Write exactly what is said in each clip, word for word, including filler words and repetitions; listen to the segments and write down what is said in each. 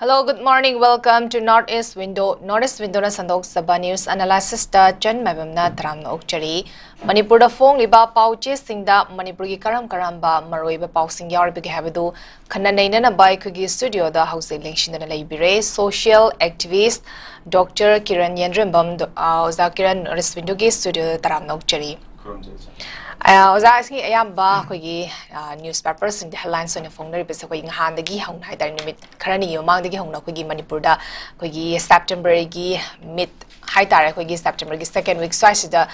Hello, good morning. Welcome to North East Window. North East Window ꯅ ꯁꯟꯗꯣꯛꯆꯕ news analysis ꯇ ꯆꯟ ꯃꯥꯏꯕꯝꯅ ꯇꯔꯥꯝꯅ ꯑꯣꯛꯆꯔꯤ꯫ ꯃꯅꯤꯄꯨꯔꯗ ꯐꯣꯡꯂꯤꯕ ꯄꯥꯎ ꯆꯦꯁꯤꯡꯗ ꯃꯅꯤꯄꯨꯔꯒꯤ ꯀꯔꯝ ꯀꯔꯝꯕ ꯃꯔꯨꯑꯣꯏꯕ ꯄꯥꯎꯁꯤꯡ ꯌꯥꯎꯔꯤꯕꯒꯦ ꯍꯥꯏꯕꯗꯨ ꯈꯟꯅ ꯅꯩꯅꯅꯕ ꯑꯩꯈꯣꯏꯒꯤ studio ꯗ ꯍꯧꯖꯤꯛ ꯂꯦꯡꯁꯤꯟꯗꯨꯅ ꯂꯩꯕꯤꯔꯦ꯫ Social activist Doctor ꯀꯤꯔꯟ ꯌꯦꯟꯗ꯭ꯔꯦꯝꯕꯝ, ꯑ, ꯑꯣꯖꯥ ꯀꯤꯔꯟ North East Window ꯒꯤ studio ꯗ ꯇꯔꯥꯝꯅ ꯑꯣꯛꯆꯔꯤ꯫ ꯈꯨꯔꯨꯝꯖꯔꯤ, ꯁꯥꯔ꯫ ꯑ, ꯑꯣꯖꯥ, ꯑꯁꯤꯒꯤ ꯑꯌꯥꯝꯕ ꯑꯩꯈꯣꯏꯒꯤ, ꯑ, newspaper ꯁꯤꯡꯗ headlines ꯑꯣꯏꯅ ꯐꯣꯡꯅꯔꯤꯕꯁꯦ ꯑꯩꯈꯣꯏꯒꯤ ꯅꯍꯥꯟꯗꯒꯤ ꯍꯧꯅ ꯍꯥꯏꯇꯥꯔꯦ, ꯅꯨꯃꯤꯠ ꯈꯔꯅꯤꯒꯤ ꯃꯃꯥꯡꯗꯒꯤ ꯍꯧꯅ ꯑꯩꯈꯣꯏꯒꯤ ꯃꯅꯤꯄꯨꯔꯗ ꯑꯩꯈꯣꯏꯒꯤ September ꯒꯤ mid ꯍꯥꯏꯇꯥꯔꯦ, ꯑꯩꯈꯣꯏꯒꯤ September ꯒꯤ second week ꯁ꯭ꯋꯥꯏꯁꯤꯗ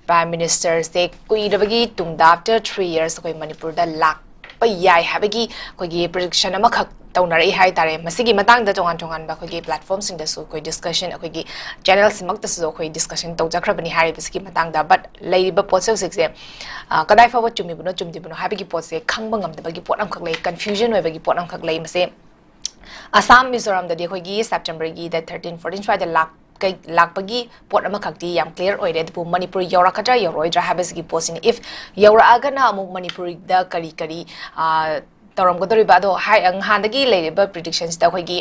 Prime Minister ꯁꯦ ꯀꯨꯏꯔꯕꯒꯤ ꯇꯨꯡꯗ, after three years, ꯑꯩꯈꯣꯏ ꯃꯅꯤꯄꯨꯔꯗ ꯂꯥꯛꯄ ꯌꯥꯏ ꯍꯥꯏꯕꯒꯤ ꯑꯩꯈꯣꯏꯒꯤ prediction ꯑꯃꯈꯛ ꯇꯧꯅꯔꯛꯏ ꯍꯥꯏꯇꯥꯔꯦ꯫ ꯃꯁꯤꯒꯤ ꯃꯇꯥꯡꯗ ꯇꯣꯉꯥꯟ ꯇꯣꯉꯥꯟꯕ ꯑꯩꯈꯣꯏꯒꯤ platform ꯁꯤꯡꯗꯁꯨ ꯑꯩꯈꯣꯏ discussion, ꯑꯩꯈꯣꯏꯒꯤ channel ꯁꯤꯃꯛꯇꯁꯨ ꯑꯩꯈꯣꯏ discussion ꯇꯧꯖꯈ꯭ꯔꯕꯅꯤ ꯍꯥꯏꯔꯤꯕꯁꯤꯒꯤ ꯃꯇꯥꯡꯗ꯫ But ꯂꯩꯔꯤꯕ ꯄꯣꯠꯁꯦ ꯍꯧꯖꯤꯛꯁꯦ, ꯑ, ꯀꯗꯥꯏ ꯐꯥꯎꯕ ꯆꯨꯝꯃꯤꯕꯅꯣ, ꯆꯨꯝꯗ꯭ꯔꯤꯕꯅꯣ ꯍꯥꯏꯕꯒꯤ ꯄꯣꯠꯁꯦ ꯈꯪꯕ ꯉꯝꯗꯕꯒꯤ ꯄꯣꯠ ꯑꯃꯈꯛ ꯂꯩ, confusion ꯑꯣꯏꯕꯒꯤ ꯄꯣꯠ ꯑꯃꯈꯛ ꯂꯩ꯫ ꯃꯁꯦ ꯑꯁꯥꯝ, ꯃꯤꯖꯣꯔꯥꯝꯗꯗꯤ ꯑꯩꯈꯣꯏꯒꯤ September ꯒꯤ date thirteen, fourteen ꯁ꯭ꯋꯥꯏꯗ ꯂꯥꯛ-, ꯀꯩ-, ꯂꯥꯛꯄꯒꯤ ꯄꯣꯠ ꯑꯃꯈꯛꯇꯤ ꯌꯥꯝ clear ꯑꯣꯏꯔꯦ꯫ ꯑꯗꯨꯕꯨ ꯃꯅꯤꯄꯨꯔ ꯌꯧꯔꯛꯀꯗ꯭ꯔꯥ ꯌꯧꯔꯛꯑꯣꯏꯗ꯭ꯔꯥ ꯍꯥꯏꯕꯁꯤꯒꯤ ꯄꯣꯠꯁꯤꯅꯤ꯫ If ꯌꯧꯔꯛꯑꯒꯅ ꯑꯃꯨꯛ ꯃꯅꯤꯄꯨꯔꯗ ꯀꯔꯤ ꯀꯔꯤ, ꯑ, ꯇꯧꯔꯝꯒꯗꯧꯔꯤꯕ? ꯑꯗꯣ ꯍꯥꯏ-, ꯅꯍꯥꯟꯗꯒꯤ ꯂꯩꯔꯤꯕ prediction ꯁꯤꯗ ꯑꯩꯈꯣꯏꯒꯤ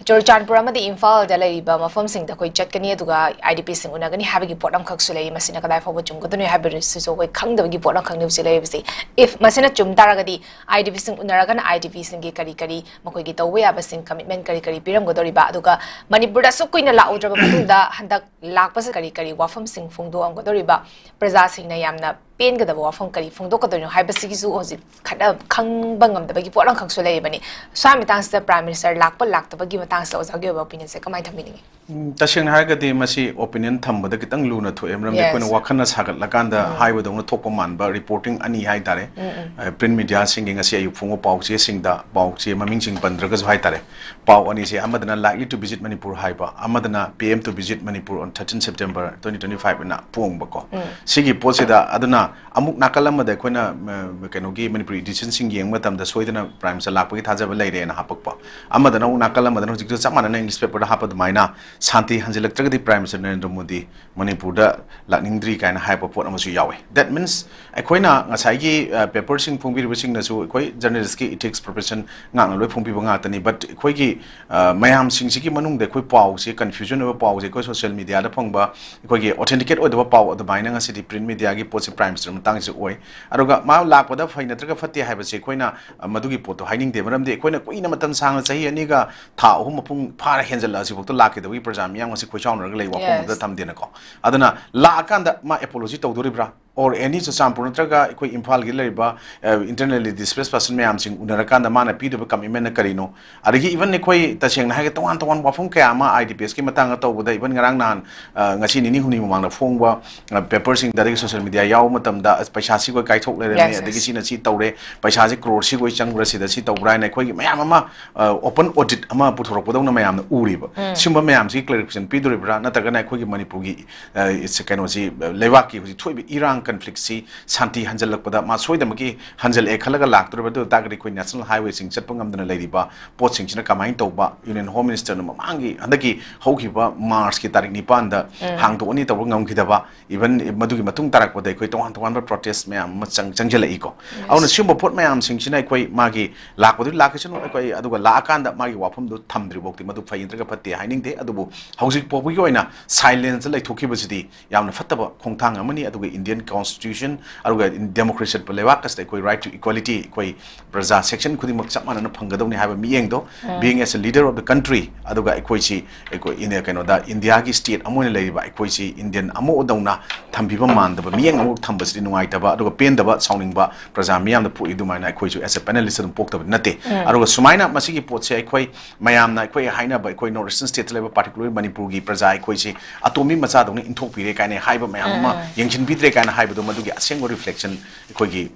ꯆꯨꯔꯆꯥꯟꯄꯨꯔ ꯑꯃꯗꯤ ꯏꯝꯐꯥꯜꯗ ꯂꯩꯔꯤꯕ ꯃꯐꯝꯁꯤꯡꯗ ꯑꯩꯈꯣꯏ ꯆꯠꯀꯅꯤ, ꯑꯗꯨꯒ I D P ꯁꯤꯡ ꯎꯅꯒꯅꯤ ꯍꯥꯏꯕꯒꯤ ꯄꯣꯠ ꯑꯃꯈꯛꯁꯨ ꯂꯩꯔꯤ꯫ ꯃꯁꯤꯅ ꯀꯗꯥꯏ ꯐꯥꯎꯕ ꯆꯨꯝꯒꯗꯣꯏꯅꯣ ꯍꯥꯏꯕꯁꯤꯁꯨ ꯑꯩꯈꯣꯏ ꯈꯪꯗꯕꯒꯤ ꯄꯣꯠ ꯑꯃꯈꯛꯅꯤ ꯍꯧꯖꯤꯛ ꯂꯩꯔꯤꯕꯁꯤ꯫ If ꯃꯁꯤꯅ ꯆꯨꯝ ꯇꯥꯔꯒꯗꯤ, I D P ꯁꯤꯡ ꯎꯅꯔꯒꯅ I D P ꯁꯤꯡꯒꯤ ꯀꯔꯤ ꯀꯔꯤ ꯃꯈꯣꯏꯒꯤ ꯇꯧꯕ ꯌꯥꯕꯁꯤꯡ, commitment ꯀꯔꯤ ꯀꯔꯤ ꯄꯤꯔꯝꯒꯗꯧꯔꯤꯕ, ꯑꯗꯨꯒ ꯃꯅꯤꯄꯨꯔꯗ ꯑꯁꯨꯛ ꯀꯨꯏꯅ ꯂꯥꯛꯎꯗ꯭ꯔꯕ ꯃꯇꯨꯡꯗ ꯍꯟꯗꯛ ꯂꯥꯛꯄꯁꯤ ꯀꯔꯤ ꯀꯔꯤ ꯋꯥꯐꯝꯁꯤꯡ ꯐꯣꯡꯗꯣꯛꯑꯝꯒꯗꯧꯔꯤꯕ, ꯄ꯭ꯔꯖꯥꯁꯤꯡꯅ ꯌꯥꯝꯅ ꯄꯦꯟꯒꯗꯕ ꯋꯥꯐꯝ ꯀꯔꯤ ꯐꯣꯡꯗꯣꯛꯀꯗꯣꯏꯅꯣ ꯍꯥꯏꯕꯁꯤꯒꯤꯁꯨ ꯍꯧꯖꯤꯛ ꯈꯠꯅ-, ꯈꯪꯕ ꯉꯝꯗꯕꯒꯤ ꯄꯣꯠ ꯑꯃꯈꯛꯁꯨ ꯂꯩꯔꯤꯕꯅꯤ꯫ ꯁ꯭ꯋꯥꯏ ꯃꯇꯥꯡꯁꯤꯗ Prime Minister ꯂꯥꯛꯄ ꯂꯥꯛꯇꯕꯒꯤ ꯃꯇꯥꯡꯁꯤꯗ ꯑꯣꯖꯥꯒꯤ ꯑꯣꯏꯕ opinion ꯁꯦ ꯀꯃꯥꯏꯅ ꯊꯝꯕꯤꯅꯤꯡꯉꯤ? ꯎꯝ, ꯇꯁꯦꯡꯅ ꯍꯥꯏꯔꯒꯗꯤ ꯃꯁꯤ opinion ꯊꯝꯕꯗ ꯈꯤꯇꯪ ꯂꯨꯅ ꯊꯣꯛꯑꯦ, ꯃꯔꯝꯗꯤ Yes. ꯑꯩꯈꯣꯏꯅ ꯋꯥꯈꯜꯅ ꯁꯥꯒꯠꯂꯀꯥꯟꯗ ꯎꯝ. ꯍꯥꯏꯕꯗꯧꯅ ꯊꯣꯛꯄ ꯃꯥꯟꯕ reporting ꯑꯅꯤ ꯍꯥꯏꯇꯥꯔꯦ꯫ ꯎꯝ, ꯎꯝ. ꯑ, print media ꯁꯤꯡꯒꯤ ꯉꯁꯤ ꯑꯌꯨꯛ ꯐꯣꯡꯕ ꯄꯥꯎ ꯆꯦꯁꯤꯡꯗ, ꯄꯥꯎ ꯆꯦ ꯃꯃꯤꯡꯁꯤꯡ ꯄꯟꯗ꯭ꯔꯒꯁꯨ ꯍꯥꯏꯇꯥꯔꯦ, ꯄꯥꯎ ꯑꯅꯤꯁꯦ, ꯑꯃꯗꯅ likely to visit Manipur ꯍꯥꯏꯕ, ꯑꯃꯗꯅ P M to visit Manipur on thirteen September twenty twenty-five ꯑꯅ ꯐꯣꯡꯕꯀꯣ꯫ ꯎꯝ. ꯁꯤꯒꯤ ꯄꯣꯠꯁꯤꯗ ꯑꯗꯨꯅ ꯑꯃꯨꯛ ꯅꯥꯀꯜ ꯑꯃꯗ ꯑꯩꯈꯣꯏꯅ, ꯃ-, ꯀꯩꯅꯣꯒꯤ ꯃꯅꯤꯄꯨꯔꯤ edition ꯁꯤꯡ ꯌꯦꯡꯕ ꯃꯇꯝꯗ ꯁꯣꯏꯗꯅ Prime Minister ꯂꯥꯛꯄꯒꯤ ꯊꯥꯖꯕ ꯂꯩꯔꯦꯅ ꯍꯥꯄꯛꯄ, ꯑꯃꯗꯅ ꯑꯃꯨꯛ ꯅꯥꯀꯜ ꯑꯃꯗꯅ ꯍꯧꯖꯤꯛꯇ ꯆꯞ ꯃꯥꯟꯅꯅ English paper ꯗ ꯍꯥꯞꯄ ꯑꯗꯨꯃꯥꯏꯅ ꯁꯥꯟꯇꯤ ꯍꯟꯖꯤꯜꯂꯛꯇ꯭ꯔꯒꯗꯤ Prime Minister ꯅꯔꯦꯟꯗ꯭ꯔ ꯃꯣꯗꯤ ꯃꯅꯤꯄꯨꯔꯗ ꯂꯥꯛꯅꯤꯡꯗ꯭ꯔꯤ ꯀꯥꯏꯅ ꯍꯥꯏꯕ ꯄꯣꯠ ꯑꯃꯁꯨ ꯌꯥꯎꯋꯦ꯫ That means ꯑꯩꯈꯣꯏꯅ ꯉꯁꯥꯏꯒꯤ, ꯑ, paperꯁꯤꯡ ꯐꯣꯡꯕꯤꯔꯤꯕꯁꯤꯡꯅꯁꯨ ꯑꯩꯈꯣꯏ journalistꯀꯤ ethics profession ꯉꯥꯛꯅ ꯂꯣꯏ ꯐꯣꯡꯕꯤꯕ ꯉꯥꯛꯇꯅꯤ꯫ But ꯑꯩꯈꯣꯏꯒꯤ, ꯑ, ꯃꯌꯥꯝꯁꯤꯡꯁꯤꯒꯤ ꯃꯅꯨꯡꯗ ꯑꯩꯈꯣꯏ ꯄꯥꯎꯁꯦ confusion ꯑꯣꯏꯕ ꯄꯥꯎꯁꯦ ꯑꯩꯈꯣꯏ social mediaꯗ ꯐꯪꯕ, ꯑꯩꯈꯣꯏꯒꯤ authenticate ꯑꯣꯏꯗꯕ ꯄꯥꯎ ꯑꯗꯨꯃꯥꯏꯅ ꯉꯁꯤꯗꯤ print mediaꯒꯤ ꯄꯣꯠꯁꯦ Prime Minister ꯃꯇꯥꯡꯁꯦ ꯑꯣꯏ꯫ ꯑꯗꯨꯒ ꯃꯥ ꯂꯥꯛꯄꯗ ꯐꯩ ꯅꯠꯇ꯭ꯔꯒ ꯐꯠꯇꯦ ꯍꯥꯏꯕꯁꯦ ꯑꯩꯈꯣꯏꯅ, ꯑ, ꯃꯗꯨꯒꯤ ꯄꯣꯠꯇꯣ ꯍꯥꯏꯅꯤꯡꯗꯦ꯫ ꯃꯔꯝꯗꯤ ꯑꯩꯈꯣꯏꯅ ꯀꯨꯏꯅ ꯃꯇꯝ ꯁꯥꯡꯅ ꯆꯍꯤ ꯑꯅꯤꯒ ꯊꯥ ꯑꯍꯨꯝ ꯃꯄꯨꯡ ꯐꯥꯔ ꯍꯦꯟꯖꯜꯂꯛꯑꯁꯤꯐꯥꯎꯗ ꯂꯥꯛꯈꯤꯗꯕꯒꯤ ꯄ꯭ꯔꯖꯥ ꯃꯤꯌꯥꯝ ꯑꯁꯤ ꯈꯣꯏꯁꯥꯎꯅꯔꯒ ꯂꯩ, ꯋꯥꯐꯝ ꯑꯃꯗ Yes. ꯊꯝꯗꯦꯅꯀꯣ꯫ ꯑꯗꯨꯅ ꯂꯥꯛꯑꯀꯥꯟꯗ ꯃꯥ apology ꯇꯧꯗꯣꯔꯤꯕ꯭ꯔꯥ? Or any ꯆꯨꯔꯆꯥꯟꯄꯨꯔ ꯅꯠꯇ꯭ꯔꯒ ꯑꯩꯈꯣꯏ ꯏꯝꯐꯥꯜꯒꯤ ꯂꯩꯔꯤꯕ, ꯑ, internally displaced person ꯃꯌꯥꯝꯁꯤꯡ ꯎꯅꯔꯀꯥꯟꯗ ꯃꯥꯅ ꯄꯤꯗꯣꯏꯕ commitmentꯅ ꯀꯔꯤꯅꯣ? ꯑꯗꯒꯤ even ꯑꯩꯈꯣꯏ ꯇꯁꯦꯡꯅ ꯍꯥꯏꯔꯒ ꯇꯣꯉꯥꯟ ꯇꯣꯉꯥꯟꯕ ꯋꯥꯐꯝ ꯀꯌꯥ ꯑꯃ IDPsꯀꯤ ꯃꯇꯥꯡꯗ ꯇꯧꯕꯗ even ꯉꯔꯥꯡ ꯅꯍꯥꯟ, ꯑ, ꯉꯁꯤ ꯅꯤꯅꯤ ꯍꯨꯝꯅꯤ ꯃꯃꯥꯡꯗ ꯐꯣꯡꯕ, ꯑ, paperꯁꯤꯡꯗ ꯑꯗꯒꯤ social media ꯌꯥꯎꯕ ꯃꯇꯝꯗ ꯑꯁ ꯄꯩꯁꯥ ꯁꯤꯈꯣꯏ ꯀꯥꯏꯊꯣꯛ ꯂꯩꯔꯝꯃꯦ, Yes, ꯑꯗꯒꯤ yes. ꯁꯤꯅ ꯁꯤ ꯇꯧꯔꯦ, ꯄꯩꯁꯥꯁꯦ ꯀ꯭ꯔꯣꯔ ꯁꯤꯈꯣꯏ ꯆꯪꯕ꯭ꯔꯥ, ꯁꯤꯗ ꯁꯤ ꯇꯧꯕ꯭ꯔꯥ ꯍꯥꯏꯅ ꯑꯩꯈꯣꯏꯒꯤ ꯃꯌꯥꯝ ꯑꯃ, ꯑ, open audit ꯑꯃ ꯄꯨꯊꯣꯔꯛꯄꯗꯧꯅ ꯃꯌꯥꯝꯅ ꯎꯔꯤꯕ꯫ ꯎꯝ꯫ ꯁꯤꯒꯨꯝꯕ ꯃꯌꯥꯝꯁꯤꯒꯤ clarification ꯄꯤꯗꯣꯔꯤꯕ꯭ꯔꯥ? ꯅꯠꯇ꯭ꯔꯒꯅ ꯑꯩꯈꯣꯏꯒꯤ ꯃꯅꯤꯄꯨꯔꯒꯤ, ꯑ, ꯏꯁ-, ꯀꯩꯅꯣꯁꯤ, ꯑ, ꯂꯩꯕꯥꯛꯀꯤ ꯍꯧꯖꯤꯛ ꯊꯣꯛꯏꯕ ꯏꯔꯥꯡ conflictꯁꯤ ꯁꯥꯟꯇꯤ ꯍꯟꯖꯜꯂꯛꯄꯗ ꯃꯥ ꯁꯣꯏꯗꯅꯃꯛꯀꯤ ꯍꯟꯖꯜꯂꯛꯑꯦ ꯈꯜꯂꯒ ꯂꯥꯛꯇꯣꯔꯤꯕ? ꯑꯗꯨ ꯑꯣꯏ ꯇꯥꯔꯒꯗꯤ ꯑꯩꯈꯣꯏ national highwayꯁꯤꯡ ꯆꯠꯄ ꯉꯝꯗꯅ ꯂꯩꯔꯤꯕ ꯄꯣꯠꯁꯤꯡꯁꯤꯅ ꯀꯃꯥꯏꯅ ꯇꯧꯕ? Union Home Ministerꯅ ꯃꯃꯥꯡꯒꯤ ꯍꯟꯗꯛꯀꯤ ꯍꯧꯈꯤꯕ Marchꯀꯤ ꯇꯥꯔꯤꯛ ꯅꯤꯄꯥꯟꯗ ꯎꯝ꯫ ꯍꯥꯡꯗꯣꯛꯑꯅꯤ ꯇꯧꯕ ꯉꯝꯈꯤꯗꯕ, even ꯃꯗꯨꯒꯤ ꯃꯇꯨꯡ ꯇꯥꯔꯛꯄꯗ ꯑꯩꯈꯣꯏ ꯇꯣꯉꯥꯟ ꯇꯣꯉꯥꯟꯕ protest ꯃꯌꯥꯝ ꯑꯃ ꯆꯪ-, ꯆꯪꯁꯤꯜꯂꯛꯏꯀꯣ꯫ Yes. ꯑꯗꯨꯅ ꯁꯤꯒꯨꯝꯕ ꯄꯣꯠ ꯃꯌꯥꯝꯁꯤꯡꯁꯤꯅ ꯑꯩꯈꯣꯏ ꯃꯥꯒꯤ ꯂꯥꯛꯄꯗꯨ ꯂꯥꯛꯈꯤꯁꯅꯨ, ꯑꯩꯈꯣꯏ ꯑꯗꯨꯒ ꯂꯥꯛꯑꯀꯥꯟꯗ ꯃꯥꯒꯤ ꯋꯥꯐꯝꯗꯨ ꯊꯝꯗ꯭ꯔꯤꯐꯥꯎꯗꯤ ꯃꯗꯨ ꯐꯩ ꯅꯠꯇ꯭ꯔꯒ ꯐꯠꯇꯦ ꯍꯥꯏꯅꯤꯡꯗꯦ꯫ ꯑꯗꯨꯕꯨ ꯍꯧꯖꯤꯛ ꯐꯥꯎꯕꯒꯤ ꯑꯣꯏꯅ silenceꯇ ꯂꯩꯊꯣꯛꯈꯤꯕꯁꯤꯗꯤ ꯌꯥꯝꯅ ꯐꯠꯇꯕ ꯈꯣꯡꯊꯥꯡ ꯑꯃꯅꯤ꯫ ꯑꯗꯨꯒ Indian Constitution, ꯑꯗꯨꯒ democracy ꯆꯠꯄ ꯂꯩꯕꯥꯛ ꯑꯁꯤꯗ ꯑꯩꯈꯣꯏ right to equality, ꯑꯩꯈꯣꯏ ꯄ꯭ꯔꯖꯥ section ꯈꯨꯗꯤꯡꯃꯛ ꯆꯞ ꯃꯥꯟꯅꯅ ꯐꯪꯒꯗꯧꯅꯤ ꯍꯥꯏꯕ ꯃꯤꯠꯌꯦꯡꯗꯣ, ꯎꯝ꯫ Being as a leader of the country, ꯑꯗꯨꯒ ꯑꯩꯈꯣꯏꯁꯤ, ꯑꯩꯈꯣꯏ ꯏꯟꯗꯤꯌꯥ, ꯀꯩꯅꯣꯗ, ꯏꯟꯗꯤꯌꯥꯒꯤ state ꯑꯃ ꯑꯣꯏꯅ ꯂꯩꯔꯤꯕ ꯑꯩꯈꯣꯏꯁꯤ Indian ꯑꯃ ꯇꯧꯅ ꯊꯝꯕꯤꯕ ꯃꯥꯟꯗꯕ ꯃꯤꯠꯌꯦꯡ ꯑꯃ ꯊꯝꯕꯁꯤꯗꯤ ꯅꯨꯡꯉꯥꯏꯇꯕ, ꯑꯗꯨꯒ ꯄꯦꯟꯗꯕ, ꯁꯥꯎꯅꯤꯡꯕ ꯄ꯭ꯔꯖꯥ ꯃꯤꯌꯥꯝꯗ ꯄꯣꯛꯏ꯫ ꯑꯗꯨꯃꯥꯏꯅ ꯑꯩꯈꯣꯏꯁꯨ as a panelist ꯑꯗꯨꯝ ꯄꯣꯛꯇꯕꯗꯤ ꯅꯠꯇꯦ꯫ ꯎꯝ꯫ ꯑꯗꯨꯒ ꯁꯨꯃꯥꯏꯅ ꯃꯁꯤꯒꯤ ꯄꯣꯠꯁꯦ ꯑꯩꯈꯣꯏ ꯃꯌꯥꯝꯅ ꯑꯩꯈꯣꯏ ꯍꯥꯏꯅꯕ, ꯑꯩꯈꯣꯏ North Eastern stateꯇ ꯂꯩꯕ, particularly ꯃꯅꯤꯄꯨꯔꯒꯤ ꯄ꯭ꯔꯖꯥ ꯑꯩꯈꯣꯏꯁꯤ ꯑꯇꯣꯝꯕꯤ ꯃꯆꯥꯗꯧꯅ ꯏꯟꯊꯣꯛꯄꯤꯔꯦ ꯀꯥꯏꯅ ꯍꯥꯏꯕ ꯃꯌꯥꯝ ꯑꯃ, ꯎꯝ, ꯎꯝ꯫ ꯌꯦꯡꯁꯤꯟꯕꯤꯗ꯭ꯔꯦ ꯀꯥꯏꯅ ꯍꯥꯏꯕꯗꯣ, ꯃꯗꯨꯒꯤ ꯑꯁꯦꯡꯕ reflection ꯑꯩꯈꯣꯏꯒꯤ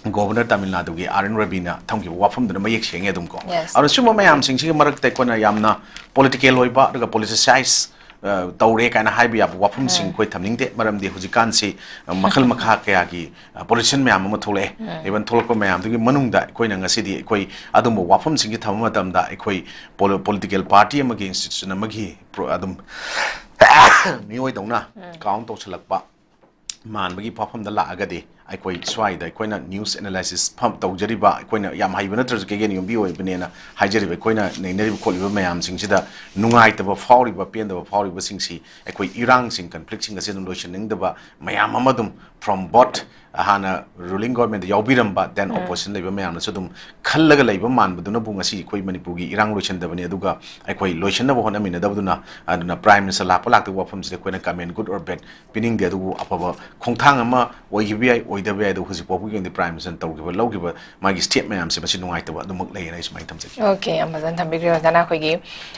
Governor ꯇꯥꯃꯤꯜ ꯅꯥꯗꯨꯒꯤ R N ꯔꯕꯤꯅ ꯊꯝꯈꯤꯕ ꯋꯥꯐꯝꯗꯨꯅ ꯃꯌꯦꯛ ꯁꯦꯡꯉꯦ ꯑꯗꯨꯝ ꯀꯣ꯫ Yes. ꯑꯗꯨꯅ ꯁꯤꯒꯨꯝꯕ ꯃꯌꯥꯝꯁꯤꯡꯁꯤꯒꯤ ꯃꯔꯛꯇ ꯑꯩꯈꯣꯏꯅ ꯌꯥꯝꯅ political ꯑꯣꯏꯕ ꯑꯗꯨꯒ politicise ꯑ, ꯇꯧꯔꯦ ꯀꯥꯏꯅ ꯍꯥꯏꯕ ꯌꯥꯕ ꯋꯥꯐꯝꯁꯤꯡ ꯑꯩꯈꯣꯏ ꯊꯝꯅꯤꯡꯗꯦ꯫ ꯃꯔꯝꯗꯤ ꯍꯧꯖꯤꯛꯀꯥꯟꯁꯤ, ꯑ, ꯃꯈꯜ ꯃꯈꯥ ꯀꯌꯥꯒꯤ, ꯑ, politician ꯃꯌꯥꯝ ꯑꯃ ꯊꯣꯛꯂꯛꯑꯦ꯫ Even ꯊꯣꯛꯂꯛꯄ ꯃꯌꯥꯝꯗꯨꯒꯤ ꯃꯅꯨꯡꯗ ꯑꯩꯈꯣꯏꯅ ꯉꯁꯤꯗꯤ ꯑꯩꯈꯣꯏ ꯑꯗꯨꯝꯕ ꯋꯥꯐꯝꯁꯤꯡꯁꯤ ꯊꯝꯕ ꯃꯇꯝꯗ ꯑꯩꯈꯣꯏ pol-, political party ꯑꯃꯒꯤ, institution ꯑꯃꯒꯤ pro-, ꯑꯗꯨꯝ ꯃꯤꯑꯣꯏꯗꯧꯅ count ꯇꯧꯁꯤꯜꯂꯛꯄ ꯃꯥꯟꯕꯒꯤ ꯋꯥꯐꯝꯗ ꯂꯥꯛꯑꯒꯗꯤ, ꯑꯩꯈꯣꯏ ꯁ꯭ꯋꯥꯏꯗ ꯑꯩꯈꯣꯏꯅ news analysis ꯐꯝ ꯇꯧꯖꯔꯤꯕ, ꯑꯩꯈꯣꯏꯅ ꯌꯥꯝ ꯍꯩꯕ ꯅꯠꯇ꯭ꯔꯁꯨ ꯀꯦꯒꯦꯟ ꯌꯨꯝꯕꯤ ꯑꯣꯏꯕꯅꯦꯅ ꯍꯥꯏꯖꯔꯤꯕ, ꯑꯩꯈꯣꯏꯅ ꯅꯩꯅꯔꯤꯕ ꯈꯣꯠꯂꯤꯕ ꯃꯌꯥꯝꯁꯤꯡꯁꯤꯗ ꯅꯨꯡꯉꯥꯏꯇꯕ ꯐꯥꯎꯔꯤꯕ, ꯄꯦꯟꯗꯕ ꯐꯥꯎꯔꯤꯕꯁꯤꯡꯁꯤ ꯑꯩꯈꯣꯏ ꯏꯔꯥꯡꯁꯤꯡ, conflictꯁꯤꯡ ꯑꯁꯤ ꯑꯗꯨꯝ ꯂꯣꯏꯁꯤꯟꯅꯤꯡꯗꯕ ꯃꯌꯥꯝ ꯑꯃ ꯑꯗꯨꯝ from both ꯍꯥꯟꯅ ruling governmentꯇ ꯌꯥꯎꯕꯤꯔꯝꯕ, then opposition ꯂꯩꯕ ꯃꯌꯥꯝꯅꯁꯨ ꯑꯗꯨꯝ ꯈꯜꯂꯒ ꯂꯩꯕ ꯃꯥꯟꯕꯗꯨꯅꯕꯨ ꯉꯁꯤ ꯑꯩꯈꯣꯏ ꯃꯅꯤꯄꯨꯔꯒꯤ ꯏꯔꯥꯡ ꯂꯣꯏꯁꯤꯟꯗꯕꯅꯤ꯫ ꯑꯗꯨꯒ ꯑꯩꯈꯣꯏ ꯂꯣꯏꯁꯤꯟꯅꯕ ꯍꯣꯠꯅꯃꯤꯟꯅꯗꯕꯗꯨꯅ, ꯑꯗꯨꯅ Prime Minister ꯂꯥꯛꯄ ꯂꯥꯛꯇꯕ ꯋꯥꯐꯝꯁꯤꯗ ꯑꯩꯈꯣꯏꯅ comment, good or bad, ꯄꯤꯅꯤꯡꯗꯦ꯫ ꯑꯗꯨꯕꯨ ꯑꯐꯕ ꯈꯣꯡꯊꯥꯡ ꯑꯃ ꯑꯣꯏꯈꯤꯕ ꯌꯥꯏ, ꯑꯣꯏꯗꯕ ꯌꯥꯏ꯫ ꯑꯗꯨꯕꯨ ꯍꯧꯖꯤꯛ ꯐꯥꯎꯕꯒꯤ ꯑꯣꯏꯅꯗꯤ Prime Ministerꯅ ꯇꯧꯈꯤꯕ, ꯂꯧꯈꯤꯕ ꯃꯥꯒꯤ step ꯃꯌꯥꯝꯁꯦ ꯃꯁꯤ ꯅꯨꯡꯉꯥꯏꯇꯕ ꯑꯗꯨꯃꯛ ꯂꯩꯌꯦꯅ ꯑꯩ ꯁꯨꯃꯥꯏꯅ ꯊꯝꯖꯒꯦ꯫ Okay, ꯌꯥꯝ ꯐꯖꯅ ꯊꯝꯕꯤꯈ꯭ꯔꯦ ꯑꯣꯖꯥꯅ꯫ ꯑꯩꯈꯣꯏꯒꯤ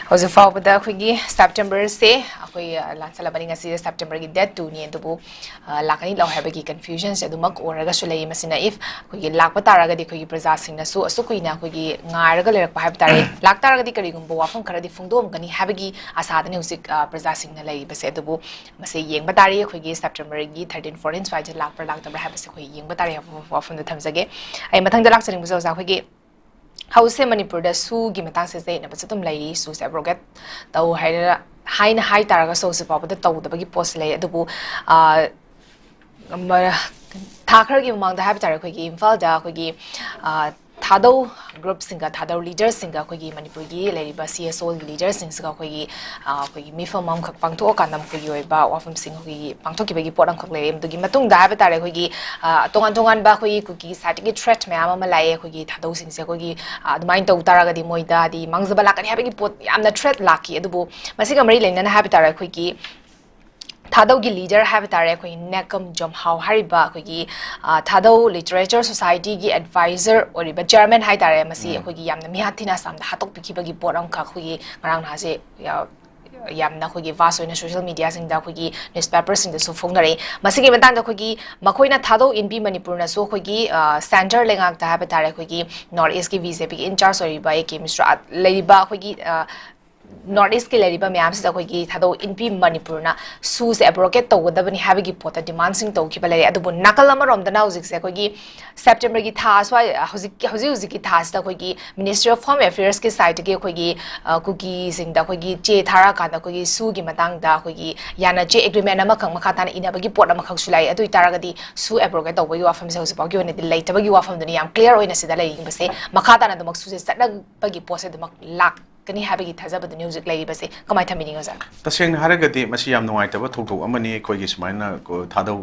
ꯍꯧꯖꯤꯛ ꯐꯥꯎꯕꯗ ꯑꯩꯈꯣꯏꯒꯤ Septemberꯁꯦ ꯑꯩꯈꯣꯏ, ꯑ, ꯂꯥꯟꯁꯜꯂꯕꯅꯤ꯫ ꯉꯁꯤ Septemberꯒꯤ date twoꯅꯤ, ꯑꯗꯨꯕꯨ, ꯑ, ꯂꯥꯛꯀꯅꯤ ꯂꯥꯛꯑꯣꯏ ꯍꯥꯏꯕꯒꯤ confusionꯁꯦ ꯑꯗꯨꯃꯛ ꯑꯣꯏꯔꯒꯁꯨ ꯂꯩ꯫ ꯃꯁꯤꯅ if ꯑꯩꯈꯣꯏꯒꯤ ꯂꯥꯛꯄ ꯇꯥꯔꯒꯗꯤ ꯑꯩꯈꯣꯏꯒꯤ ꯄ꯭ꯔꯖꯥꯁꯤꯡꯅꯁꯨ ꯑꯁꯨꯛ ꯀꯨꯏꯅ ꯑꯩꯈꯣꯏꯒꯤ ꯉꯥꯏꯔꯒ ꯂꯩꯔꯛꯄ ꯍꯥꯏꯕ ꯇꯥꯔꯦ, ꯂꯥꯛꯇꯥꯔꯒꯗꯤ ꯀꯔꯤꯒꯨꯝꯕ ꯋꯥꯐꯝ ꯈꯔꯗꯤ ꯐꯣꯡꯗꯣꯛꯑꯝꯒꯅꯤ ꯍꯥꯏꯕꯒꯤ ꯑꯁꯥꯗꯅꯤ ꯍꯧꯖꯤꯛ, ꯑ, ꯄ꯭ꯔꯖꯥꯁꯤꯡꯅ ꯂꯩꯔꯤꯕꯁꯦ꯫ ꯑꯗꯨꯕꯨ ꯃꯁꯤ ꯌꯦꯡꯕ ꯇꯥꯔꯤ, ꯑꯩꯈꯣꯏꯒꯤ Septemberꯒꯤ thirteen fourteen ꯁ꯭ꯋꯥꯏꯁꯦ ꯂꯥꯛꯄ꯭ꯔꯥ ꯂꯥꯛꯇꯕ꯭ꯔꯥ ꯍꯥꯏꯕꯁꯦ ꯑꯩꯈꯣꯏ ꯌꯦꯡꯕ ꯇꯥꯔꯤ ꯍꯥꯏꯕ ꯋꯥꯐꯝꯗꯣ ꯊꯝꯖꯒꯦ꯫ ꯑꯩ ꯃꯊꯪꯗ ꯂꯥꯛꯆꯅꯤꯡꯕꯁꯦ ꯑꯣꯖꯥ, ꯑꯩꯈꯣꯏꯒꯤ ꯍꯧꯖꯤꯛꯁꯦ ꯃꯅꯤꯄꯨꯔꯗ ꯁꯨꯒꯤ ꯃꯇꯥꯡꯁꯦ ꯆꯌꯦꯠꯅꯕꯁꯨ ꯑꯗꯨꯝ ꯂꯩꯔꯤ, ꯁꯨꯁꯦ abrogate ꯇꯧ ꯍꯥꯏꯔ-, ꯍꯥꯏꯅ ꯍꯥꯏ ꯇꯥꯔꯒꯁꯨ ꯍꯧꯖꯤꯛ ꯐꯥꯎꯕꯗ ꯇꯧꯗꯕꯒꯤ ꯄꯣꯠꯁꯦ ꯂꯩ꯫ ꯑꯗꯨꯕꯨ, ꯑ, ꯃ-, ꯊꯥ ꯈꯔꯒꯤ ꯃꯃꯥꯡꯗ ꯍꯥꯏꯕ ꯇꯥꯔꯦ, ꯑꯩꯈꯣꯏꯒꯤ ꯏꯝꯐꯥꯜꯗ ꯑꯩꯈꯣꯏꯒꯤ, ꯑ, ꯊꯥꯗꯧ groupꯁꯤꯡꯒ, ꯊꯥꯗꯧ leaderꯁꯤꯡꯒ, ꯑꯩꯈꯣꯏꯒꯤ ꯃꯅꯤꯄꯨꯔꯒꯤ ꯂꯩꯔꯤꯕ CSOꯒꯤ leaderꯁꯤꯡꯁꯤꯒ ꯑꯩꯈꯣꯏꯒꯤ, ꯑ, ꯑꯩꯈꯣꯏꯒꯤ ꯃꯤꯐꯝ ꯑꯃꯈꯛ ꯄꯥꯡꯊꯣꯛꯑꯀꯥꯟꯗ ꯃꯈꯣꯏꯒꯤ ꯑꯣꯏꯕ ꯋꯥꯐꯝꯁꯤꯡ ꯑꯩꯈꯣꯏꯒꯤ ꯄꯥꯡꯊꯣꯛꯈꯤꯕꯒꯤ ꯄꯣꯠ ꯑꯃꯈꯛ ꯂꯩꯔꯦ꯫ ꯃꯗꯨꯒꯤ ꯃꯇꯨꯡꯗ ꯍꯥꯏꯕ ꯇꯥꯔꯦ, ꯑꯩꯈꯣꯏꯒꯤ, ꯑ, ꯇꯣꯉꯥꯟ ꯇꯣꯉꯥꯟꯕ ꯑꯩꯈꯣꯏꯒꯤ ꯀꯨꯀꯤ side-ꯒꯤ threat ꯃꯌꯥꯝ ꯑꯃ ꯂꯥꯛꯑꯦ꯫ ꯑꯩꯈꯣꯏꯒꯤ ꯊꯥꯗꯧꯁꯤꯡꯁꯦ ꯑꯩꯈꯣꯏꯒꯤ, ꯑ, ꯑꯗꯨꯃꯥꯏꯅ ꯇꯧ ꯇꯥꯔꯒꯗꯤ ꯃꯣꯏꯗ ꯍꯥꯏꯗꯤ ꯃꯥꯡꯖꯕ ꯂꯥꯛꯀꯅꯤ ꯍꯥꯏꯕꯒꯤ ꯄꯣꯠ ꯌꯥꯝꯅ threat ꯂꯥꯛꯈꯤ꯫ ꯑꯗꯨꯕꯨ ꯃꯁꯤꯒ ꯃꯔꯤ ꯂꯩꯅꯅ ꯍꯥꯏꯕ ꯇꯥꯔꯦ, ꯑꯩꯈꯣꯏꯒꯤ ꯊꯥꯗꯧꯒꯤ leader ꯍꯥꯏꯕ ꯇꯥꯔꯦ, ꯑꯩꯈꯣꯏ ꯅꯦꯀꯝ ꯖꯣꯝꯍꯥꯎ ꯍꯥꯏꯔꯤꯕ ꯑꯩꯈꯣꯏꯒꯤ, ꯑ, ꯊꯥꯗꯧ Literature Society-ꯒꯤ advisor ꯑꯣꯏꯔꯤꯕ chairman ꯍꯥꯏ ꯇꯥꯔꯦ, ꯃꯁꯤ ꯑꯩꯈꯣꯏꯒꯤ ꯌꯥꯝꯅ ꯃꯤꯍꯥꯠ ꯊꯤꯅ ꯁꯥꯝꯗ ꯍꯥꯠꯇꯣꯛꯄꯤꯈꯤꯕꯒꯤ ꯄꯣꯠ ꯑꯃꯈꯛ ꯑꯩꯈꯣꯏꯒꯤ ꯉꯔꯥꯡ ꯅꯍꯥꯁꯦ, ꯑ, ꯌꯥꯝꯅ ꯑꯩꯈꯣꯏꯒꯤ vast ꯑꯣꯏꯅ social media-ꯁꯤꯡꯗ, ꯑꯩꯈꯣꯏꯒꯤ newspaper-ꯁꯤꯡꯗꯁꯨ ꯐꯣꯡꯅꯔꯛꯏ꯫ ꯃꯁꯤꯒꯤ ꯃꯇꯥꯡꯗ ꯑꯩꯈꯣꯏꯒꯤ ꯃꯈꯣꯏꯅ ꯊꯥꯗꯧ ꯏꯟꯕꯤ ꯃꯅꯤꯄꯨꯔꯅꯁꯨ ꯑꯩꯈꯣꯏꯒꯤ, ꯑ, centre ꯂꯩꯉꯥꯛꯇ ꯍꯥꯏꯕ ꯇꯥꯔꯦ, ꯑꯩꯈꯣꯏꯒꯤ North East-ꯀꯤ BJP-ꯒꯤ in charge ꯑꯣꯏꯔꯤꯕ A K ꯃꯤꯁ꯭ꯔꯥ ꯂꯩꯔꯤꯕ ꯑꯩꯈꯣꯏꯒꯤ, ꯑ, ꯅꯣꯔꯠ ꯏꯁꯀꯤ ꯂꯩꯔꯤꯕ ꯃꯌꯥꯝꯁꯤꯗ ꯑꯩꯈꯣꯏꯒꯤ ꯊꯥꯗꯧ ꯏꯟꯄꯤ ꯃꯅꯤꯄꯨꯔꯅ ꯁꯨꯁꯦ ꯑꯦꯕ꯭ꯔꯣꯒꯦꯠ ꯇꯧꯒꯗꯕꯅꯤ ꯍꯥꯏꯕꯒꯤ ꯄꯣꯠꯇ ꯗꯤꯃꯥꯟꯁꯤꯡ ꯇꯧꯈꯤꯕ ꯂꯩꯔꯦ꯫ ꯑꯗꯨꯕꯨ ꯅꯥꯀꯜ ꯑꯃꯔꯣꯝꯗꯅ ꯍꯧꯖꯤꯛꯁꯦ ꯑꯩꯈꯣꯏꯒꯤ ꯁꯦꯞꯇꯦꯝꯕꯔꯒꯤ ꯊꯥ ꯁ꯭ꯋꯥꯏ, ꯍꯧꯖꯤꯛ ꯍꯧꯖꯤꯛ ꯍꯧꯖꯤꯛꯀꯤ ꯊꯥꯁꯤꯗ ꯑꯩꯈꯣꯏꯒꯤ ꯃꯤꯅꯤꯁꯇ꯭ꯔꯤ ꯑꯣꯐ ꯍꯣꯝ ꯑꯦꯐꯤꯌꯔꯁꯀꯤ ꯁꯥꯏꯠꯇꯒꯤ ꯑꯩꯈꯣꯏꯒꯤ ꯑ, ꯀꯨꯀꯤꯁꯤꯡꯗ ꯑꯩꯈꯣꯏꯒꯤ ꯆꯦ ꯊꯥꯔꯛꯑꯀꯥꯟꯗ ꯑꯩꯈꯣꯏꯒꯤ ꯁꯨꯒꯤ ꯃꯇꯥꯡꯗ ꯑꯩꯈꯣꯏꯒꯤ ꯌꯥꯅ ꯆꯦ ꯑꯦꯒ꯭ꯔꯤꯃꯦꯟ ꯑꯃꯈꯛ ꯃꯈꯥ ꯇꯥꯅ ꯏꯅꯕꯒꯤ ꯄꯣꯠ ꯑꯃꯈꯛꯁꯨ ꯂꯥꯛꯏ꯫ ꯑꯗꯨ ꯑꯣꯏꯇꯥꯔꯒꯗꯤ ꯁꯨ ꯑꯦꯕ꯭ꯔꯣꯒꯦꯠ ꯇꯧꯕꯒꯤ ꯋꯥꯐꯝꯁꯦ ꯍꯧꯖꯤꯛ ꯐꯥꯎꯒꯤ ꯑꯣꯏꯅꯗꯤ ꯂꯩꯇꯕꯒꯤ ꯋꯥꯐꯝꯗꯨꯅꯤ ꯌꯥꯝ ꯀ꯭ꯂꯤꯌꯥꯔ ꯑꯣꯏꯅ ꯁꯤꯗ ꯂꯩꯔꯤꯕꯁꯦ꯫ ꯃꯈꯥ ꯇꯥꯅ ꯑꯗꯨꯃꯛ ꯁꯨꯁꯦ ꯆꯠꯅꯕꯒꯤ ꯄꯣꯠꯁꯦ ꯑꯗꯨꯃꯛ ꯂꯥꯛ ꯀꯅꯤ ꯍꯥꯏꯕꯒꯤ ꯊꯥꯖꯕꯗꯨꯅꯤ ꯍꯧꯖꯤꯛ ꯂꯩꯔꯤꯕꯁꯦ꯫ ꯀꯃꯥꯏꯅ ꯊꯝꯕꯤꯅꯤꯡꯉꯤ ꯑꯣꯖꯥ? ꯇꯁꯦꯡꯅ ꯍꯥꯏꯔꯒꯗꯤ ꯃꯁꯤ ꯌꯥꯝ ꯅꯨꯡꯉꯥꯏꯇꯕ ꯊꯧꯗꯣꯛ ꯑꯃꯅꯤ꯫ ꯑꯩꯈꯣꯏꯒꯤ ꯁꯨꯃꯥꯏꯅ ꯀꯣ-, ꯊꯥꯗꯧ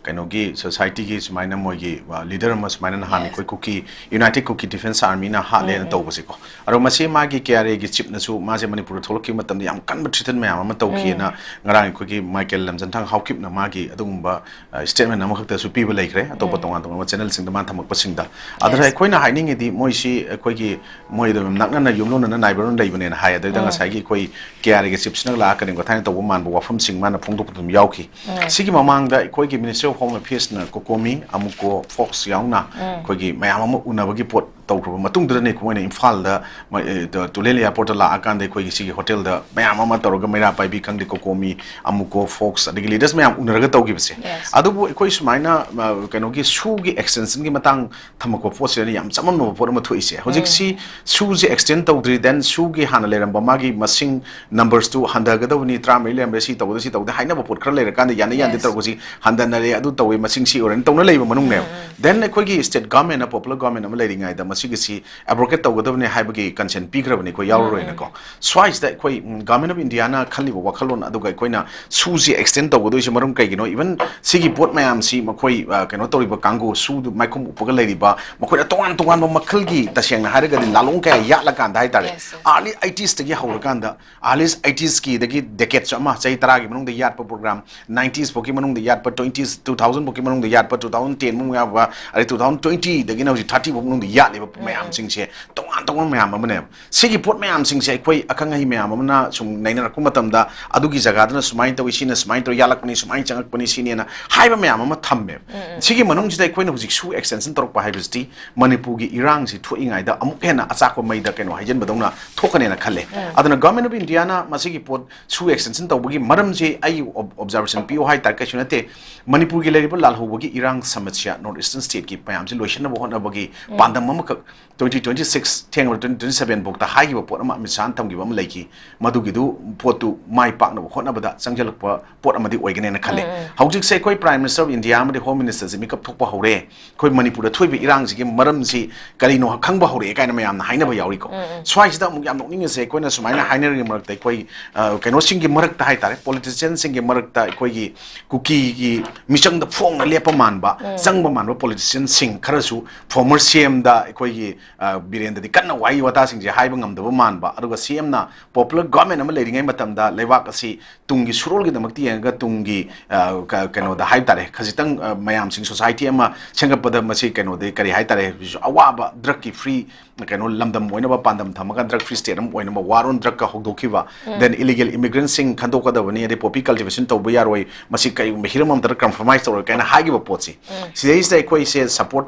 ꯀꯩꯅꯣꯒꯤ ꯁꯣꯁꯥꯏꯇꯤꯒꯤ ꯁꯨꯃꯥꯏꯅ ꯃꯣꯏꯒꯤ, ꯑ, ꯂꯤꯗꯔ ꯑꯃ ꯁꯨꯃꯥꯏꯅ ꯅꯍꯥꯟ Yes. ꯑꯩꯈꯣꯏ ꯀꯨꯀꯤ, ꯌꯨꯅꯥꯏꯇꯦꯗ ꯀꯨꯀꯤ ꯗꯤꯐꯦꯟꯁ ꯑꯥꯔꯃꯤꯅ ꯍꯥꯠꯂꯦꯅ ꯇꯧꯕꯁꯦꯀꯣ꯫ ꯑꯗꯣ ꯃꯁꯤ ꯃꯥꯒꯤ ꯀꯦ ꯑꯥꯔ ꯑꯦꯒꯤ ꯆꯤꯞꯅꯁꯨ ꯃꯥꯁꯦ ꯃꯅꯤꯄꯨꯔꯗ ꯊꯣꯛꯂꯛꯈꯤꯕ ꯃꯇꯝꯗ ꯌꯥꯝ ꯀꯟꯕ ꯊ꯭ꯔꯤꯇꯟ ꯃꯌꯥꯝ ꯑꯃ ꯇꯧꯈꯤꯑꯅ ꯉꯔꯥꯡ ꯑꯩꯈꯣꯏꯒꯤ ꯃꯥꯏꯀꯦꯜ ꯂꯝꯖꯟꯊꯥꯡ ꯍꯥꯎꯀꯤꯞꯅ ꯃꯥꯒꯤ ꯑꯗꯨꯒꯨꯝꯕ, ꯑ, ꯁ꯭ꯇꯦꯠꯃꯦꯟ ꯑꯃꯈꯛꯇꯁꯨ ꯄꯤꯕ ꯂꯩꯈ꯭ꯔꯦ, ꯑꯇꯣꯞꯄ ꯇꯣꯉꯥꯟ ꯇꯣꯉꯥꯟꯕ ꯆꯦꯅꯦꯜꯁꯤꯡꯗ ꯃꯥꯅ ꯊꯝꯃꯛꯄꯁꯤꯡꯗ꯫ ꯑꯗꯨꯅ Yes. ꯑꯩꯈꯣꯏꯅ ꯍꯥꯏꯅꯤꯡꯉꯤꯗꯤ ꯃꯣꯏꯁꯤ ꯑꯩꯈꯣꯏꯒꯤ ꯃꯣꯏꯗ ꯅꯛꯅꯅ ꯌꯨꯝꯂꯣꯟꯅꯅ ꯅꯥꯏꯕꯔ ꯑꯃ ꯂꯩꯕꯅꯦꯅ ꯍꯥꯏ꯫ ꯑꯗꯨꯗ ꯉꯁꯥꯏꯒꯤ ꯑꯩꯈꯣꯏ ꯀꯦ ꯑꯥꯔ ꯑꯦꯒꯤ ꯆꯤꯞꯁꯤꯅ ꯂꯥꯛꯑ ꯀꯔꯤꯒꯨꯝꯕ ꯊꯥꯏꯅ ꯇꯧꯕ ꯃꯥꯟꯕ ꯋꯥꯐꯝꯁꯤꯡ ꯃꯥꯅ ꯐꯣꯡꯗꯣꯛꯄ ꯑꯗꯨꯝ ꯌꯥꯎꯈꯤ꯫ ꯁꯤꯒꯤ ꯃꯃꯥꯡꯗ ꯑꯩꯈꯣꯏꯒꯤ ꯃꯤꯅꯤꯁꯇ꯭ꯔꯤ ꯑꯣꯐ ꯍꯣꯝ ꯑꯦꯐꯤꯌꯔꯁꯅ ꯀꯣꯀꯣꯃꯤ, ꯑꯃꯨꯀꯣ, ꯐꯣꯛꯁ ꯌꯥꯎꯅ ꯑꯩꯈꯣꯏꯒꯤ ꯃꯌꯥꯝ ꯑꯃ ꯎꯅꯕꯒꯤ ꯄꯣꯠ ꯇꯧꯈ꯭ꯔꯕ ꯃꯇꯨꯡꯗꯨꯗꯅꯤ ꯃꯣꯏꯅ ꯏꯝꯐꯥꯜꯗ ꯃ-, ꯑꯦ, ꯇ-, ꯇꯨꯂꯦꯟ ꯑꯦꯌꯥꯔꯄꯣꯔꯠꯇ ꯂꯥꯛꯑꯀꯥꯟꯗ ꯑꯩꯈꯣꯏꯒꯤ ꯁꯤꯒꯤ ꯍꯣꯇꯦꯜꯗ ꯃꯌꯥꯝ ꯑꯃ ꯇꯧꯔꯒ ꯃꯩꯔꯥ ꯄꯥꯏꯕꯤ ꯈꯪꯗꯦ, ꯀꯣꯀꯣꯃꯤ, ꯑꯃꯨꯀꯣ, ꯐꯣꯛꯁ, ꯑꯗꯒꯤ ꯂꯤꯗꯔꯁ ꯃꯌꯥꯝ ꯎꯅꯔꯒ ꯇꯧꯈꯤꯕꯁꯦ꯫ Yes. ꯑꯗꯨꯕꯨ ꯑꯩꯈꯣꯏ ꯁꯨꯃꯥꯏꯅ, ꯑ, ꯀꯩꯅꯣꯒꯤ ꯁꯨꯒꯤ ꯑꯦꯛꯁꯇꯦꯟꯁꯟꯒꯤ ꯃꯇꯥꯡ ꯊꯝꯃꯛꯄ ꯄꯣꯠꯁꯤꯗꯅ ꯌꯥꯝ ꯆꯃꯝꯅꯕ ꯄꯣꯠ ꯑꯃ ꯊꯣꯛꯏꯁꯦ꯫ ꯍꯧꯖꯤꯛꯁꯤ ꯁꯨꯁꯦ ꯑꯦꯛꯁꯇꯦꯟ ꯇꯧꯗ꯭ꯔꯤ, then ꯁꯨꯒꯤ ꯍꯥꯟꯅ ꯂꯩꯔꯝꯕ ꯃꯥꯒꯤ ꯃꯁꯤꯡ ꯅꯝꯕꯔꯁꯇꯨ ꯍꯟꯊꯒꯗꯕꯅꯤ, ꯇꯔꯥꯃꯔꯤ ꯂꯩꯔꯝꯕ ꯁꯤ ꯇꯧꯗ ꯁꯤ ꯇꯧꯗ ꯍꯥꯏꯅꯕ ꯄꯣꯠ ꯈꯔ ꯂꯩꯔꯀꯥꯟꯗ ꯌꯥꯅ ꯌꯥꯅꯗꯦ Yes. ꯇꯧꯔꯛꯄꯁꯤ ꯍꯟꯊꯅꯔꯦ, ꯑꯗꯨ ꯇꯧꯋꯦ, ꯃꯁꯤꯡ ꯁꯤ ꯑꯣꯏꯔꯦꯅ ꯇꯧꯅ ꯂꯩꯕ ꯃꯅꯨꯡꯅꯦꯕ꯫ Then ꯑꯩꯈꯣꯏꯒꯤ ꯁ꯭ꯇꯦꯠ ꯒꯚꯔꯟꯃꯦꯟꯠꯅ, ꯄꯣꯄꯨꯂꯔ ꯒꯚꯔꯟꯃꯦꯟꯠ ꯑꯃ ꯂꯩꯔꯤꯉꯩꯗ ꯃꯁꯤꯒꯤꯁꯤ ꯑꯦꯕ꯭ꯔꯣꯒꯦꯠ ꯇꯧꯒꯗꯕꯅꯤ ꯍꯥꯏꯕꯒꯤ ꯀꯟꯁꯦꯟ ꯄꯤꯈ꯭ꯔꯕꯅꯤ, ꯑꯩꯈꯣꯏ ꯌꯥꯎꯔꯔꯣꯏꯅꯀꯣ꯫ ꯁ꯭ꯋꯥꯏꯁꯤꯗ ꯑꯩꯈꯣꯏ, ꯎꯝ, ꯒꯚꯔꯟꯃꯦꯟꯠ ꯑꯣꯐ ꯏꯟꯗꯤꯌꯥꯅ ꯈꯜꯂꯤꯕ ꯋꯥꯈꯜꯂꯣꯟ ꯑꯗꯨꯒ ꯑꯩꯈꯣꯏꯅ ꯁꯨꯁꯤ ꯑꯦꯛꯁꯇꯦꯟ ꯇꯧꯒꯗꯣꯏꯁꯦ ꯃꯔꯝ ꯀꯩꯒꯤꯅꯣ? Even ꯁꯤꯒꯤ ꯄꯣꯠ ꯃꯌꯥꯝꯁꯤ ꯃꯈꯣꯏ, ꯑ, ꯀꯩꯅꯣ ꯇꯧꯔꯤꯕ ꯀꯥꯡꯕꯨ, ꯁꯨꯗꯨ ꯃꯥꯏꯈꯨꯝ ꯎꯞꯄꯒ ꯂꯩꯔꯤꯕ ꯃꯈꯣꯏꯅ ꯇꯣꯉꯥꯟ ꯇꯣꯉꯥꯟꯕ ꯃꯈꯜꯒꯤ, ꯇꯁꯦꯡꯅ ꯍꯥꯏꯔꯒꯗꯤ ꯂꯥꯂꯣꯡ ꯀꯌꯥ ꯌꯥꯠꯂꯀꯥꯟꯗ ꯍꯥꯏꯇꯥꯔꯦ, Yes, yes. ꯑꯥꯔꯂꯤ ꯑꯩꯇꯤꯁꯇꯒꯤ ꯍꯧꯔꯀꯥꯟꯗ, ꯑꯥꯔꯂꯤ ꯑꯩꯇꯤꯁꯀꯤꯗꯒꯤ ꯗꯦꯀꯦꯠꯁ ꯑꯃ, ꯆꯍꯤ ꯇꯔꯥꯒꯤ ꯃꯅꯨꯡꯗ ꯌꯥꯠꯄ ꯄ꯭ꯔꯣꯒ꯭ꯔꯥꯝ, ꯅꯥꯏꯟꯇꯤꯁ ꯐꯥꯎꯒꯤ ꯃꯅꯨꯡꯗ ꯌꯥꯠꯄ, ꯇ꯭ꯋꯦꯟꯇꯤꯁ, ꯇꯨ ꯊꯥꯎꯖꯟ ꯐꯥꯎꯒꯤ ꯃꯅꯨꯡꯗ ꯌꯥꯠꯄ, ꯇꯨ ꯊꯥꯎꯖꯟ ꯇꯦꯟ ꯃꯨꯛ ꯌꯥꯎꯕ, ꯑꯗꯩ ꯇꯨ ꯊꯥꯎꯖꯟ ꯇ꯭ꯋꯦꯟꯇꯤꯗꯒꯤꯅ ꯍꯧꯖꯤꯛ ꯊꯥꯔꯇꯤ ꯐꯥꯎ ꯃꯅꯨꯡꯗ ꯌꯥꯠꯂꯤꯕ ꯃꯌꯥꯝꯁꯤꯡꯁꯦ ꯇꯣꯉꯥꯟ ꯇꯧꯕ ꯃꯌꯥꯝ ꯑꯃꯅꯦꯕ꯫ ꯁꯤꯒꯤ ꯄꯣꯠ ꯃꯌꯥꯝꯁꯤꯡꯁꯦ ꯑꯩꯈꯣꯏ ꯑꯈꯪ ꯑꯍꯩ ꯃꯌꯥꯝ ꯑꯃꯅ ꯁꯨꯝ ꯅꯩꯅꯔꯛꯄ ꯃꯇꯝꯗ, ꯑꯗꯨꯒꯤ ꯖꯒꯥꯗꯨꯅ ꯁꯨꯃꯥꯏꯅ ꯇꯧꯏ, ꯁꯤꯅ ꯁꯨꯃꯥꯏꯅ ꯇꯧꯏ, ꯌꯥꯜꯂꯛꯄꯅꯤ, ꯁꯨꯃꯥꯏꯅ ꯆꯪꯉꯛꯄꯅꯤ, ꯁꯤꯅꯦꯅ ꯍꯥꯏꯕ ꯃꯌꯥꯝ ꯑꯃ ꯊꯝꯃꯦꯕ꯫ ꯁꯤꯒꯤ ꯃꯅꯨꯡꯁꯤꯗ ꯑꯩꯈꯣꯏꯅ ꯍꯧꯖꯤꯛ ꯁꯨ extension ꯇꯧꯔꯛꯄ ꯍꯥꯏꯕꯁꯤꯗꯤ ꯃꯅꯤꯄꯨꯔꯒꯤ ꯏꯔꯥꯡꯁꯤ ꯊꯣꯛꯏꯉꯩꯗ ꯑꯃꯨꯛ ꯍꯦꯟꯅ ꯑꯆꯥꯛꯄ ꯃꯩꯗ ꯀꯩꯅꯣ ꯍꯩꯖꯤꯟꯕꯗꯧꯅ ꯊꯣꯛꯀꯅꯦꯅ ꯈꯜꯂꯦ꯫ ꯑꯗꯨꯅ Government of Indiaꯅ ꯃꯁꯤꯒꯤ ꯄꯣꯠ ꯁꯨ extension ꯇꯧꯕꯒꯤ ꯃꯔꯝꯁꯤ ꯑꯩ ob-, observation ꯄꯤꯌꯨ ꯍꯥꯏꯇꯥꯔꯦ, ꯀꯩꯁꯨ ꯅꯠꯇꯦ꯫ ꯃꯅꯤꯄꯨꯔꯒꯤ ꯂꯩꯔꯤꯕ ꯂꯥꯜꯍꯧꯕꯒꯤ ꯏꯔꯥꯡ ꯁꯃꯁ꯭ꯌꯥ North Eastern stateꯀꯤ ꯃꯌꯥꯝꯁꯤ ꯂꯣꯏꯁꯤꯟꯅꯕ ꯍꯣꯠꯅꯕꯒꯤ ꯄꯥꯟꯗꯝ ꯑꯃꯈꯛ twenty twenty six ꯊꯦꯡꯂꯕꯗ twenty twenty seven ꯐꯥꯎꯗ ꯍꯥꯏꯈꯤꯕ ꯄꯣꯠ ꯑꯃ ꯑꯃꯤꯠ ꯁꯥꯍꯅ ꯊꯝꯈꯤꯕ ꯑꯃ ꯂꯩꯈꯤ꯫ ꯃꯗꯨꯒꯤꯗꯨ ꯄꯣꯠꯇꯨ ꯃꯥꯏ ꯄꯥꯛꯅꯕ ꯍꯣꯠꯅꯕꯗ ꯆꯪꯁꯤꯜꯂꯛꯄ ꯄꯣꯠ ꯑꯃꯗꯤ ꯑꯣꯏꯒꯅꯦꯅ ꯈꯜꯂꯦ꯫ ꯍꯧꯖꯤꯛꯁꯦ ꯑꯩꯈꯣꯏ Prime Minister of India ꯑꯃꯗꯤ Home Ministerꯁꯤ ꯃꯤꯀꯞ ꯊꯣꯛꯄ ꯍꯧꯔꯦ꯫ ꯑꯩꯈꯣꯏ ꯃꯅꯤꯄꯨꯔꯗ ꯊꯣꯛꯏꯕ ꯏꯔꯥꯡꯁꯤꯒꯤ ꯃꯔꯝꯁꯤ ꯀꯔꯤꯅꯣ ꯈꯪꯕ ꯍꯧꯔꯛꯑꯦ ꯀꯥꯏꯅ ꯃꯌꯥꯝꯅ ꯍꯥꯏꯅꯕ ꯌꯥꯎꯔꯤꯀꯣ꯫ ꯁ꯭ꯋꯥꯏꯁꯤꯗ ꯑꯃꯨꯛ ꯌꯥꯝ ꯅꯣꯛꯅꯤꯡꯉꯤꯁꯦ, ꯑꯩꯈꯣꯏꯅ ꯁꯨꯃꯥꯏꯅ ꯍꯥꯏꯅꯔꯤꯉꯩ ꯃꯔꯛꯇ ꯑꯩꯈꯣꯏ, ꯑ, ꯀꯩꯅꯣꯁꯤꯡꯒꯤ ꯃꯔꯛꯇ ꯍꯥꯏꯇꯥꯔꯦ, politicianꯁꯤꯡꯒꯤ ꯃꯔꯛꯇ ꯑꯩꯈꯣꯏꯒꯤ ꯀꯨꯀꯤꯒꯤ ꯃꯤꯆꯪꯗ ꯐꯣꯡꯅ ꯂꯦꯞꯄ ꯃꯥꯟꯕ, ꯆꯪꯕ ꯃꯥꯟꯕ politicianꯁꯤꯡ ꯈꯔꯁꯨ former CMꯗ ꯑꯩꯈꯣꯏꯒꯤ, ꯑ, ꯕꯤꯔꯦꯟꯗꯗꯤ ꯀꯟꯅ ꯋꯥꯍꯩ ꯋꯥꯇꯥꯁꯤꯡꯁꯦ ꯍꯥꯏꯕ ꯉꯝꯗꯕ ꯃꯥꯟꯕ, ꯑꯗꯨꯒ CMꯅ popular government ꯑꯃ ꯂꯩꯔꯤꯉꯩ ꯃꯇꯝꯗ ꯂꯩꯕꯥꯛ ꯑꯁꯤ ꯇꯨꯡꯒꯤ ꯁꯨꯔꯣꯜꯒꯤꯗꯃꯛꯇ ꯌꯦꯡꯉꯒ ꯇꯨꯡꯒꯤ, ꯑ, ꯀ-, ꯀꯩꯅꯣꯗ ꯍꯥꯏꯕ ꯇꯥꯔꯦ, ꯈꯖꯤꯛꯇꯪ, ꯑ, ꯃꯌꯥꯝꯁꯤꯡ society ꯑꯃ ꯁꯦꯝꯒꯠꯄꯗ ꯃꯁꯤ ꯀꯩꯅꯣꯗ ꯀꯔꯤ ꯍꯥꯏ ꯇꯥꯔꯦ, ꯑꯋꯥꯕ drugꯀꯤ free ꯀꯩꯅꯣ ꯂꯝꯗꯝ ꯑꯣꯏꯅꯕ ꯄꯥꯟꯗꯝ ꯊꯝꯃꯒ drug free state ꯑꯃ ꯑꯣꯏꯅꯕ war on drugꯀ ꯍꯧꯗꯣꯛꯈꯤꯕ, then illegal immigrantꯁꯤꯡ ꯈꯟꯗꯣꯛꯀꯗꯕꯅꯤ, ꯑꯗꯩ poppy cultivation ꯇꯧꯕ ꯌꯥꯔꯣꯏ, ꯃꯁꯤ ꯀꯩꯒꯨꯝꯕ ꯍꯤꯔꯝ ꯑꯃꯗ compromise ꯇꯧꯔꯣꯏ ꯀꯥꯏꯅ ꯍꯥꯏꯈꯤꯕ ꯄꯣꯠꯁꯤ꯫ ꯁꯤꯗꯩꯁꯤꯗ ꯑꯩꯈꯣꯏꯁꯦ support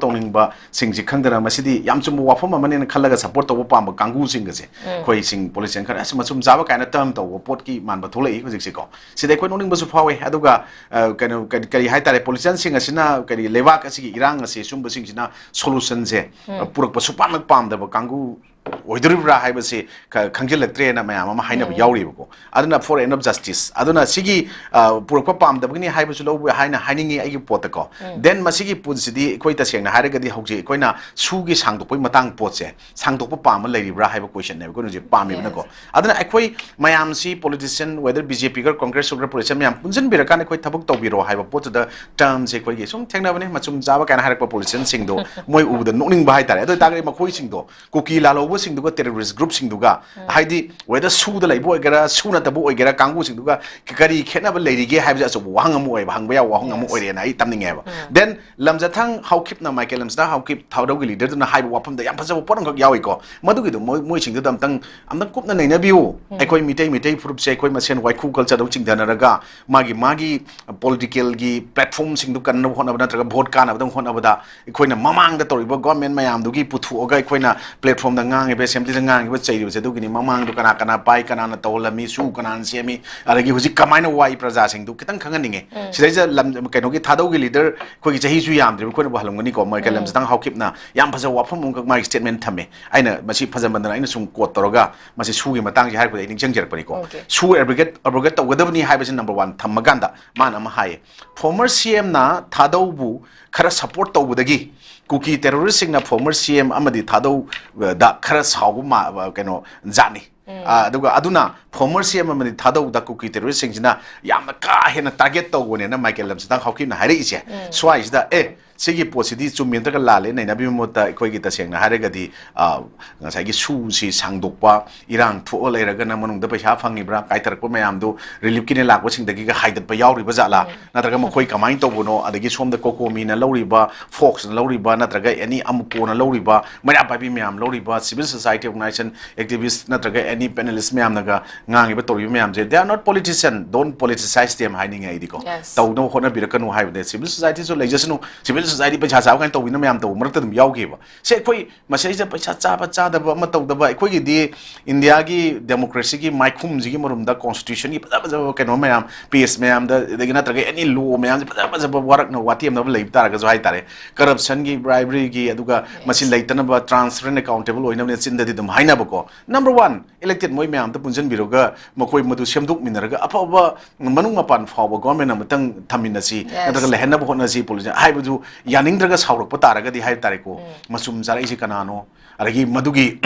ꯇꯧꯅꯤꯡꯕꯁꯤꯡꯁꯤ ꯈꯪꯗꯅ ꯃꯁꯤꯗꯤ ꯌꯥꯝ ꯆꯨꯝꯕ ꯋꯥꯐꯝ ꯑꯃꯅꯦꯅ ꯈꯜꯂꯒ support ꯇꯧꯕ ꯄꯥꯝꯕ ꯀꯥꯡꯕꯨꯁꯤꯡꯒꯁꯦ ꯑꯩꯈꯣꯏꯁꯤꯡ politician ꯈꯔ ꯑꯁ ꯃꯆꯨꯝ ꯆꯥꯕ ꯀꯥꯏꯅ term ꯇꯧꯕ ꯄꯣꯠꯀꯤ ꯃꯥꯟꯕ ꯊꯣꯛꯂꯛꯏ ꯍꯧꯖꯤꯛꯁꯦꯀꯣ꯫ ꯁꯤꯗ ꯑꯩꯈꯣꯏ ꯅꯣꯛꯅꯤꯡꯕꯁꯨ ꯐꯥꯎꯋꯦ꯫ ꯑꯗꯨꯒ, ꯑ, ꯀꯩꯅꯣ, ꯀꯔꯤ, ꯀꯔꯤ ꯍꯥꯏꯇꯥꯔꯦ, politicianꯁꯤꯡ ꯑꯁꯤꯅ ꯀꯔꯤ ꯂꯩꯕꯥꯛ ꯑꯁꯤꯒꯤ ꯏꯔꯥꯡ ꯑꯁꯤ ꯁꯨꯝꯕꯁꯤꯡꯁꯤꯅ solutionꯁꯦ, ꯑ, ꯄꯨꯔꯛꯄ ꯁꯨꯄꯥꯝꯅ ꯄꯥꯝꯗꯕ ꯀꯥꯡꯕꯨ ꯑꯣꯏꯗꯣꯔꯤꯕ꯭ꯔꯥ ꯍꯥꯏꯕꯁꯤ ꯈ-, ꯈꯪꯖꯤꯜꯂꯛꯇ꯭ꯔꯦꯅ ꯃꯌꯥꯝ ꯑꯃ ꯍꯥꯏꯅꯕ ꯌꯥꯎꯔꯤꯕꯀꯣ꯫ ꯑꯗꯨꯅ for end of justice, ꯑꯗꯨꯅ ꯁꯤꯒꯤ, ꯑ, ꯄꯨꯔꯛꯄ ꯄꯥꯝꯗꯕꯒꯤꯅꯤ ꯍꯥꯏꯕꯁꯨ ꯂꯧꯕ ꯍꯥꯏꯅ ꯍꯥꯏꯅꯤꯡꯉꯤ ꯑꯩꯒꯤ ꯄꯣꯠꯇꯀꯣ꯫ Then ꯃꯁꯤꯒꯤ ꯄꯣꯠꯁꯤꯗꯤ ꯑꯩꯈꯣꯏ ꯇꯁꯦꯡꯅ ꯍꯥꯏꯔꯒꯗꯤ ꯍꯧꯖꯤꯛ ꯑꯩꯈꯣꯏꯅ ꯁꯨꯒꯤ ꯁꯥꯡꯗꯣꯛꯄꯒꯤ ꯃꯇꯥꯡ ꯄꯣꯠꯁꯦ ꯁꯥꯡꯗꯣꯛꯄ ꯄꯥꯝꯕ ꯂꯩꯔꯤꯕ꯭ꯔꯥ ꯍꯥꯏꯕ questionꯅꯦꯕ ꯑꯩꯈꯣꯏꯅ ꯍꯧꯖꯤꯛ ꯄꯥꯝꯃꯤꯕꯅꯀꯣ꯫ ꯑꯗꯨꯅ ꯑꯩꯈꯣꯏ ꯃꯌꯥꯝꯁꯤ politician, whether BJP ꯒ Congress ꯑꯣꯏꯒꯦꯔꯥ, politician ꯃꯌꯥꯝ ꯄꯨꯟꯁꯤꯟꯕꯤꯔꯀꯥꯟꯗ ꯑꯩꯈꯣꯏ ꯊꯕꯛ ꯇꯧꯕꯤꯔꯣ ꯍꯥꯏꯕ ꯄꯣꯠꯇꯨꯗ termꯁꯦ ꯑꯩꯈꯣꯏꯒꯤ ꯁꯨꯝ ꯊꯦꯡꯅꯕꯅꯦ, ꯃꯆꯨꯝ ꯆꯥꯕ ꯀꯥꯏꯅ ꯍꯥꯏꯔꯛꯄ politicianꯁꯤꯡꯗꯣ ꯃꯣꯏ ꯎꯕꯗ ꯅꯣꯛꯅꯤꯡꯕ ꯍꯥꯏꯇꯥꯔꯦ꯫ ꯑꯗꯨ ꯑꯣꯏꯇꯥꯔꯒꯗꯤ ꯃꯈꯣꯏꯁꯤꯡꯗꯣ ꯀꯨꯀꯤ ꯂꯥꯜꯍꯧꯕ ꯁꯤꯡꯗꯨꯒ terrorist group ꯁꯤꯡꯗꯨꯒ, ꯍꯥꯏꯗꯤ whether ꯁꯨꯗ ꯂꯩꯕ ꯑꯣꯏꯒꯦꯔꯥ, ꯁꯨ ꯅꯠꯇꯕ ꯑꯣꯏꯒꯦꯔꯥ, ꯀꯥꯡꯕꯨꯁꯤꯡꯗꯨꯒ ꯀꯔꯤ ꯈꯦꯠꯅꯕ ꯂꯩꯔꯤꯒꯦ ꯍꯥꯏꯕꯁꯦ ꯑꯆꯧꯕ ꯋꯥꯍꯪ ꯑꯃ ꯑꯣꯏꯕ, ꯍꯪꯕ ꯌꯥꯕ ꯋꯥꯍꯪ ꯑꯃ ꯑꯣꯏꯔꯦꯅ ꯑꯩ ꯇꯝꯅꯤꯡꯉꯦꯕ꯫ Then ꯂꯝꯖꯊꯥꯡ ꯍꯥꯎꯈꯤꯞꯅ, ꯃꯥꯏꯀꯦꯜ ꯂꯝꯖꯊꯥꯡ ꯍꯥꯎꯈꯤꯞ, ꯊꯥꯗꯧꯒꯤ leader ꯗꯨꯅ ꯍꯥꯏꯕ ꯋꯥꯐꯝꯗ ꯌꯥꯝ ꯐꯖꯕ ꯄꯣꯠ ꯑꯃꯈꯛ ꯌꯥꯎꯏꯀꯣ꯫ ꯃꯗꯨꯒꯤꯗꯣ ꯃꯣꯏ, ꯃꯣꯏꯁꯤꯡꯗꯨꯗ ꯑꯝꯇꯪ, ꯑꯝꯇꯪ ꯀꯨꯞꯅ ꯅꯩꯅꯕꯤꯌꯨ꯫ ꯑꯩꯈꯣꯏ ꯃꯤꯇꯩ, ꯃꯤꯇꯩ ꯐꯨꯔꯨꯞꯁꯦ, ꯑꯩꯈꯣꯏ ꯃꯁꯦꯟ ꯋꯥꯏꯈꯨ culture ꯗ ꯆꯤꯡꯊꯅꯔꯒ ꯃꯥꯒꯤ, ꯃꯥꯒꯤ political ꯒꯤ platform ꯁꯤꯡꯗꯨ ꯀꯟꯅꯕ ꯍꯣꯠꯅꯕ ꯅꯠꯇ꯭ꯔꯒ vote ꯀꯥꯟꯅꯕꯗꯪ ꯍꯣꯠꯅꯕꯗ ꯑꯩꯈꯣꯏꯅ ꯃꯃꯥꯡꯗ ꯇꯧꯔꯤꯕ government ꯃꯌꯥꯝꯗꯨꯒꯤ ꯄꯨꯊꯣꯛꯑꯒ ꯑꯩꯈꯣꯏꯅ platform ꯗ ꯉꯥꯡꯉꯤꯕ, assembly ꯗ ꯉꯥꯡꯉꯤꯕ, ꯆꯩꯔꯤꯕꯁꯦ ꯑꯗꯨꯒꯤꯅꯤ꯫ ꯃꯃꯥꯡꯗꯣ ꯀꯅꯥ ꯀꯅꯥ ꯄꯥꯏ, ꯀꯅꯥꯅ ꯇꯧꯍꯜꯂꯝꯃꯤ, ꯁꯨ ꯀꯅꯥꯅ ꯁꯦꯝꯃꯤ, ꯑꯗꯒꯤ ꯍꯧꯖꯤꯛ ꯀꯃꯥꯏꯅ ꯋꯥꯏ ꯄ꯭ꯔꯖꯥꯁꯤꯡꯗꯨ ꯈꯤꯇꯪ ꯈꯪꯍꯟꯅꯤꯡꯉꯦ꯫ ꯁꯤꯗꯩꯁꯤꯗ ꯂꯝ, ꯀꯩꯅꯣꯒꯤ ꯊꯥꯗꯧꯒꯤ leader ꯑꯩꯈꯣꯏꯒꯤ ꯆꯍꯤꯁꯨ ꯌꯥꯝꯗ꯭ꯔꯤꯕ, ꯑꯩꯈꯣꯏꯅꯕꯨ ꯍꯜꯂꯝꯒꯅꯤꯀꯣ, ꯃꯥꯏꯀꯦꯜ ꯂꯝꯖꯥꯊꯥꯡ ꯍꯥꯎꯀꯤꯞꯅ ꯌꯥꯝ ꯐꯖꯕ ꯋꯥꯐꯝ ꯑꯃꯈꯛ ꯃꯥꯒꯤ statement ꯊꯝꯃꯦ꯫ ꯑꯩꯅ ꯃꯁꯤ ꯐꯖꯃꯟꯗꯅ ꯑꯩꯅ ꯁꯨꯝ quote ꯇꯧꯔꯒ ꯃꯁꯤ ꯁꯨꯒꯤ ꯃꯇꯥꯡꯁꯦ ꯍꯥꯏꯔꯛꯄꯗ ꯑꯩ ꯅꯤꯡꯁꯤꯡꯖꯔꯛꯄꯅꯤꯀꯣ꯫ ꯁꯨ abrogate, abrogate ꯇꯧꯒꯗꯕꯅꯤ ꯍꯥꯏꯕꯁꯤ number one ꯊꯝꯃꯀꯥꯟꯗ ꯃꯥꯅ ꯑꯃ ꯍꯥꯏꯌꯦ, former C M ꯅ ꯊꯥꯗꯧꯕꯨ ꯈꯔ support ꯇꯧꯕꯗꯒꯤ ꯀꯨꯀꯤ terrorist ꯁꯤꯡꯅ former C M ꯑꯃꯗꯤ ꯊꯥꯗꯧꯗ ꯈꯔ ꯁꯥꯎꯕ ꯃꯥ-, ꯀꯩꯅꯣ ꯖꯥꯠꯅꯤ꯫ ꯑꯥ, ꯑꯗꯨꯒ ꯑꯗꯨꯅ former C M ꯑꯃꯗꯤ ꯊꯥꯗꯧꯗ ꯀꯨꯀꯤ terrorist ꯁꯤꯡꯁꯤꯅ ꯌꯥꯝꯅ ꯀꯥ ꯍꯦꯟꯅ target ꯇꯧꯕꯅꯦꯅ ꯃꯥꯏꯀꯦꯜ ꯂꯝꯖꯥꯊꯥꯡ ꯍꯥꯎꯀꯤꯞꯅ ꯍꯥꯏꯔꯛꯏꯁꯦ꯫ ꯁ꯭ꯋꯥꯏꯁꯤꯗ, ꯑꯦ, ꯁꯤꯒꯤ ꯄꯣꯠꯁꯤꯗꯤ ꯆꯨꯝꯃꯤ ꯅꯠꯇ꯭ꯔꯒ ꯂꯥꯜꯂꯦ ꯅꯩꯅꯕꯒꯤ ꯃꯍꯨꯠꯇ ꯑꯩꯈꯣꯏꯒꯤ ꯇꯁꯦꯡꯅ ꯍꯥꯏꯔꯒꯗꯤ, ꯑꯥ, ꯉꯁꯥꯏꯒꯤ ꯁꯨꯁꯤ ꯁꯥꯡꯗꯣꯛꯄ, ꯏꯔꯥꯡ ꯊꯣꯛꯑ ꯂꯩꯔꯒꯅ ꯃꯅꯨꯡꯗ ꯄꯩꯁꯥ ꯐꯪꯉꯤꯕ꯭ꯔꯥ, ꯀꯥꯏꯊꯔꯛꯄ ꯃꯌꯥꯝꯗꯨ relief ꯀꯤꯅꯦ ꯂꯥꯛꯄꯁꯤꯡꯗꯒꯤꯒ ꯍꯥꯏꯗꯠꯄ ꯌꯥꯎꯔꯤꯕ ꯖꯥꯠꯂꯥ? ꯅꯠꯇ꯭ꯔꯒ ꯃꯈꯣꯏ ꯀꯃꯥꯏꯅ ꯇꯧꯕꯅꯣ? ꯑꯗꯒꯤ ꯁꯣꯝꯗ ꯀꯣꯀꯣꯃꯤꯅ ꯂꯧꯔꯤꯕ, ꯐꯣꯛꯁꯅ ꯂꯧꯔꯤꯕ, ꯅꯠꯇ꯭ꯔꯒ ꯑꯦꯅꯤ ꯑꯃꯨꯀꯣꯅ ꯂꯧꯔꯤꯕ, ꯃꯩꯔꯥ ꯄꯥꯏꯕꯤ ꯃꯌꯥꯝ ꯂꯧꯔꯤꯕ, civil society organization activist ꯅꯠꯇ꯭ꯔꯒ ꯑꯦꯅꯤ panelist ꯃꯌꯥꯝꯅꯒ ꯉꯥꯡꯉꯤꯕ ꯇꯧꯔꯤꯕ ꯃꯌꯥꯝꯁꯦ, they are not politician, don't politicize them ꯍꯥꯏꯅꯤꯡꯉꯦ ꯑꯩꯗꯤꯀꯣ꯫ Yes. ꯇꯧꯅꯕ ꯍꯣꯠꯅꯕꯤꯔꯛꯀꯅꯨ ꯍꯥꯏꯕꯅꯦ꯫ Civil society ꯁꯨ ꯂꯩꯖꯁꯅꯨ, civil society ꯄꯩꯁꯥ ꯆꯥꯕ ꯀꯥꯏꯅ ꯇꯧꯕꯤꯅ ꯃꯌꯥꯝ ꯇꯧꯕ ꯃꯔꯛꯇ ꯑꯗꯨꯝ ꯌꯥꯎꯈꯤꯕ꯫ ꯁꯦ, ꯑꯩꯈꯣꯏ ꯃꯁꯤꯗꯩꯁꯤꯗ ꯄꯩꯁꯥ ꯆꯥꯕ ꯆꯥꯗꯕ ꯑꯃ ꯇꯧꯗꯕ, ꯑꯩꯈꯣꯏꯒꯤꯗꯤ ꯏꯟꯗꯤꯌꯥꯒꯤ democracy ꯒꯤ ꯃꯥꯏꯈꯨꯝꯁꯤꯒꯤ ꯃꯔꯨꯝꯗ constitution ꯒꯤ ꯐꯖ ꯐꯖꯕ ꯀꯩꯅꯣ ꯃꯌꯥꯝ, page ꯃꯌꯥꯝꯗ, ꯑꯗꯒꯤ ꯅꯠꯇ꯭ꯔꯒ ꯑꯦꯅꯤ law ꯃꯌꯥꯝꯁꯦ ꯐꯖ ꯐꯖꯕ ꯋꯥꯔꯛꯅ ꯋꯥꯇꯦꯝꯅꯕ ꯂꯩꯕ ꯇꯥꯔꯒꯁꯨ ꯍꯥꯏꯇꯥꯔꯦ, corruption ꯒꯤ, bribery ꯒꯤ, ꯑꯗꯨꯒ ꯃꯁꯤ ꯂꯩꯇꯅꯕ, transparent, accountable ꯑꯣꯏꯅꯕꯅꯦ ꯆꯤꯟꯗꯗꯤ ꯑꯗꯨꯝ ꯍꯥꯏꯅꯕꯀꯣ꯫ Number one, elected ꯃꯣꯏ ꯃꯌꯥꯝꯗ ꯄꯨꯟꯁꯤꯟꯕꯤꯔꯒ ꯃꯈꯣꯏ ꯃꯗꯨ ꯁꯦꯝꯗꯣꯛꯃꯤꯟꯅꯔꯒ ꯑꯐꯕ ꯃꯅꯨꯡ ꯃꯄꯥꯟ ꯐꯥꯎꯕ government ꯑꯃꯇꯪ ꯊꯝꯃꯤꯟꯅꯁꯤ, ꯅꯠꯇ꯭ꯔꯒ ꯂꯩꯍꯟꯅꯕ ꯍꯣꯠꯅꯁꯤ, policy ꯍꯥꯏꯕꯗꯨ ꯌꯥꯅꯤꯡꯗ꯭ꯔꯒ ꯁꯥꯎꯔꯛꯄ ꯇꯥꯔꯒꯗꯤ ꯍꯥꯏ ꯇꯥꯔꯦꯀꯣ, ꯃꯆꯨꯝ ꯆꯥꯔꯛꯏꯁꯤ ꯀꯅꯥꯅꯣ? ꯑꯗꯒꯤ ꯃꯗꯨꯒꯤ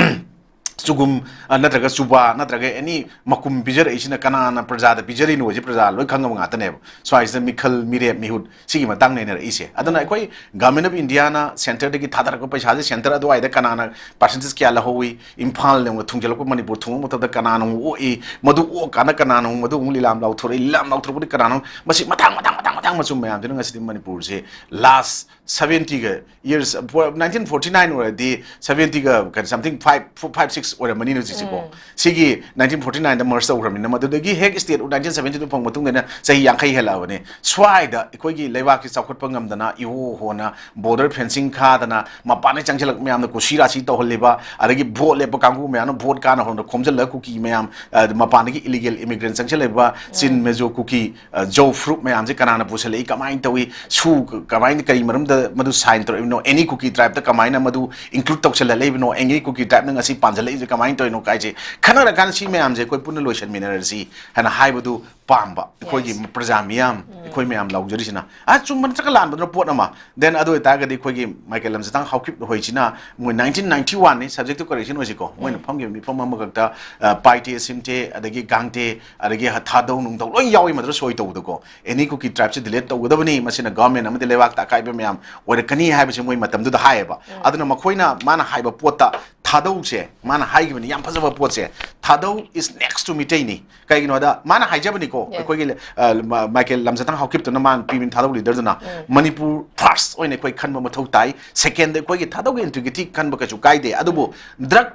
ꯆꯨꯒꯨꯝ, ꯑ, ꯅꯠꯇ꯭ꯔꯒ ꯆꯨꯕꯥ, ꯅꯠꯇ꯭ꯔꯒ ꯑꯦꯅꯤ ꯃꯀꯨꯝ ꯄꯤꯖꯔꯛꯏꯁꯤꯅ ꯀꯅꯥꯅ ꯄ꯭ꯔꯖꯥꯗ ꯄꯤꯖꯔꯤꯅꯣ ꯍꯥꯏꯁꯦ ꯄ꯭ꯔꯖꯥ ꯂꯣꯏ ꯈꯪꯉꯕ ꯉꯥꯛꯇꯅꯦꯕ꯫ ꯁ꯭ꯋꯥꯏꯁꯤꯗ ꯃꯤꯈꯜ, ꯃꯤꯔꯦꯞ, ꯃꯤꯍꯨꯠ ꯁꯤꯒꯤ ꯃꯇꯥꯡ ꯅꯩꯅꯔꯛꯏꯁꯦ꯫ ꯑꯗꯨꯅ ꯑꯩꯈꯣꯏ Government of Indiaꯅ centreꯗꯒꯤ ꯊꯥꯗꯔꯛꯄ ꯄꯩꯁꯥꯁꯦ centre ꯑꯗꯨꯋꯥꯏꯗ ꯀꯅꯥꯅ percentage ꯀꯌꯥ ꯂꯧꯍꯧꯋꯤ, ꯏꯝꯐꯥꯜ ꯌꯧꯅ ꯊꯨꯡꯖꯤꯜꯂꯛꯄ, ꯃꯅꯤꯄꯨꯔ ꯊꯨꯡꯕ ꯃꯇꯝꯗ ꯀꯅꯥꯅ ꯑꯃꯨꯛ ꯑꯣꯛꯏ, ꯃꯗꯨ ꯑꯣꯛꯀꯥꯟꯗ ꯀꯅꯥꯅ ꯑꯃꯨꯛ ꯃꯗꯨ ꯑꯃꯨꯛ ꯂꯤꯂꯥꯝ ꯂꯥꯎꯊꯣꯔꯛꯏ, ꯂꯤꯂꯥꯝ ꯂꯥꯎꯊꯣꯔꯛꯄꯗꯤ ꯀꯅꯥꯅꯣ, ꯃꯁꯤ ꯃꯊꯪ, ꯃꯊꯪ, ꯃꯊꯪ, ꯃꯊꯪ ꯃꯆꯨꯝ ꯃꯌꯥꯝꯁꯤꯅ ꯉꯁꯤꯗꯤ ꯃꯅꯤꯄꯨꯔꯁꯦ last seventyꯒ years, nineteen forty nine ꯑꯣꯏꯔꯗꯤ seventyꯒ ꯀꯩꯅꯣ something five, five, six ꯑꯣꯏꯔꯝꯃꯅꯤ ꯍꯧꯖꯤꯛꯁꯤꯀꯣ꯫ ꯁꯤꯒꯤ nineteen forty nineꯗ merge ꯇꯧꯈ꯭ꯔꯕꯅꯤꯅ, ꯃꯗꯨꯗꯒꯤ ꯍꯦꯛ statehood nineteen seventytwo ꯐꯪꯕ ꯃꯇꯨꯡꯗꯅ ꯆꯍꯤ ꯌꯥꯡꯈꯩ ꯍꯦꯜꯂꯛꯑꯕꯅꯤ꯫ ꯁ꯭ꯋꯥꯏꯗ ꯑꯩꯈꯣꯏꯒꯤ ꯂꯩꯕꯥꯛꯁꯤ ꯆꯥꯎꯈꯠꯄ ꯉꯝꯗꯅ ꯏꯍꯣ ꯍꯣꯅ border fencing ꯈꯥꯗꯅ ꯃꯄꯥꯟꯗ ꯆꯪꯁꯤꯜꯂꯛꯄ ꯃꯌꯥꯝꯅ ꯀꯨꯁꯤ ꯔꯥꯁꯤ ꯇꯧꯍꯜꯂꯤꯕ, ꯑꯗꯒꯤ vote ꯂꯦꯞꯄ ꯀꯥꯡꯕꯨ ꯃꯌꯥꯝꯅ vote ꯀꯥꯟꯅ ꯍꯣꯟꯗ ꯈꯣꯝꯖꯤꯜꯂꯒ ꯀꯨꯀꯤ ꯃꯌꯥꯝ, ꯑ, ꯃꯄꯥꯟꯗꯒꯤ illegal immigrant ꯆꯪꯁꯤꯜꯂꯛꯏꯕ ꯆꯤꯟ, ꯃꯦꯖꯣ, ꯀꯨꯀꯤ, ꯑ, ꯖꯣ ꯐ꯭ꯔꯨꯞ ꯃꯌꯥꯝꯁꯦ ꯀꯅꯥꯅ ꯄꯨꯁꯜꯂꯛꯏ, ꯀꯃꯥꯏꯅ ꯇꯧꯏ, ꯁꯨ ꯀ-, ꯀꯃꯥꯏꯅ, ꯀꯔꯤ ꯃꯔꯝꯗ ꯃꯗꯨ sign ꯇꯧꯔꯛꯏꯕꯅꯣ, any Kuki tribeꯇ ꯀꯃꯥꯏꯅ ꯃꯗꯨ include ꯇꯧꯁꯜꯍꯜꯂꯛꯏꯕꯅꯣ, any Kuki tribeꯅ ꯉꯁꯤ ꯄꯥꯟꯁꯤꯜꯂꯛꯏꯕꯁꯦ ꯀꯃꯥꯏꯅ ꯇꯧꯔꯤꯅꯣ ꯀꯥꯏꯁꯦ ꯈꯟꯅꯔꯀꯥꯟꯗ ꯁꯤ ꯃꯌꯥꯝꯁꯦ ꯑꯩꯈꯣꯏ ꯄꯨꯟꯅ ꯂꯣꯏꯁꯟꯃꯤꯟꯅꯔꯁꯤ ꯍꯥꯏꯅ ꯍꯥꯏꯕꯗꯨ ꯄꯥꯝꯕ ꯑꯩꯈꯣꯏꯒꯤ Yes. ꯄ꯭ꯔꯖꯥ ꯃꯤꯌꯥꯝ, ꯑꯩꯈꯣꯏ ꯃꯌꯥꯝ ꯂꯥꯎꯖꯔꯤꯁꯤꯅ꯫ ꯑ, ꯆꯨꯝꯕ ꯅꯠꯇ꯭ꯔꯒ ꯂꯥꯟꯕꯗꯨꯅ ꯄꯣꯠ ꯑꯃ, then ꯑꯗꯨ ꯑꯣꯏꯇꯥꯔꯒꯗꯤ ꯑꯩꯈꯣꯏꯒꯤ ꯃꯥꯏꯀꯦꯜ ꯂꯝꯖꯥꯊꯥꯡ ꯍꯥꯎꯀꯤꯞ ꯍꯣꯏꯁꯤꯅ ꯃꯣꯏ nineteen ninety one ꯅꯤ, subjectꯇꯨ correction ꯑꯣꯏꯁꯤꯀꯣ, ꯃꯣꯏꯅ ꯐꯝꯈꯤꯕ ꯃꯤꯐꯝ ꯑꯃꯈꯛꯇ, ꯑ, ꯄꯥꯏꯇꯦ, ꯁꯤꯝꯇꯦ, ꯑꯗꯒꯤ ꯒꯥꯡꯇꯦ, ꯑꯗꯒꯤ ꯊꯥꯗꯧ ꯅꯨꯡꯗꯧ ꯂꯣꯏ ꯌꯥꯎꯏ ꯃꯗꯨꯗ ꯁꯣꯏ ꯇꯧꯕꯗꯀꯣ꯫ Any Kuki tribeꯁꯦ delete ꯇꯧꯒꯗꯕꯅꯤ, ꯃꯁꯤꯅ government ꯑꯃꯗꯤ ꯂꯩꯕꯥꯛꯇ ꯑꯀꯥꯏꯕ ꯃꯌꯥꯝ ꯑꯣꯏꯔꯛꯀꯅꯤ ꯍꯥꯏꯕꯁꯦ ꯃꯣꯏ ꯃꯇꯝꯗꯨꯗ ꯍꯥꯏꯌꯦꯕ꯫ ꯑꯗꯨꯅ ꯃꯈꯣꯏꯅ, ꯃꯥꯅ ꯍꯥꯏꯕ ꯄꯣꯠꯇ ꯊꯥꯗꯧꯁꯦ, ꯃꯥꯅ ꯍꯥꯏꯈꯤꯕꯅꯤ ꯌꯥꯝ ꯐꯖꯕ ꯄꯣꯠꯁꯦ, ꯊꯥꯗꯧ is next to ꯃꯤꯇꯩꯅꯤ꯫ ꯀꯩꯒꯤꯅꯣꯗ ꯃꯥꯅ ꯍꯥꯏꯖꯕꯅꯤꯀꯣ, Yes. ꯑꯩꯈꯣꯏꯒꯤ, ꯑ, ꯃ-, ꯃꯥꯏꯀꯦꯜ ꯂꯝꯖꯥꯊꯥꯡ ꯍꯥꯎꯀꯤꯞꯇꯨꯅ ꯃꯥꯅ ꯄꯤꯕꯅꯤ, ꯊꯥꯗꯧ leaderꯗꯨꯅ, ꯃꯅꯤꯄꯨꯔ first ꯑꯣꯏꯅ ꯑꯩꯈꯣꯏ ꯈꯟꯕ ꯃꯊꯧ ꯇꯥꯏ, secondꯗ ꯑꯩꯈꯣꯏꯒꯤ ꯊꯥꯗꯧꯒꯤ integrity ꯈꯟꯕ ꯀꯩꯁꯨ ꯀꯥꯏꯗꯦ, ꯑꯗꯨꯕꯨ drug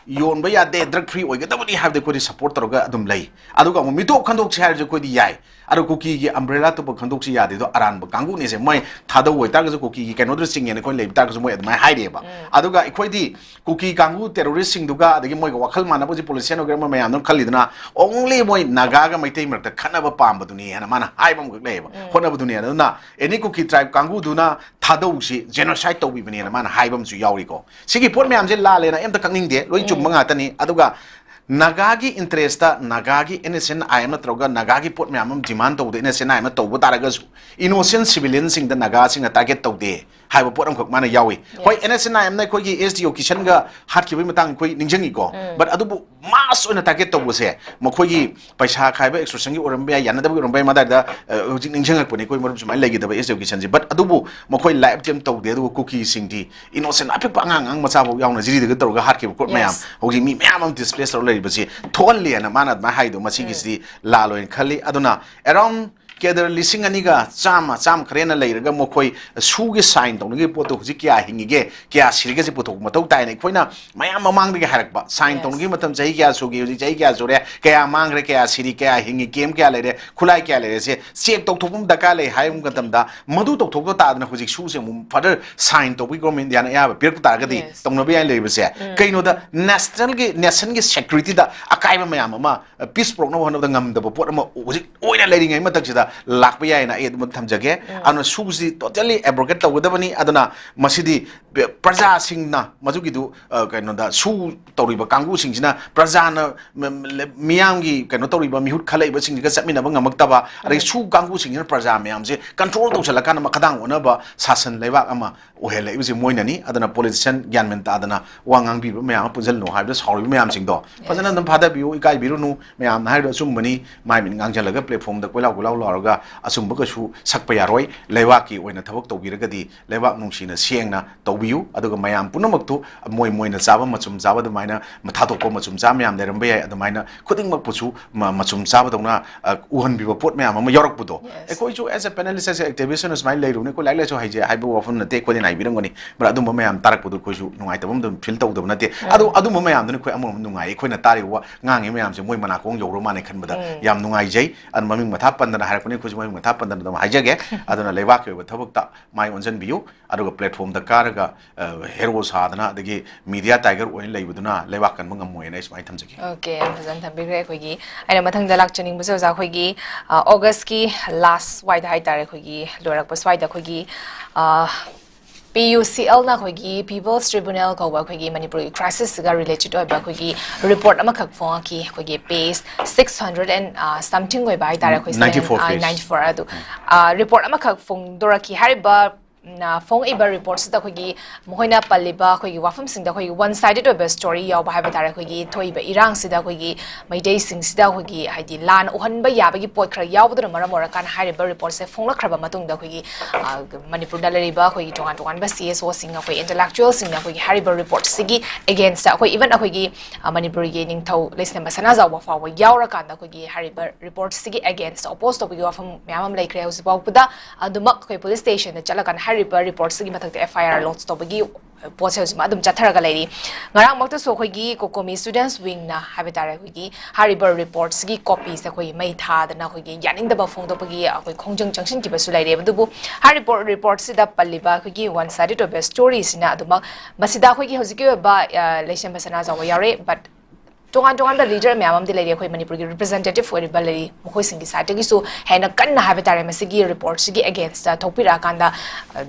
ꯌꯣꯟꯕ ꯌꯥꯗꯦ, drug free ꯑꯣꯏꯒꯗꯕꯅꯤ ꯍꯥꯏꯕꯗꯤ ꯑꯩꯈꯣꯏꯗꯤ support ꯇꯧꯔꯒ ꯑꯗꯨꯝ ꯂꯩ꯫ ꯑꯗꯨꯒ ꯑꯃꯨꯛ ꯃꯤꯇꯣꯞ ꯈꯟꯗꯣꯛꯁꯤ ꯍꯥꯏꯔꯁꯨ ꯑꯩꯈꯣꯏꯗꯤ ꯌꯥꯏ꯫ ꯑꯗꯣ ꯀꯨꯀꯤꯒꯤ umbrella ꯇꯨꯞꯄ ꯈꯟꯗꯣꯛꯁꯤ ꯌꯥꯗꯦ꯫ ꯑꯗꯣ ꯑꯔꯥꯟꯕ ꯀꯥꯡꯕꯨꯅꯦꯁꯦ꯫ ꯃꯣꯏ ꯊꯥꯗꯧ ꯑꯣꯏꯇꯥꯔꯒꯁꯨ ꯀꯨꯀꯤꯒꯤ ꯀꯩꯅꯣꯗꯨꯗ ꯆꯤꯡꯉꯦꯅ ꯑꯩꯈꯣꯏ ꯂꯩꯕ ꯇꯥꯔꯒꯁꯨ ꯃꯣꯏ ꯑꯗꯨꯃꯥꯏꯅ ꯍꯥꯏꯔꯤꯑꯕ꯫ ꯑꯗꯨꯒ ꯑꯩꯈꯣꯏꯗꯤ ꯀꯨꯀꯤ ꯀꯥꯡꯕꯨ terroristꯁꯤꯡꯗꯨꯒ ꯑꯗꯒꯤ ꯃꯣꯏꯒ ꯋꯥꯈꯜ ꯃꯥꯟꯅꯕ ꯍꯧꯖꯤꯛ politician ꯑꯣꯏꯒꯦꯔꯥ ꯑꯃ ꯃꯌꯥꯝꯗꯨꯅ ꯈꯜꯂꯤꯗꯨꯅ only ꯃꯣꯏ ꯅꯥꯒꯥꯒ ꯃꯩꯇꯩ ꯃꯔꯛꯇ ꯈꯠꯅꯕ ꯄꯥꯝꯕꯗꯨꯅꯤ ꯍꯥꯏꯅ ꯃꯥꯅ ꯍꯥꯏꯕ ꯑꯃꯈꯛ ꯂꯩꯌꯦꯕ꯫ ꯍꯣꯠꯅꯕꯗꯨꯅꯤ꯫ ꯑꯗꯨꯅ any Kuki tribe ꯀꯥꯡꯕꯨꯗꯨꯅ ꯊꯥꯗꯧꯁꯤ genocide ꯇꯧꯕꯤꯕꯅꯦꯅ ꯃꯥꯅ ꯍꯥꯏꯕ ꯑꯃꯁꯨ ꯌꯥꯎꯔꯤꯀꯣ꯫ ꯁꯤꯒꯤ ꯄꯣꯠ ꯃꯌꯥꯝꯁꯦ ꯂꯥꯜꯂꯦꯅ ꯑꯩ ꯑꯝꯇ ꯀꯛꯅꯤꯡꯗꯦ, ꯂꯣꯏ ꯆꯨꯝꯕ ꯉꯥꯛꯇꯅꯤ꯫ ꯑꯗꯨꯒ ꯅꯥꯒꯥꯒꯤ interestꯇ ꯅꯥꯒꯥꯒꯤ NSCN-IM ꯅꯠꯇ꯭ꯔꯒ ꯅꯥꯒꯥꯒꯤ ꯄꯣꯠ ꯃꯌꯥꯝ ꯑꯃ demand ꯇꯧꯕꯗ NSCN-IMꯅ ꯇꯧꯕ ꯇꯥꯔꯒꯁꯨ innocent civilianꯁꯤꯡꯗ ꯅꯥꯒꯥꯁꯤꯡꯅ target ꯇꯧꯗꯦ꯫ ꯍꯥꯏꯕ ꯄꯣꯠ ꯑꯃꯈꯛ ꯃꯥꯅ ꯌꯥꯎꯏ꯫ ꯍꯣꯏ, NSCN IM ꯅ ꯑꯩꯈꯣꯏꯒꯤ SDO ꯀꯤꯁꯟꯒ ꯍꯥꯠꯈꯤꯕꯒꯤ ꯃꯇꯥꯡ ꯑꯩꯈꯣꯏ ꯅꯤꯡꯁꯤꯡꯉꯤꯀꯣ꯫ But ꯑꯗꯨꯕꯨ mass ꯑꯣꯏꯅ target ꯇꯧꯕꯁꯦ ꯃꯈꯣꯏꯒꯤ ꯄꯩꯁꯥ ꯈꯥꯏꯕ extortion ꯒꯤ ꯑꯣꯏꯔꯝꯕ ꯌꯥꯏ, ꯌꯥꯅꯗꯕꯒꯤ ꯑꯣꯏꯔꯝꯕ ꯌꯥꯏ, ꯃꯗꯥꯏꯗ, ꯑ, ꯍꯧꯖꯤꯛ ꯅꯤꯡꯁꯤꯡꯉꯛꯄꯅꯤ ꯑꯩꯈꯣꯏ ꯃꯔꯨꯞ ꯁꯨꯃꯥꯏꯅ ꯂꯩꯈꯤꯗꯕ SDO ꯀꯤꯁꯟꯁꯤ꯫ But ꯑꯗꯨꯕꯨ ꯃꯈꯣꯏ live attempt ꯇꯧꯗꯦ, ꯑꯗꯨꯒ ꯀꯨꯀꯤꯁꯤꯡꯗꯤ innocent ꯑꯄꯤꯛꯄ ꯑꯉꯥꯡ, ꯑꯉꯥꯡ ꯃꯆꯥꯐꯥꯎ ꯌꯥꯎꯅ ꯖꯤꯔꯤꯗꯒ ꯇꯧꯔꯒ ꯍꯥꯠꯈꯤꯕ ꯀꯣꯠ ꯃꯌꯥꯝ꯫ ꯍꯧꯖꯤꯛ ꯃꯤ ꯃꯌꯥꯝ ꯑꯃ displace ꯇꯧꯔ ꯂꯩꯔꯤꯕꯁꯤ ꯊꯣꯛꯍꯜꯂꯦꯅ ꯃꯥꯅ ꯑꯗꯨꯃꯥꯏꯅ ꯍꯥꯏꯗꯣ ꯃꯁꯤꯒꯤꯁꯤꯗꯤ ꯂꯥꯜꯂꯣꯏꯅ ꯈꯜꯂꯤ꯫ ꯑꯗꯨꯅ around cadre ꯂꯤꯁꯤꯡ ꯑꯅꯤꯒ ꯆꯥꯝꯃ, ꯆꯥꯝꯃ ꯈꯔ ꯍꯦꯟꯅ ꯂꯩꯔꯒ ꯃꯈꯣꯏ ꯁꯨꯒꯤ sign ꯇꯧꯅꯈꯤꯕ ꯄꯣꯠꯇꯣ ꯍꯧꯖꯤꯛ ꯀꯌꯥ ꯍꯤꯡꯉꯤꯒꯦ, ꯀꯌꯥ ꯁꯤꯔꯒꯦꯁꯦ ꯄꯨꯊꯣꯛꯄ ꯃꯊꯧ ꯇꯥꯏꯅ ꯑꯩꯈꯣꯏꯅ ꯃꯌꯥꯝ ꯃꯃꯥꯡꯗꯒꯤ ꯍꯥꯏꯔꯛꯄ꯫ Sign ꯇꯧꯅꯈꯤꯕ ꯃꯇꯝ ꯆꯍꯤ ꯀꯌꯥ ꯁꯨꯒꯦ, ꯍꯧꯖꯤꯛ ꯆꯍꯤ ꯀꯌꯥ ꯁꯨꯔꯦ, ꯀꯌꯥ ꯃꯥꯡꯈ꯭ꯔꯦ, ꯀꯌꯥ ꯁꯤꯔꯤ, ꯀꯌꯥ ꯍꯤꯡꯉꯤ, camp ꯀꯌꯥ ꯂꯩꯔꯦ, ꯈꯨꯠꯂꯥꯏ ꯀꯌꯥ ꯂꯩꯔꯦ, ꯁꯦ check ꯇꯧꯊꯣꯛꯄ ꯑꯃ ꯗꯔꯀꯥꯔ ꯂꯩ ꯍꯥꯏꯕ ꯃꯇꯝꯗ, ꯃꯗꯨ ꯇꯧꯊꯣꯛꯄ ꯇꯥꯗꯅ ꯍꯧꯖꯤꯛ ꯁꯨꯁꯦ ꯑꯃꯨꯛ further sign ꯇꯧꯕꯒꯤ government ꯏꯟꯗꯤꯌꯥꯅ ꯑꯌꯥꯕ ꯄꯤꯔꯛꯄ ꯇꯥꯔꯒꯗꯤ ꯇꯧꯅꯕ ꯌꯥꯏ ꯂꯩꯔꯤꯕꯁꯦ꯫ ꯀꯩꯅꯣꯗ national ꯒꯤ, nation ꯒꯤ security ꯗ ꯑꯀꯥꯏꯕ ꯃꯌꯥꯝ ꯑꯃ peace ꯄꯨꯔꯛꯅꯕ ꯍꯣꯠꯅꯕꯗ ꯉꯝꯗꯕ ꯄꯣꯠ ꯑꯃ ꯍꯧꯖꯤꯛ ꯑꯣꯏꯅ ꯂꯩꯔꯤꯉꯩ ꯃꯊꯛꯁꯤꯗ ꯂꯥꯛꯄ ꯌꯥꯏꯅ ꯑꯩ ꯑꯗꯨꯝ ꯊꯝꯖꯒꯦ꯫ ꯑꯗꯨꯅ ꯁꯨꯁꯤ totally abrogate ꯇꯧꯒꯗꯕꯅꯤ꯫ ꯑꯗꯨꯅ ꯃꯁꯤꯗꯤ ꯄ꯭ꯔꯖꯥꯁꯤꯡꯅ ꯃꯗꯨꯒꯤꯗꯨ, ꯑ, ꯀꯩꯅꯣꯗ ꯁꯨ ꯇꯧꯔꯤꯕ ꯀꯥꯡꯕꯨꯁꯤꯡꯁꯤꯅ ꯄ꯭ꯔꯖꯥꯅ ꯃ-, ꯃ-, ꯃꯤꯌꯥꯝꯒꯤ ꯀꯩꯅꯣ ꯇꯧꯔꯤꯕ ꯃꯤꯍꯨꯠ ꯈꯜꯂꯛꯏꯕꯁꯤꯡꯁꯤꯒ ꯆꯠꯃꯤꯟꯅꯕ ꯉꯝꯃꯛꯇꯕ, ꯑꯗꯒꯤ ꯁꯨ ꯀꯥꯡꯕꯨꯁꯤꯡꯁꯤꯅ ꯄ꯭ꯔꯖꯥ ꯃꯌꯥꯝꯁꯦ control ꯇꯧꯁꯜꯂꯀꯥꯟꯗ ꯃꯈꯥꯗꯥꯡ ꯑꯣꯟꯅꯕ ꯁꯥꯁꯟ ꯂꯩꯕꯥꯛ ꯑꯃ ꯑꯣꯏꯍꯜꯂꯛꯏꯕꯁꯦ ꯃꯣꯏꯅꯅꯤ꯫ ꯑꯗꯨꯅ politician ꯒ꯭ꯌꯥꯟ ꯃꯦꯟ ꯇꯥꯗꯅ ꯋꯥ ꯉꯥꯡꯕꯤꯕ ꯃꯌꯥꯝ ꯑꯃ ꯄꯨꯟꯁꯤꯜꯂꯨ ꯍꯥꯏꯕꯗ ꯁꯥꯎꯔꯤꯕ ꯃꯌꯥꯝꯁꯤꯡꯗꯣ ꯐꯖꯅ ꯑꯗꯨꯝ ꯐꯥꯗꯕꯤꯌꯨ, ꯏꯀꯥꯏꯕꯤꯔꯨꯅꯨ꯫ ꯃꯌꯥꯝꯅ ꯍꯥꯏꯔꯤꯗꯣ ꯑꯆꯨꯝꯕꯅꯤ, ꯃꯥꯏ ꯃꯤꯠ ꯉꯥꯡꯁꯤꯜꯂꯒ platform ꯗ ꯀꯣꯏꯂꯥꯎ ꯀꯣꯏꯂꯥꯎ ꯂꯥꯎꯔꯒ ꯑꯆꯨꯝꯕ ꯀꯩꯁꯨ ꯁꯛꯄ ꯌꯥꯔꯣꯏ꯫ ꯂꯩꯕꯥꯛꯀꯤ ꯑꯣꯏꯅ ꯊꯕꯛ ꯇꯧꯕꯤꯔꯒꯗꯤ ꯂꯩꯕꯥꯛ ꯅꯨꯡꯁꯤꯅ ꯁꯦꯡꯅ ꯇꯧꯕꯤꯌꯨ꯫ ꯑꯗꯨꯒ ꯃꯌꯥꯝ ꯄꯨꯝꯅꯃꯛꯇꯨ ꯃꯣꯏ ꯃꯣꯏꯅ ꯆꯥꯕ ꯃꯆꯨꯝ ꯆꯥꯕ ꯑꯗꯨꯃꯥꯏꯅ ꯊꯥꯗꯣꯛꯄ ꯃꯆꯨꯝ ꯆꯥꯕ ꯃꯌꯥꯝ ꯂꯩꯔꯝꯕ ꯌꯥꯏ꯫ ꯑꯗꯨꯃꯥꯏꯅ ꯈꯨꯗꯤꯡꯃꯛꯄꯨꯁꯨ ꯃ-, ꯃꯆꯨꯝ ꯆꯥꯕꯗꯧꯅ, ꯑ, ꯎꯍꯟꯕꯤꯕ ꯄꯣꯠ ꯃꯌꯥꯝ ꯑꯃ ꯌꯥꯎꯔꯛꯄꯗꯣ꯫ ꯑꯩꯈꯣꯏꯁꯨ as a panelist, as a activist ꯑꯣꯏꯅ ꯁꯨꯃꯥꯏꯅ ꯂꯩꯔꯨꯕꯅꯤ, ꯑꯩꯈꯣꯏ ꯂꯥꯏꯔꯤꯛ ꯂꯥꯏꯁꯨ ꯍꯩꯖꯩ ꯍꯥꯏꯕ ꯋꯥꯐꯝ ꯅꯠꯇꯦ, ꯑꯩꯈꯣꯏꯗꯤ ꯍꯥꯏꯕꯤꯔꯝꯒꯅꯤ꯫ But ꯑꯗꯨꯝꯕ ꯃꯌꯥꯝ ꯇꯥꯔꯛꯄꯗꯣ ꯑꯩꯈꯣꯏꯁꯨ ꯅꯨꯡꯉꯥꯏꯇꯕ ꯑꯃ ꯑꯗꯨꯝ feel ꯇꯧꯗꯕ ꯅꯠꯇꯦ꯫ ꯑꯗꯨ, ꯑꯗꯨꯝꯕ ꯃꯌꯥꯝꯗꯨꯅ ꯑꯩꯈꯣꯏ ꯑꯃꯔꯣꯝꯗ ꯅꯨꯡꯉꯥꯏ꯫ ꯑꯩꯈꯣꯏꯅ ꯇꯥꯔꯤꯕ ꯋꯥ, ꯉꯥꯡꯉꯤꯕ ꯃꯌꯥꯝꯁꯦ ꯃꯣꯏ ꯃꯅꯥꯀꯣꯡ ꯌꯧꯔ ꯃꯥꯜꯂꯦ ꯈꯟꯕꯗ ꯌꯥꯝ ꯅꯨꯡꯉꯥꯏꯖꯩ꯫ ꯑꯗꯨꯅ ꯃꯃꯤꯡ ꯃꯊꯥ ꯄꯟꯗꯅ ꯍꯥꯏꯔꯛꯄꯅꯤ, ꯑꯩꯈꯣꯏꯁꯨ ꯃꯃꯤꯡ ꯃꯊꯥ ꯄꯟꯗꯅ ꯑꯗꯨꯝ ꯍꯥꯏꯖꯒꯦ꯫ ꯑꯗꯨꯅ ꯂꯩꯕꯥꯛꯀꯤ ꯑꯣꯏꯕ ꯊꯕꯛꯇ ꯃꯥꯏ ꯑꯣꯟꯁꯤꯟꯕꯤꯌꯨ꯫ ꯑꯗꯨꯒ platform ꯗ ꯀꯥꯔꯒ, ꯑ, hero ꯁꯥꯗꯅ ꯑꯗꯒꯤ media tiger ꯑꯣꯏꯅ ꯂꯩꯕꯗꯨꯅ ꯂꯩꯕꯥꯛ ꯀꯟꯕ ꯉꯝꯃꯣꯏꯅ ꯑꯩ ꯁꯨꯃꯥꯏꯅ ꯊꯝꯖꯒꯦ꯫ Okay, ꯌꯥꯝ ꯐꯖꯅ ꯊꯝꯕꯤꯈ꯭ꯔꯦ꯫ ꯑꯩꯈꯣꯏꯒꯤ, ꯑꯩꯅ ꯃꯊꯪꯗ ꯂꯥꯛꯆꯅꯤꯡꯕꯁꯦ ꯑꯣꯖꯥ, ꯑꯩꯈꯣꯏꯒꯤ, ꯑ, August ꯀꯤ last ꯋꯥꯏꯗ ꯍꯥꯏꯇꯥꯔꯦ, ꯑꯩꯈꯣꯏꯒꯤ ꯂꯣꯏꯔꯛꯄ ꯁ꯭ꯋꯥꯏꯗ ꯑꯩꯈꯣꯏꯒꯤ, ꯑ, PUCL ꯅ ꯑꯩꯈꯣꯏꯒꯤ People's Tribunal ꯀꯧꯕ ꯑꯩꯈꯣꯏꯒꯤ ꯃꯅꯤꯄꯨꯔꯒꯤ crisis ꯁꯤꯒ related ꯑꯣꯏꯕ ꯑꯩꯈꯣꯏꯒꯤ report ꯑꯃꯈꯛ ꯐꯣꯡꯉꯛꯈꯤ꯫ ꯑꯩꯈꯣꯏꯒꯤ page six hundred and, ꯑ, something ꯑꯣꯏꯕ ꯍꯥꯏꯇꯥꯔꯦ, ꯑꯩꯈꯣꯏ ninety four seven, ꯑ, page꯫ Ninety four ꯑꯗꯨ, ꯑ, report ꯑꯃꯈꯛ ꯐꯣꯡꯗꯣꯔꯛꯈꯤ꯫ ꯍꯥꯏꯔꯤꯕ ꯅ ꯐꯣꯡꯉꯛꯏꯕ ꯔꯤꯄꯣꯔꯠꯁꯤꯗ ꯑꯩꯈꯣꯏꯒꯤ ꯃꯈꯣꯏꯅ ꯄꯜꯂꯤꯕ ꯑꯩꯈꯣꯏꯒꯤ ꯋꯥꯐꯝꯁꯤꯡꯗ ꯑꯩꯈꯣꯏꯒꯤ ꯋꯥꯟ ꯁꯥꯏꯗꯦꯠ ꯑꯣꯏꯕ ꯁ꯭ꯇꯣꯔꯤ ꯌꯥꯎꯕ ꯍꯥꯏꯕ ꯇꯥꯔꯦ꯫ ꯑꯩꯈꯣꯏꯒꯤ ꯊꯣꯛꯏꯕ ꯏꯔꯥꯡꯁꯤꯗ ꯑꯩꯈꯣꯏꯒꯤ ꯃꯩꯇꯩꯁꯤꯡꯁꯤꯗ ꯑꯩꯈꯣꯏꯒꯤ ꯍꯥꯏꯗꯤ ꯂꯥꯟ ꯎꯍꯟꯕ ꯌꯥꯕꯒꯤ ꯄꯣꯠ ꯈꯔ ꯌꯥꯎꯕꯗꯨꯅ ꯃꯔꯝ ꯑꯣꯏꯔꯀꯥꯟꯗ ꯍꯥꯏꯔꯤꯕ ꯔꯤꯄꯣꯔꯠꯁꯦ ꯐꯣꯡꯂꯛꯈ꯭ꯔꯕ ꯃꯇꯨꯡꯗ ꯑꯩꯈꯣꯏꯒꯤ ꯑ, ꯃꯅꯤꯄꯨꯔꯗ ꯂꯩꯔꯤꯕ ꯑꯩꯈꯣꯏꯒꯤ ꯇꯣꯉꯥꯟ ꯇꯣꯉꯥꯟꯕ ꯁꯤ ꯑꯦꯁ ꯑꯣꯁꯤꯡ, ꯑꯩꯈꯣꯏ ꯏꯟꯇꯦꯂꯦꯛꯆꯨꯋꯦꯜꯁꯤꯡꯅ ꯑꯩꯈꯣꯏꯒꯤ ꯍꯥꯏꯔꯤꯕ ꯔꯤꯄꯣꯔꯠꯁꯤꯒꯤ ꯑꯦꯒꯦꯟꯁꯇ ꯑꯩꯈꯣꯏ ꯏꯚꯟ ꯑꯩꯈꯣꯏꯒꯤ ꯑ, ꯃꯅꯤꯄꯨꯔꯒꯤ ꯅꯤꯡꯊꯧ ꯂꯩꯁꯦꯝꯕ ꯁꯅꯥꯖꯥꯎꯕ ꯐꯥꯎꯕ ꯌꯥꯎꯔꯀꯥꯟꯗ ꯑꯩꯈꯣꯏꯒꯤ ꯍꯥꯏꯔꯤꯕ ꯔꯤꯄꯣꯔꯠꯁꯤꯒꯤ ꯑꯦꯒꯦꯟꯁꯇ ꯑꯣꯄꯣꯁ ꯇꯧꯕꯒꯤ ꯋꯥꯐꯝ ꯃꯌꯥꯝ ꯑꯃ ꯂꯩꯈ꯭ꯔꯦ꯫ ꯍꯧꯖꯤꯛ ꯐꯥꯎꯕꯗ ꯑꯗꯨꯃꯛ ꯑꯩꯈꯣꯏ ꯄꯨꯂꯤꯁ ꯁ꯭ꯇꯦꯁꯟꯗ ꯆꯠꯂꯀꯥꯟꯗ ꯍꯥꯏꯔꯤꯕ ꯔꯤꯄꯣꯔꯠꯁꯤꯒꯤ ꯃꯊꯛꯇ ꯑꯦꯐ ꯑꯥꯏ ꯑꯥꯔ ꯂꯣꯟꯆ ꯇꯧꯕꯒꯤ ꯄꯣꯠꯁꯦ ꯍꯧꯖꯤꯛꯃꯛ ꯑꯗꯨꯝ ꯆꯠꯊꯔꯒ ꯂꯩꯔꯤ꯫ ꯉꯔꯥꯡꯃꯛꯇꯁꯨ ꯑꯩꯈꯣꯏꯒꯤ ꯀꯣꯀꯣꯃꯤ ꯁ꯭ꯇꯨꯗꯦꯟꯠꯁ ꯋꯤꯡꯅ ꯍꯥꯏꯕ ꯇꯥꯔꯦ, ꯑꯩꯈꯣꯏꯒꯤ ꯍꯥꯏꯔꯤꯕ ꯔꯤꯄꯣꯔꯠꯁꯤꯒꯤ ꯀꯣꯄꯤꯁꯦ ꯑꯩꯈꯣꯏꯒꯤ ꯃꯩ ꯊꯥꯗꯅ ꯑꯩꯈꯣꯏꯒꯤ ꯌꯥꯅꯤꯡꯗꯕ ꯐꯣꯡꯗꯣꯛꯄꯒꯤ ꯑꯩꯈꯣꯏ ꯈꯣꯡꯖꯪ ꯆꯪꯁꯤꯟꯈꯤꯕꯁꯨ ꯂꯩꯔꯦ꯫ ꯑꯗꯨꯕꯨ ꯍꯥꯏꯔꯤꯕ ꯔꯤꯄꯣꯔꯠꯁꯤꯗ ꯄꯜꯂꯤꯕ ꯑꯩꯈꯣꯏꯒꯤ ꯋꯥꯟ ꯁꯥꯏꯗꯦꯠ ꯑꯣꯏꯕ ꯁ꯭ꯇꯣꯔꯤꯁꯤꯅ ꯑꯗꯨꯃꯛ ꯃꯁꯤꯗ ꯑꯩꯈꯣꯏꯒꯤ ꯍꯧꯖꯤꯛꯀꯤ ꯑꯣꯏꯕ, ꯑ, ꯂꯩꯁꯦꯝꯕ ꯁꯅꯥꯖꯥꯎꯕ ꯌꯥꯎꯔꯦ, ꯕꯠ ꯇꯣꯉꯥꯟ ꯇꯣꯉꯥꯟꯕ ꯂꯤꯗꯔ ꯃꯌꯥꯝ ꯑꯃꯗꯤ ꯂꯩꯔꯤ, ꯑꯩꯈꯣꯏ ꯃꯅꯤꯄꯨꯔꯒꯤ ꯔꯤꯄ꯭ꯔꯖꯦꯟꯇꯦꯇꯤꯚ ꯑꯣꯏꯔꯤꯕ ꯂꯩꯔꯤ, ꯃꯈꯣꯏꯁꯤꯡꯒꯤ ꯁꯥꯏꯠꯇꯒꯤꯁꯨ ꯍꯦꯟꯅ ꯀꯟꯅ ꯍꯥꯏꯕ ꯇꯥꯔꯦ ꯃꯁꯤꯒꯤ ꯔꯤꯄꯣꯔꯠꯁꯤꯒꯤ ꯑꯦꯒꯦꯟꯁꯇ ꯊꯣꯛꯄꯤꯔꯛꯑꯀꯥꯟꯗ, ꯑ,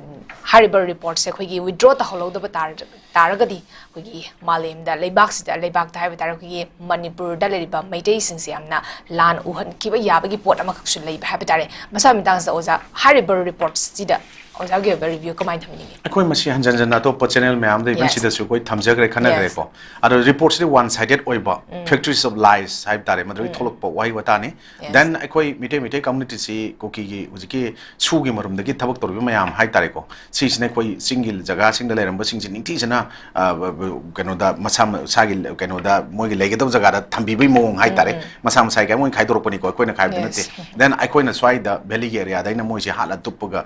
ꯍꯥꯏꯔꯤꯕ ꯔꯤꯄꯣꯔꯠꯁꯦ ꯑꯩꯈꯣꯏꯒꯤ ꯋꯤꯗ꯭ꯔꯣ ꯇꯧꯍꯜꯍꯧꯗꯕ ꯇꯥꯔ-, ꯇꯥꯔꯒꯗꯤ ꯑꯩꯈꯣꯏꯒꯤ ꯃꯥꯂꯦꯝꯗ ꯂꯩꯕꯥꯛꯁꯤꯗ, ꯂꯩꯕꯥꯛꯇ ꯍꯥꯏꯕ ꯇꯥꯔꯦ ꯑꯩꯈꯣꯏꯒꯤ ꯃꯅꯤꯄꯨꯔꯗ ꯂꯩꯔꯤꯕ ꯃꯩꯇꯩꯁꯤꯡꯁꯦ ꯌꯥꯝꯅ ꯂꯥꯟ ꯎꯍꯟꯈꯤꯕ ꯌꯥꯕꯒꯤ ꯄꯣꯠ ꯑꯃꯈꯛꯁꯨ ꯂꯩꯕ ꯍꯥꯏꯕ ꯇꯥꯔꯦ꯫ ꯃꯁꯥꯒꯤ ꯃꯇꯥꯡꯁꯤꯗ ꯑꯣꯖꯥ, ꯍꯥꯏꯔꯤꯕ ꯔꯤꯄꯣꯔꯠꯁꯤꯗ ꯑꯣꯖꯥꯒꯤ ꯑꯣꯏꯕ ꯔꯤꯚ꯭ꯌꯨ ꯀꯃꯥꯏꯅ ꯊꯝꯕꯤꯅꯤꯡꯉꯤ? ꯑꯩꯈꯣꯏ ꯃꯁꯤ ꯍꯟꯖꯟ ꯍꯟꯖꯟꯅ ꯑꯇꯣꯞꯄ ꯆꯦꯅꯦꯜ ꯃꯌꯥꯝꯗ ꯏꯚꯟ Yes. ꯁꯤꯗꯁꯨ ꯑꯩꯈꯣꯏ ꯊꯝꯖꯈ꯭ꯔꯦ, Yes. ꯈꯟꯅꯈ꯭ꯔꯦꯀꯣ꯫ ꯑꯗꯣ ꯔꯤꯄꯣꯔꯠꯁꯤꯗꯤ ꯋꯥꯟ ꯁꯥꯏꯗꯦꯠ ꯑꯣꯏꯕ, ꯎꯝ. Factories of lies ꯍꯥꯏꯕ ꯇꯥꯔꯦ, ꯃꯗꯨꯗꯒꯤ ꯎꯝ. ꯊꯣꯛꯂꯛꯄ ꯋꯥꯍꯩ ꯋꯥꯇꯥꯅꯤ꯫ Yes. Then ꯑꯩꯈꯣꯏ ꯃꯤꯇꯩ, ꯃꯤꯇꯩ ꯀꯝꯃꯨꯅꯤꯇꯤꯁꯤ ꯀꯨꯀꯤꯒꯤ ꯍꯧꯖꯤꯛꯀꯤ ꯁꯨꯒꯤ ꯃꯔꯨꯝꯗꯒꯤ ꯊꯕꯛ ꯇꯧꯔꯤꯕ ꯃꯌꯥꯝ ꯍꯥꯏ ꯇꯥꯔꯦꯀꯣ, ꯁꯤꯁꯤꯅ ꯑꯩꯈꯣꯏ ꯆꯤꯡꯒꯤ ꯖꯒꯥꯁꯤꯡꯗ ꯂꯩꯔꯝꯕꯁꯤꯡꯁꯤ ꯅꯤꯡꯊꯤꯖꯅ, ꯑ, ꯕ-, ꯕ-, ꯀꯩꯅꯣꯗ ꯃꯁꯥ ꯃꯁꯥꯒꯤ ꯀꯩꯅꯣꯗ ꯃꯣꯏꯒꯤ ꯂꯩꯒꯗꯕ ꯖꯒꯥꯗ ꯊꯝꯕꯤꯕꯒꯤ ꯃꯑꯣꯡ ꯍꯥꯏ ꯇꯥꯔꯦ꯫ ꯎꯝ, ꯎꯝ. ꯃꯁꯥ ꯃꯁꯥꯒꯤ ꯀꯩ ꯃꯣꯏꯅ ꯈꯥꯏꯗꯣꯔꯛꯄꯅꯤꯀꯣ, ꯑꯩꯈꯣꯏꯅ ꯈꯥꯏꯕꯗꯤ Yes. ꯅꯠꯇꯦ꯫ Then ꯑꯩꯈꯣꯏꯅ ꯁ꯭ꯋꯥꯏꯗ ꯚꯦꯂꯤꯒꯤ ꯑꯦꯔꯤꯌꯥꯗꯩꯅ ꯃꯣꯏꯁꯦ ꯍꯥꯠꯂ ꯇꯨꯞꯄꯒ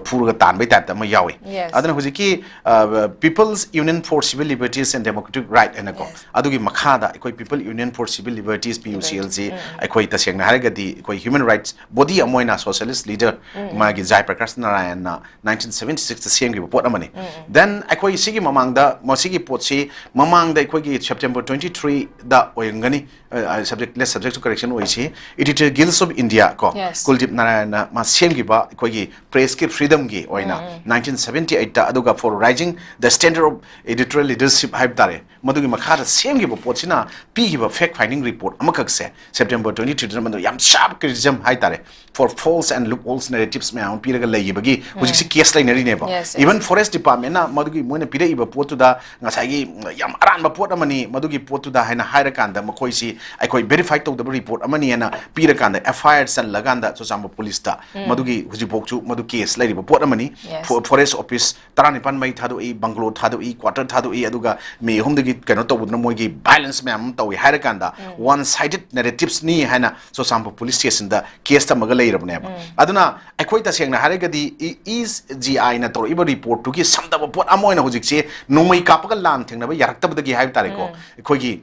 ꯐꯨꯔꯒ ꯇꯥꯟꯕꯩ ꯇꯥꯏꯞꯇ ꯑꯃ ꯌꯥꯎꯋꯤ꯫ Yes. ꯑꯗꯨꯅ ꯍꯧꯖꯤꯛꯀꯤ, ꯑ, People's Union for Civil Liberties and Democratic Right ꯍꯥꯏꯅꯀꯣ, Yes. ꯑꯗꯨꯒꯤ ꯃꯈꯥꯗ ꯑꯩꯈꯣꯏ People Union for Civil Liberties, P U C L ꯁꯤ ꯎꯝ. ꯑꯩꯈꯣꯏ ꯇꯁꯦꯡꯅ ꯍꯥꯏꯔꯒꯗꯤ ꯑꯩꯈꯣꯏ ꯍ꯭ꯌꯨꯃꯦꯟ ꯔꯥꯏꯠꯁ ꯕꯣꯗꯤ ꯑꯃ ꯑꯣꯏꯅ ꯁꯣꯁꯤꯌꯦꯂꯤꯁ ꯂꯤꯗꯔ ꯎꯝ. ꯃꯥꯒꯤ ꯖꯥꯏ ꯄ꯭ꯔꯀꯥꯁ ꯅꯥꯔꯥꯌꯟꯅ nineteen seventy six ꯇ ꯁꯦꯝꯈꯤꯕ ꯄꯣꯠ ꯑꯃꯅꯤ꯫ ꯎꯝ, ꯎꯝ. Then ꯑꯩꯈꯣꯏ ꯁꯤꯒꯤ ꯃꯃꯥꯡꯗ, ꯃꯁꯤꯒꯤ ꯄꯣꯠꯁꯤ ꯃꯃꯥꯡꯗ ꯑꯩꯈꯣꯏꯒꯤ September twenty three ꯗ ꯑꯣꯏꯔꯝꯒꯅꯤ, ꯑ, ꯑ, subject, let's subject to correction ꯑꯣꯏꯁꯤ, Editor Guild of India ꯀꯣ, Yes. ꯀꯨꯜꯗꯤꯞ ꯅꯥꯔꯥꯌꯟꯅ ꯃꯥ ꯁꯦꯝꯈꯤꯕ ꯑꯩꯈꯣꯏꯒꯤ ꯄ꯭ꯔꯦꯁꯀꯤ ꯐ꯭ꯔꯤꯗꯝꯒꯤ ꯑꯣꯏꯅ ꯅꯥꯏꯟꯇꯤꯟ ꯁꯕꯦꯟꯇꯤ ꯑꯩꯠꯇ, ꯑꯗꯨꯒ For Raising the Standard of Editorial Leadership ꯍꯥꯏꯕ ꯇꯥꯔꯦ, ꯃꯗꯨꯒꯤ ꯃꯈꯥꯗ ꯁꯦꯝꯈꯤꯕ ꯄꯣꯠꯁꯤꯅ ꯄꯤꯈꯤꯕ fact finding report ꯑꯃꯈꯛꯁꯦ September twenty three ꯗ ꯃꯗꯨ ꯌꯥꯝ sharp criticism ꯍꯥꯏ ꯇꯥꯔꯦ, for false and loopholes narratives ꯃꯌꯥꯝ ꯑꯃ ꯄꯤꯔꯒ ꯂꯩꯈꯤꯕꯒꯤ ꯍꯧꯖꯤꯛꯁꯤ case ꯂꯩꯅꯔꯤꯅꯦꯕ꯫ Yes, yes. Even Forest Department ꯅ ꯃꯗꯨꯒꯤ ꯃꯣꯏꯅ ꯄꯤꯔꯛꯏꯕ ꯄꯣꯠꯇꯨꯗ ꯉꯁꯥꯏꯒꯤ ꯌꯥꯝ ꯑꯔꯥꯟꯕ ꯄꯣꯠ ꯑꯃꯅꯤ, ꯃꯗꯨꯒꯤ ꯄꯣꯠꯇꯨꯗ ꯍꯥꯏꯅ ꯍꯥꯏꯔꯀꯥꯟꯗ ꯃꯈꯣꯏꯁꯤ ꯑꯩꯈꯣꯏ verify ꯇꯧꯗꯕ report ꯑꯃꯅꯤ ꯍꯥꯏꯅ ꯄꯤꯔꯀꯥꯟꯗ F I R ꯆꯜꯂꯀꯥꯟꯗ ꯆꯨꯔꯆꯥꯟꯄꯨꯔ ꯄꯨꯂꯤꯁꯇ ꯃꯗꯨꯒꯤ ꯍꯧꯖꯤꯛꯐꯥꯎꯁꯨ ꯃꯗꯨ case ꯂꯩꯔꯤꯕ ꯄꯣꯠ ꯑꯃꯅꯤ꯫ Yes. Fo-, forest office ꯇꯔꯥꯅꯤꯄꯥꯟ ꯃꯩ ꯊꯥꯗꯣꯛꯏ, bungalow ꯊꯥꯗꯣꯛꯏ, quarter ꯊꯥꯗꯣꯛꯏ, ꯑꯗꯨꯒ ꯃꯤ ꯑꯍꯨꯝꯗꯒꯤ ꯀꯩꯅꯣ ꯇꯧꯕꯗꯨꯅ ꯃꯣꯏꯒꯤ violence ꯃꯌꯥꯝ ꯑꯃ ꯇꯧꯏ ꯍꯥꯏꯔꯀꯥꯟꯗ one sided narratives ꯅꯤ ꯍꯥꯏꯅ ꯆꯨꯔꯆꯥꯟꯄꯨꯔ ꯄꯨꯂꯤꯁ ꯁ꯭ꯇꯦꯁꯟꯗ case ꯊꯝꯃꯒ ꯂꯩꯔꯕꯅꯦꯕ꯫ ꯑꯗꯨꯅ ꯑꯩꯈꯣꯏ ꯇꯁꯦꯡꯅ ꯍꯥꯏꯔꯒꯗꯤ E-, E G I ꯅ ꯇꯧꯔꯛꯏꯕ report ꯇꯨꯒꯤ ꯁꯝꯗꯕ ꯄꯣꯠ ꯑꯃ ꯑꯣꯏꯅ ꯍꯧꯖꯤꯛꯁꯦ ꯅꯣꯡꯃꯩ ꯀꯥꯞꯄꯒ ꯂꯥꯟ ꯊꯦꯡꯅꯕ ꯌꯥꯔꯛꯇꯕꯗꯒꯤ ꯍꯥꯏꯕ ꯇꯥꯔꯦꯀꯣ, ꯑꯩꯈꯣꯏꯒꯤ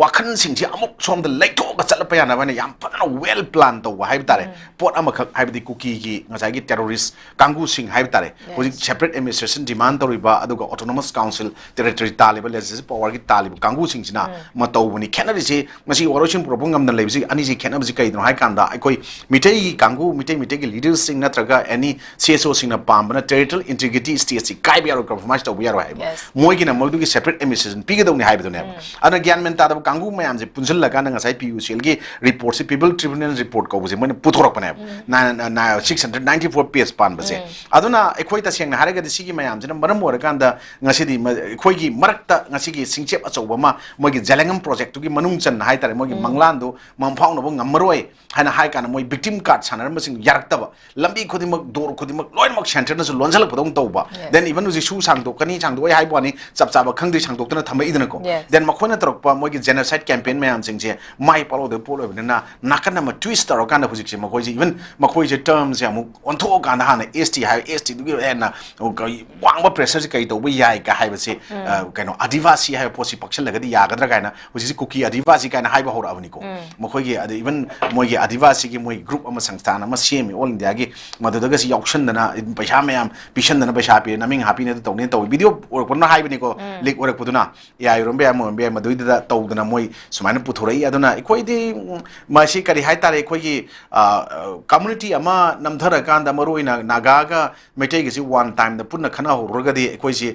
ꯋꯥꯈꯜꯁꯤꯡꯁꯤ ꯑꯃꯨꯛ ꯁꯣꯝꯗ ꯂꯩꯊꯣꯛꯑꯒ ꯆꯠꯂꯛꯄ ꯌꯥꯅꯕ ꯍꯥꯏꯅ ꯌꯥꯝ ꯐꯖꯅ well plan ꯇꯧꯕ ꯍꯥꯏꯕ ꯇꯥꯔꯦ꯫ ꯄꯣꯠ ꯑꯃꯈꯛ, ꯍꯥꯏꯕꯗꯤ ꯀꯨꯀꯤꯒꯤ ꯉꯁꯥꯏꯒꯤ terrorist ꯀꯥꯡꯕꯨꯁꯤꯡ ꯍꯥꯏꯕ ꯇꯥꯔꯦ, ꯍꯧꯖꯤꯛ separate administration demand ꯇꯧꯔꯤꯕ ꯑꯗꯨꯒ autonomous council territory ꯇꯥꯜꯂꯤꯕ, legislative power ꯒꯤ ꯇꯥꯜꯂꯤꯕ ꯀꯥꯡꯕꯨꯁꯤꯡꯁꯤꯅ ꯃꯇꯧꯕꯅꯤ꯫ ꯈꯦꯠꯅꯔꯤꯁꯤ ꯃꯁꯤ ꯋꯥꯔꯣꯏꯁꯤꯟ ꯄꯨꯔꯛꯄ ꯉꯝꯗꯅ ꯂꯩꯕꯁꯤ, ꯑꯅꯤꯁꯤ ꯈꯦꯠꯅꯕꯁꯤ ꯀꯩꯗꯅꯣ ꯍꯥꯏ ꯀꯥꯟꯗ, ꯑꯩꯈꯣꯏ ꯃꯤꯇꯩꯒꯤ ꯀꯥꯡꯕꯨ, ꯃꯤꯇꯩ, ꯃꯤꯇꯩꯒꯤ leader ꯁꯤꯡ ꯅꯠꯇ꯭ꯔꯒ any C S O ꯁꯤꯡꯅ ꯄꯥꯝꯕꯅ territorial integrity, state ꯁꯤ ꯀꯥꯏꯕ ꯌꯥꯔꯣꯏ, compromise ꯇꯧꯕ ꯌꯥꯔꯣꯏ ꯍꯥꯏꯕ꯫ Yes. ꯃꯣꯏꯒꯤꯅ ꯃꯗꯨꯒꯤ separate administration ꯄꯤꯒꯗꯧꯅꯤ ꯍꯥꯏꯕꯗꯨꯅꯦꯕ꯫ ꯑꯗꯨꯅ ꯒ꯭ꯌꯥꯟ ꯃꯦꯟ ꯇꯥꯗꯕ ꯀꯥꯡꯕꯨ ꯃꯌꯥꯝꯁꯦ ꯄꯨꯟꯁꯤꯜꯂꯀꯥꯟꯗ ꯉꯁꯥꯏ P U C L ꯒꯤ report ꯁꯤ, People Tribunal report ꯀꯧꯕꯁꯦ, ꯃꯣꯏꯅ ꯄꯨꯊꯣꯔꯛꯄꯅꯦꯕ꯫ Nine, nine, six hundred ninety four page ꯄꯥꯟꯕꯁꯦ꯫ ꯑꯗꯨꯅ ꯑꯩꯈꯣꯏ ꯇꯁꯦꯡꯅ ꯍꯥꯏꯔꯒꯗꯤ ꯁꯤꯒꯤ ꯃꯌꯥꯝꯁꯤꯅ ꯃꯔꯝ ꯑꯣꯏꯔꯀꯥꯟꯗ ꯉꯁꯤꯗꯤ ꯃ-, ꯑꯩꯈꯣꯏꯒꯤ ꯃꯔꯛꯇ ꯉꯁꯤꯒꯤ ꯁꯤꯡꯆꯦꯞ ꯑꯆꯧꯕ ꯑꯃ ꯃꯣꯏꯒꯤ ꯖꯦꯂꯦꯡꯉꯝ project ꯇꯨꯒꯤ ꯃꯅꯨꯡ ꯆꯟꯅ ꯍꯥꯏ ꯇꯥꯔꯦ, ꯃꯣꯏꯒꯤ ꯃꯪꯂꯥꯟꯗꯨ ꯃꯪ ꯐꯥꯎꯅꯕ ꯉꯝꯃꯔꯣꯏ ꯍꯥꯏꯅ ꯍꯥꯏ ꯀꯥꯟꯗ ꯃꯣꯏ victim card ꯁꯥꯟꯅꯔꯝꯕꯁꯤꯡ ꯌꯥꯔꯛꯇꯕ, ꯂꯝꯕꯤ ꯈꯨꯗꯤꯡꯃꯛ, door ꯈꯨꯗꯤꯡꯃꯛ, ꯂꯣꯏꯅꯃꯛ centre ꯅꯁꯨ ꯂꯣꯟꯁꯤꯜꯂꯛꯄꯗꯧꯅ ꯇꯧꯕ꯫ Yes. Then even ꯍꯧꯖꯤꯛ ꯁꯨ ꯁꯥꯡꯗꯣꯛꯀꯅꯤ, ꯁꯥꯡꯗꯣꯛꯑꯣꯏ ꯍꯥꯏꯕ ꯋꯥꯅꯤ, ꯆꯞ ꯆꯥꯕ ꯈꯪꯗ꯭ꯔꯤ, ꯁꯥꯡꯗꯣꯛꯇꯅ ꯊꯝꯃꯛꯏꯗꯅꯀꯣ꯫ Yes. Then ꯃꯈꯣꯏꯅ ꯇꯧꯔꯛꯄ ꯃꯣꯏꯒꯤ genocide campaign ꯃꯌꯥꯝꯁꯤꯡꯁꯦ ꯃꯥꯏ ꯄꯥꯛꯂꯣꯏꯗꯕ ꯄꯣꯠ ꯑꯣꯏꯕꯅꯤꯅ, ꯅꯥꯀꯟ ꯑꯃ twist ꯇꯧꯔꯀꯥꯟꯗ ꯍꯧꯖꯤꯛꯁꯦ ꯃꯈꯣꯏꯁꯦ, even ꯃꯈꯣꯏꯁꯦ term ꯁꯦ ꯑꯃꯨꯛ ꯑꯣꯟꯊꯣꯛꯑꯀꯥꯟꯗ, ꯍꯥꯟꯅ S T ꯍꯥꯏꯕ, S T ꯗꯨꯒꯤ ꯍꯦꯟꯅ ꯀꯔꯤ ꯋꯥꯡꯕ pressure ꯁꯦ ꯀꯔꯤ ꯇꯧꯕ ꯌꯥꯏ ꯀ ꯍꯥꯏꯕꯁꯦ, ꯑ, ꯀꯩꯅꯣ, ꯑꯥꯗꯤꯕꯥꯁꯤ ꯍꯥꯏꯕ ꯄꯣꯠꯁꯤ ꯄꯛꯁꯜꯂꯒꯗꯤ ꯌꯥꯒꯗ꯭ꯔꯥ ꯀꯥꯏꯅ ꯍꯧꯖꯤꯛꯁꯤ ꯀꯨꯀꯤ ꯑꯥꯗꯤꯕꯥꯁꯤ ꯀꯥꯏꯅ ꯍꯥꯏꯕ ꯍꯧꯔꯛꯑꯕꯅꯤꯀꯣ꯫ ꯃꯈꯣꯏꯒꯤ, ꯑꯗ even ꯃꯣꯏꯒꯤ ꯑꯥꯗꯤꯕꯥꯁꯤꯒꯤ ꯃꯣꯏ group ꯑꯃ, ꯁꯪꯁꯊꯥꯟ ꯑꯃ ꯁꯦꯝꯃꯤ, all India ꯒꯤ, ꯃꯗꯨꯗꯒꯁꯤ ꯌꯥꯎꯁꯟꯗꯅ ꯄꯩꯁꯥ ꯃꯌꯥꯝ ꯄꯤꯁꯟꯗꯅ, ꯄꯩꯁꯥ ꯄꯤꯔꯦ, ꯅꯃꯤꯡ ꯍꯥꯞꯄꯤꯅꯦ, ꯑꯗꯨ ꯇꯧꯅꯤ ꯇꯧꯏ, video ꯑꯣꯏꯔꯛꯄꯗꯨꯅ ꯍꯥꯏꯕꯅꯤꯀꯣ, leak ꯑꯣꯏꯔꯛꯄꯗꯨꯅ꯫ ꯑꯦ ꯑꯥꯏ ꯑꯣꯏꯔꯝꯕ ꯌꯥꯏ, ꯑꯃ ꯑꯣꯏꯔꯝꯕ ꯌꯥꯏ, ꯃꯗꯨꯏꯗꯨꯗ ꯇꯧꯗꯅ ꯃꯣꯏ ꯁꯨꯃꯥꯏꯅ ꯄꯨꯊꯣꯔꯛꯏ꯫ ꯑꯗꯨꯅ ꯑꯩꯈꯣꯏꯗꯤ, ꯎꯝ, ꯃꯁꯤ ꯀꯔꯤ ꯍꯥꯏꯇꯥꯔꯦ, ꯑꯩꯈꯣꯏꯒꯤ, ꯑ, community ꯑꯃ ꯅꯝꯊꯔꯀꯥꯟꯗ, ꯃꯔꯨ ꯑꯣꯏꯅ ꯅꯥꯒꯥꯒ ꯃꯩꯇꯩꯒꯁꯤ ꯋꯥꯟ ꯇꯥꯏꯝꯗ ꯄꯨꯟꯅ ꯈꯠꯅꯍꯧꯔꯒꯗꯤ ꯑꯩꯈꯣꯏꯁꯤ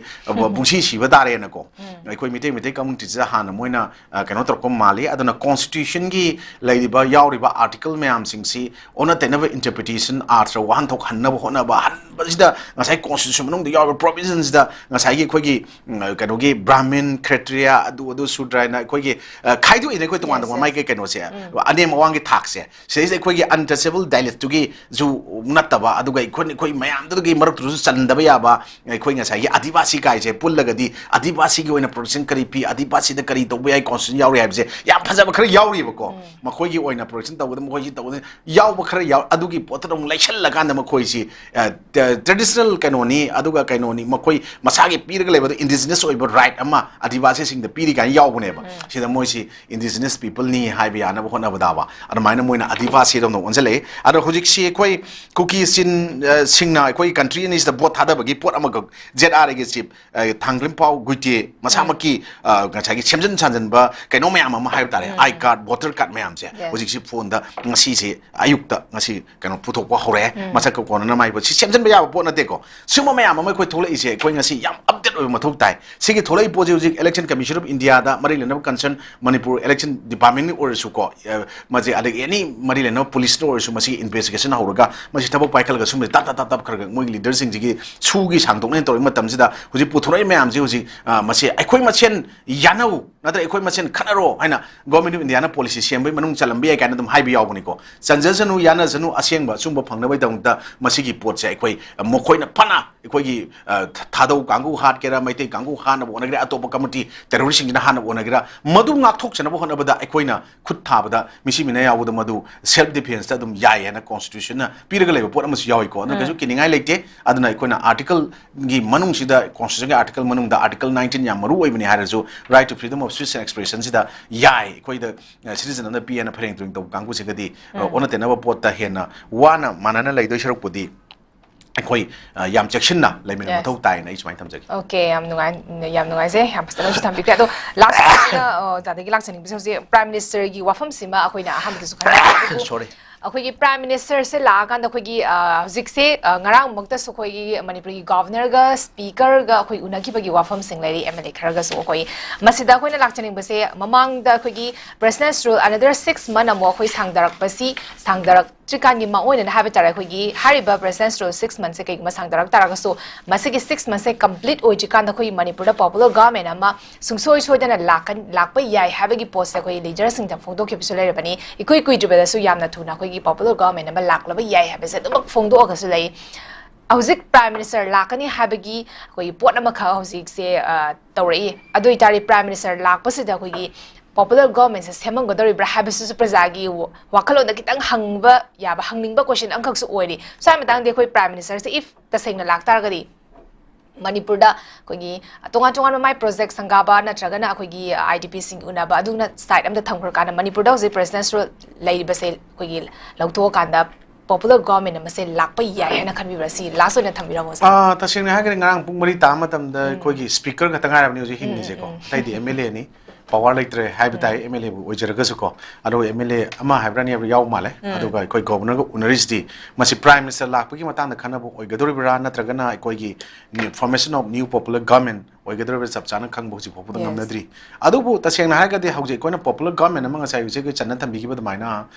ꯄꯨꯡꯁꯤ ꯁꯤꯕ ꯇꯥꯔꯦꯅꯀꯣ꯫ ꯑꯩꯈꯣꯏ ꯃꯩꯇꯩ ꯃꯩꯇꯩ ꯀꯝꯃ꯭ꯌꯨꯅꯤꯇꯤꯁꯤꯗ ꯍꯥꯟꯅ ꯃꯣꯏꯅ ꯀꯩꯅꯣ ꯇꯧꯔꯛꯄ ꯃꯥꯜꯂꯤ꯫ ꯑꯗꯨꯅ ꯀꯣꯟꯁꯇꯤꯇ꯭ꯌꯨꯁꯟꯒꯤ ꯂꯩꯔꯤꯕ ꯌꯥꯎꯔꯤꯕ ꯑꯥꯔꯇꯤꯀꯜ ꯃꯌꯥꯝꯁꯤꯡꯁꯤ ꯑꯣꯟꯅ ꯇꯩꯅꯕ ꯏꯟꯇꯔꯄ꯭ꯔꯤꯇꯦꯁꯟ, ꯑꯥꯔꯊ ꯋꯥꯍꯟꯊꯣꯛ ꯍꯟꯅꯕ ꯍꯣꯠꯅꯕ, ꯍꯟꯕꯁꯤꯗ ꯉꯁꯥꯏ ꯀꯣꯟꯁꯇꯤꯇ꯭ꯌꯨꯁꯟ ꯃꯅꯨꯡꯗ ꯌꯥꯎꯔꯤꯕ ꯄ꯭ꯔꯣꯚꯤꯖꯟꯁꯤꯗ ꯉꯁꯥꯏꯒꯤ ꯑꯩꯈꯣꯏꯒꯤ ꯎꯝ, ꯀꯩꯅꯣꯒꯤ ꯕ꯭ꯔꯥꯍꯃꯤꯟ, ꯈ꯭ꯔꯦꯇ꯭ꯔꯤꯌꯥ, ꯑꯗꯨ ꯑꯗꯨ ꯁꯨꯗ꯭ꯔ ꯍꯥꯏꯅ ꯑꯩꯈꯣꯏꯒꯤ ꯈꯥꯏꯗꯣꯛꯏꯅꯦ ꯑꯩꯈꯣꯏ ꯇꯣꯉꯥꯟ ꯇꯣꯉꯥꯟ ꯃꯥꯏꯀꯩ ꯀꯩꯅꯣꯁꯦ, ꯑꯅꯦꯝ ꯑꯋꯥꯡꯒꯤ ꯊꯥꯛꯁꯦ꯫ ꯁꯤꯗꯩꯁꯤꯗ ꯑꯩꯈꯣꯏꯒꯤ ꯑꯟꯇꯆꯦꯕꯜ ꯗꯥꯏꯂꯦꯠꯇꯨꯒꯤꯁꯨ ꯅꯠꯇꯕ, ꯑꯗꯨꯒ ꯑꯩꯈꯣꯏ ꯑꯩꯈꯣꯏ ꯃꯌꯥꯝꯗꯨꯒꯤ ꯃꯔꯛꯇꯨꯗꯁꯨ ꯆꯟꯗꯕ ꯌꯥꯕ ꯑꯩꯈꯣꯏ ꯉꯁꯥꯏꯒꯤ ꯑꯥꯗꯤꯕꯥꯁꯤ ꯀꯥꯏꯁꯦ ꯄꯨꯜꯂꯒꯗꯤ ꯑꯥꯗꯤꯕꯥꯁꯤꯒꯤ ꯑꯣꯏꯅ ꯄ꯭ꯔꯣꯇꯦꯛꯁꯟ ꯀꯔꯤ ꯄꯤ, ꯑꯥꯗꯤꯕꯥꯁꯤꯗ ꯀꯔꯤ ꯇꯧꯕ ꯌꯥꯏ ꯀꯣꯟꯁꯇꯤꯇ꯭ꯌꯨꯁꯟ ꯌꯥꯎꯔꯤ ꯍꯥꯏꯕꯁꯦ ꯌꯥꯝ ꯐꯖꯕ ꯈꯔ ꯌꯥꯎꯔꯤꯕꯀꯣ꯫ ꯃꯈꯣꯏꯒꯤ ꯑꯣꯏꯅ ꯄ꯭ꯔꯣꯇꯦꯛꯁꯟ ꯇꯧꯒꯗꯕ, ꯃꯈꯣꯏꯁꯤ ꯇꯧꯒꯗꯕ ꯌꯥꯎꯕ ꯈꯔ ꯌꯥꯎ, ꯑꯗꯨꯒꯤ ꯄꯣꯠꯇꯨꯗ ꯑꯃꯨꯛ ꯂꯩꯁꯜꯂꯀꯥꯟꯗ ꯃꯈꯣꯏꯁꯤ ꯇ꯭ꯔꯦꯗꯤꯁꯅꯦꯜ ꯀꯩꯅꯣꯅꯤ, ꯑꯗꯨꯒ ꯀꯩꯅꯣꯅꯤ, ꯃꯈꯣꯏ ꯃꯁꯥꯒꯤ ꯄꯤꯔꯒ ꯂꯩꯕꯗꯣ ꯏꯟꯗꯤꯖꯤꯅꯁ ꯑꯣꯏꯕ ꯔꯥꯏꯠ ꯑꯃ ꯑꯥꯗꯤꯕꯥꯁꯤꯁꯤꯡꯗ ꯄꯤꯔꯤ ꯀꯥꯏꯅ ꯌꯥꯎꯕꯅꯦꯕ꯫ ꯁꯤꯗ ꯃꯣꯏꯁꯤ ꯏꯟꯗꯤꯖꯤꯅꯁ ꯄꯤꯄꯜꯅꯤ ꯍꯥꯏꯕ ꯌꯥꯅꯕ ꯍꯣꯠꯅꯕꯗꯕ ꯑꯗꯨꯃꯥꯏꯅ ꯃꯣꯏꯅ ꯑꯥꯗꯤꯕꯥꯁꯤꯗꯧꯅ ꯑꯣꯟꯁꯤꯜꯂꯛꯑꯦ꯫ ꯑꯗꯣ ꯍꯧꯖꯤꯛꯁꯤ ꯑꯩꯈꯣꯏ ꯀꯨꯀꯤ ꯆꯤꯟ, ꯑ, ꯁꯤꯡꯅ ꯑꯩꯈꯣꯏ ꯀꯟꯇ꯭ꯔꯤ ꯑꯅꯤꯁꯤꯗ ꯚꯣꯠ ꯊꯥꯗꯕꯒꯤ ꯄꯣꯠ ꯑꯃꯈꯛ ꯖꯦꯠ ꯑꯥꯔ ꯑꯦꯒꯤ ꯆꯤꯞ, ꯑ, ꯊꯥꯡꯒ꯭ꯔꯤꯝꯄꯥꯎ ꯒꯨꯏꯇꯦ ꯃꯁꯥꯃꯛꯀꯤ, ꯑ, ꯉꯁꯥꯏꯒꯤ ꯁꯦꯝꯖꯤꯟ ꯁꯥꯖꯤꯟꯕ ꯀꯩꯅꯣ ꯃꯌꯥꯝ ꯑꯃ ꯍꯥꯏꯕ ꯇꯥꯔꯦ, ꯑꯥꯏ ꯀꯥꯔꯗ, ꯚꯣꯇꯔ ꯀꯥꯔꯗ ꯃꯌꯥꯝꯁꯦ ꯍꯧꯖꯤꯛꯁꯤ ꯐꯣꯟꯗ ꯉꯁꯤꯁꯦ ꯑꯌꯨꯛꯇ ꯉꯁꯤ ꯀꯩꯅꯣ ꯄꯨꯊꯣꯛꯄ ꯍꯧꯔꯛꯑꯦ꯫ ꯃꯁꯛꯀ ꯀꯣꯟꯅꯅ ꯃꯥꯏꯕ ꯁꯤ ꯁꯦꯝꯖꯤꯟꯕ ꯌꯥꯕ ꯄꯣꯠ ꯅꯠꯇꯦꯀꯣ꯫ ꯁꯤꯒꯨꯝꯕ ꯃꯌꯥꯝ ꯑꯃ ꯑꯩꯈꯣꯏ ꯊꯣꯛꯂꯛꯏꯁꯦ ꯑꯩꯈꯣꯏ ꯉꯁꯤ ꯌꯥꯝ ꯑꯞꯗꯦꯠ ꯑꯣꯏꯕ ꯃꯊꯧ ꯇꯥꯏ꯫ ꯁꯤꯒꯤ ꯊꯣꯛꯂꯛꯏ ꯄꯣꯠꯁꯤ ꯍꯧꯖꯤꯛ Election Commission of Indiaꯗ ꯃꯔꯤ ꯂꯩꯅꯕ concern ꯃꯅꯤꯄꯨꯔ election departmentꯅꯤ ꯑꯣꯏꯔꯁꯨꯀꯣ, ꯑ, ꯃꯁꯤ ꯑꯗꯒꯤ ꯑꯦꯅꯤ ꯃꯔꯤ ꯂꯩꯅꯕ ꯄꯨꯂꯤꯁꯇ ꯑꯣꯏꯔꯁꯨ ꯃꯁꯤꯒꯤ investigation ꯍꯧꯔꯒ ꯃꯁꯤ ꯊꯕꯛ ꯄꯥꯏꯈꯠꯂꯒ ꯁꯨꯝꯕꯁꯤ ꯇꯞ ꯇꯞ ꯇꯞ ꯇꯞ ꯈꯔ ꯈꯔ ꯃꯣꯏꯒꯤ ꯂꯤꯗꯔꯁꯤꯡꯁꯤꯒꯤ ꯁꯨꯒꯤ ꯁꯥꯡꯗꯣꯛꯅ ꯇꯧꯔꯛꯏ ꯃꯇꯝꯁꯤꯗ ꯍꯧꯖꯤꯛ ꯄꯨꯊꯣꯔꯛꯏ ꯃꯌꯥꯝꯁꯤ ꯍꯧꯖꯤꯛ, ꯑ, ꯃꯁꯤ ꯑꯩꯈꯣꯏ ꯃꯁꯦꯟ ꯌꯥꯅꯧ ꯅꯠꯇ꯭ꯔꯒ ꯑꯩꯈꯣꯏ ꯃꯁꯦꯟ ꯈꯠꯅꯔꯣ ꯍꯥꯏꯅ Government of Indiaꯅ ꯄꯣꯂꯤꯁꯤ ꯁꯦꯝꯕꯒꯤ ꯃꯅꯨꯡ ꯆꯜꯂꯝꯕ ꯌꯥꯏ ꯀꯥꯏꯅ ꯑꯗꯨꯝ ꯍꯥꯏꯕ ꯌꯥꯎꯕꯅꯤꯀꯣ꯫ ꯆꯟꯖꯁꯅꯨ, ꯌꯥꯅꯁꯅꯨ, ꯑꯁꯦꯡꯕ ꯑꯆꯨꯝꯕ ꯐꯪꯅꯕꯒꯤꯗꯃꯛꯇ ꯃꯁꯤꯒꯤ ꯄꯣꯠꯁꯦ ꯑꯩꯈꯣꯏ, ꯑ, ꯃꯈꯣꯏꯅ ꯐꯅ ꯑꯩꯈꯣꯏꯒꯤ, ꯑ, ꯊ-, ꯊꯥꯗꯧ ꯀꯥꯡꯕꯨ ꯍꯥꯠꯀꯦꯔꯥ, ꯃꯩꯇꯩ ꯀꯥꯡꯕꯨ ꯍꯥꯠꯅꯕ ꯍꯣꯠꯅꯒꯦꯔꯥ, ꯑꯇꯣꯞꯄ ꯀꯝꯃꯨꯅꯤꯇꯤ ꯇꯦꯔꯣꯔꯤꯁꯁꯤꯡꯁꯤꯅ ꯍꯥꯠꯅꯕ ꯍꯣꯠꯅꯒꯦꯔꯥ, ꯃꯗꯨ ꯉꯥꯛꯊꯣꯛꯆꯅꯕ ꯍꯣꯠꯅꯕꯗ ꯑꯩꯈꯣꯏꯅ ꯈꯨꯠ ꯊꯥꯕꯗ ꯃꯤꯁꯤ ꯃꯤꯅ ꯌꯥꯎꯕꯗ ꯃꯗꯨ self defenceꯇ ꯑꯗꯨꯝ ꯌꯥꯏ ꯍꯥꯏꯅ Constitutionꯅ ꯄꯤꯔꯒ ꯂꯩꯕ ꯄꯣꯠ ꯑꯃꯁꯨ ꯌꯥꯎꯏꯀꯣ꯫ ꯑꯗꯨꯅ ꯀꯩꯁꯨ ꯀꯤꯅꯤꯡꯉꯥꯏ ꯂꯩꯇꯦ꯫ ꯑꯗꯨꯅ ꯑꯩꯈꯣꯏꯅ articleꯒꯤ ꯃꯅꯨꯡꯁꯤꯗ, Constitutionꯒꯤ article ꯃꯅꯨꯡꯗ article nineteen ꯌꯥꯝ ꯃꯔꯨ ꯑꯣꯏꯕꯅꯤ ꯍꯥꯏꯔꯁꯨ, right to freedom of speech and expressionꯁꯤꯗ ꯌꯥꯏ꯫ ꯑꯩꯈꯣꯏꯗ, ꯑ, citizen ꯑꯃꯗ ꯄꯤ ꯍꯥꯏꯅ ꯐꯩꯔꯦꯡ ꯇꯨꯔꯦꯡ ꯇꯧꯕ ꯀꯥꯡꯕꯨꯁꯤꯒꯗꯤ, ꯑ, ꯑꯣꯟꯅ ꯇꯩꯅꯕ ꯄꯣꯠꯇ ꯍꯦꯟꯅ ꯋꯥꯅ ꯃꯥꯟꯅꯅ ꯂꯩꯗꯣꯏ ꯁꯔꯨꯛꯄꯨꯗꯤ ꯑꯩꯈꯣꯏ, ꯑ, ꯌꯥꯝ ꯆꯦꯛꯁꯤꯟꯅ ꯂꯩꯃꯤꯟꯅꯕ ꯃꯊꯧ ꯇꯥꯏꯅ ꯑꯩ ꯁꯨꯃꯥꯏꯅ ꯊꯝꯖꯒꯦ꯫ Okay, ꯌꯥꯝ ꯅꯨꯡꯉꯥꯏ-, ꯌꯥꯝ ꯅꯨꯡꯉꯥꯏꯖꯩ, ꯌꯥꯝ ꯐꯖꯅꯁꯨ ꯊꯝꯕꯤꯈ꯭ꯔꯦ꯫ ꯑꯗꯣ last ꯑꯣꯏꯅ, ꯑ, ꯑꯣꯖꯥꯗꯒꯤ ꯂꯥꯛꯆꯅꯤꯡꯕꯁꯦ ꯍꯧꯖꯤꯛ Prime Ministerꯒꯤ ꯋꯥꯐꯝꯁꯤꯃ ꯑꯩꯈꯣꯏꯅ ꯑꯍꯥꯟꯕꯗꯁꯨ ꯈꯟꯅꯈ꯭ꯔꯦ꯫ ꯑꯗꯨꯕꯨ, Sorry. ꯑꯩꯈꯣꯏꯒꯤ Prime Minister ꯁꯦ ꯂꯥꯛꯑꯀꯥꯟꯗ ꯑꯩꯈꯣꯏꯒꯤ, ꯑ, ꯍꯧꯖꯤꯛꯁꯦ, ꯑ, ꯉꯔꯥꯡꯃꯛꯇꯁꯨ ꯑꯩꯈꯣꯏꯒꯤ ꯃꯅꯤꯄꯨꯔꯒꯤ Governor ꯒ Speaker ꯒ ꯑꯩꯈꯣꯏ ꯎꯅꯈꯤꯕꯒꯤ ꯋꯥꯐꯝꯁꯤꯡ ꯂꯩꯔꯤ, M L A ꯈꯔꯒꯁꯨ꯫ ꯑꯩꯈꯣꯏ ꯃꯁꯤꯗ ꯑꯩꯈꯣꯏꯅ ꯂꯥꯛꯆꯅꯤꯡꯕꯁꯦ, ꯃꯃꯥꯡꯗ ꯑꯩꯈꯣꯏꯒꯤ President's Rule another six month ꯑꯃꯨꯛ ꯑꯩꯈꯣꯏ ꯁꯥꯡꯗꯔꯛꯄꯁꯤ, ꯁꯥꯡꯗꯔꯛꯇ꯭ꯔꯤꯀꯥꯟꯒꯤ ꯃꯥꯡꯑꯣꯏꯅꯅ ꯍꯥꯏꯕ ꯇꯥꯔꯦ, ꯑꯩꯈꯣꯏꯒꯤ ꯍꯥꯏꯔꯤꯕ President's Rule six month ꯁꯦ ꯀꯩꯒꯨꯝꯕ ꯁꯥꯡꯗꯔꯛ ꯇꯥꯔꯒꯁꯨ, ꯃꯁꯤꯒꯤ six month ꯁꯦ complete ꯑꯣꯏꯗ꯭ꯔꯤꯀꯥꯟꯗ ꯑꯩꯈꯣꯏꯒꯤ ꯃꯅꯤꯄꯨꯔꯗ popular government ꯑꯃ ꯁꯨꯡꯁꯣꯏ ꯁꯣꯏꯗꯅ ꯂꯥꯛꯀꯟ-, ꯂꯥꯛꯄ ꯌꯥꯏ ꯍꯥꯏꯕꯒꯤ ꯄꯣꯠꯁꯦ ꯑꯩꯈꯣꯏ leader ꯁꯤꯡꯗ ꯐꯣꯡꯗꯣꯛꯈꯤꯕꯁꯨ ꯂꯩꯔꯕꯅꯤ꯫ ꯏꯀꯨꯏ ꯀꯨꯏꯗ꯭ꯔꯤꯕꯗꯁꯨ ꯌꯥꯝꯅ ꯊꯨꯅ ꯑꯩꯈꯣꯏꯒꯤ popular government ꯑꯃ ꯂꯥꯛꯂꯕ ꯌꯥꯏ ꯍꯥꯏꯕꯁꯦ ꯑꯗꯨꯃꯛ ꯐꯣꯡꯗꯣꯛꯑꯒꯁꯨ ꯂꯩ꯫ ꯍꯧꯖꯤꯛ Prime Minister ꯂꯥꯛꯀꯅꯤ ꯍꯥꯏꯕꯒꯤ ꯑꯩꯈꯣꯏꯒꯤ ꯄꯣꯠ ꯑꯃꯈꯛ ꯍꯧꯖꯤꯛꯁꯦ, ꯑ, ꯇꯧꯔꯛꯏ꯫ ꯑꯗꯨ ꯑꯣꯏꯇꯥꯔꯗꯤ Prime Minister ꯂꯥꯛꯄꯁꯤꯗ ꯑꯩꯈꯣꯏꯒꯤ popular government ꯁꯦ ꯁꯦꯝꯃꯝꯒꯗꯧꯔꯤꯕ꯭ꯔꯥ ꯍꯥꯏꯕꯁꯤꯁꯨ ꯄ꯭ꯔꯖꯥꯒꯤ ꯋꯥ-, ꯋꯥꯈꯜꯂꯣꯟꯗ ꯈꯤꯇꯪ ꯍꯪꯕ ꯌꯥꯕ, ꯍꯪꯅꯤꯡꯕ question ꯑꯃꯈꯛꯁꯨ ꯑꯣꯏꯔꯤ꯫ ꯁ꯭ꯋꯥꯏ ꯃꯇꯥꯡꯗꯤ ꯑꯩꯈꯣꯏ Prime Minister ꯁꯦ if ꯇꯁꯦꯡꯅ ꯂꯥꯛꯇꯥꯔꯒꯗꯤ ꯃꯅꯤꯄꯨꯔꯗ ꯑꯩꯈꯣꯏꯒꯤ ꯇꯣꯉꯥꯟ ꯇꯣꯉꯥꯟꯕ ꯃꯥꯏ project ꯁꯪꯒꯥꯕ ꯅꯠꯇ꯭ꯔꯒꯅ ꯑꯩꯈꯣꯏꯒꯤ I D P ꯁꯤꯡ ꯎꯅꯕ ꯑꯗꯨꯅ side ꯑꯃꯗ ꯊꯝꯈ꯭ꯔꯀꯥꯟꯗ ꯃꯅꯤꯄꯨꯔꯗ ꯍꯧꯖꯤꯛ President's Rule ꯂꯩꯔꯤꯕꯁꯦ ꯑꯩꯈꯣꯏꯒꯤ ꯂꯧꯊꯣꯛꯑꯀꯥꯟꯗ popular government ꯑꯃꯁꯦ ꯂꯥꯛꯄ ꯌꯥꯏ ꯍꯥꯏꯅ ꯈꯟꯕꯤꯕ꯭ꯔꯥ? ꯁꯤ last ꯑꯣꯏꯅ ꯊꯝꯕꯤꯔꯝꯃꯣ, sir꯫ ꯑꯥ, ꯇꯁꯦꯡꯅ ꯍꯥꯏꯔꯒꯗꯤ ꯉꯔꯥꯡ ꯄꯨꯡ ꯃꯔꯤ ꯇꯥꯕ ꯃꯇꯝꯗ ꯎꯝ꯫ ꯑꯩꯈꯣꯏꯒꯤ Speaker ꯈꯛꯇ ꯉꯥꯏꯔꯕꯅꯤ ꯍꯧꯖꯤꯛ ꯎꯝ, ꯍꯤꯡꯉꯤꯁꯦꯀꯣ꯫ ꯎꯝ꯫ ꯑꯇꯩꯗꯤ M L A ꯅꯤ꯫ Power ꯂꯩꯇ꯭ꯔꯦ ꯍꯥꯏꯕ ꯇꯥꯏ, ꯎꯝ꯫ M L A ꯕꯨ ꯑꯣꯏꯖꯔꯒꯁꯨꯀꯣ꯫ ꯑꯗꯨꯒ M L A ꯑꯃ ꯍꯥꯏꯕ꯭ꯔꯥ ꯑꯅꯤ ꯍꯥꯏꯕ꯭ꯔꯥ ꯌꯥꯎ ꯃꯥꯜꯂꯦ꯫ ꯎꯝ꯫ ꯑꯗꯨꯒ ꯑꯩꯈꯣꯏ Governor ꯒ ꯎꯅꯔꯤꯁꯤꯗꯤ ꯃꯁꯤ Prime Minister ꯂꯥꯛꯄꯒꯤ ꯃꯇꯥꯡꯗ ꯈꯟꯅꯕ ꯑꯣꯏꯒꯗꯧꯔꯤꯕ꯭ꯔꯥ, ꯅꯠꯇ꯭ꯔꯒꯅ ꯑꯩꯈꯣꯏꯒꯤ new, formation of new popular government ꯑꯣꯏꯒꯗꯧꯔꯤꯕ꯭ꯔꯥ ꯆꯞ ꯆꯥꯅ ꯈꯪꯕ ꯍꯧꯖꯤꯛ ꯐꯥꯎꯕꯗ Yes꯫ ꯉꯝꯅꯗ꯭ꯔꯤ꯫ ꯑꯗꯨꯕꯨ ꯇꯁꯦꯡꯅ ꯍꯥꯏꯔꯒꯗꯤ ꯍꯧꯖꯤꯛ ꯑꯩꯈꯣꯏꯅ popular government ꯑꯃ ꯉꯁꯥꯏ ꯍꯧꯖꯤꯛ ꯑꯩꯈꯣꯏ ꯆꯟꯅ ꯊꯝꯕꯤꯈꯤꯕ ꯑꯗꯨꯃꯥꯏꯅ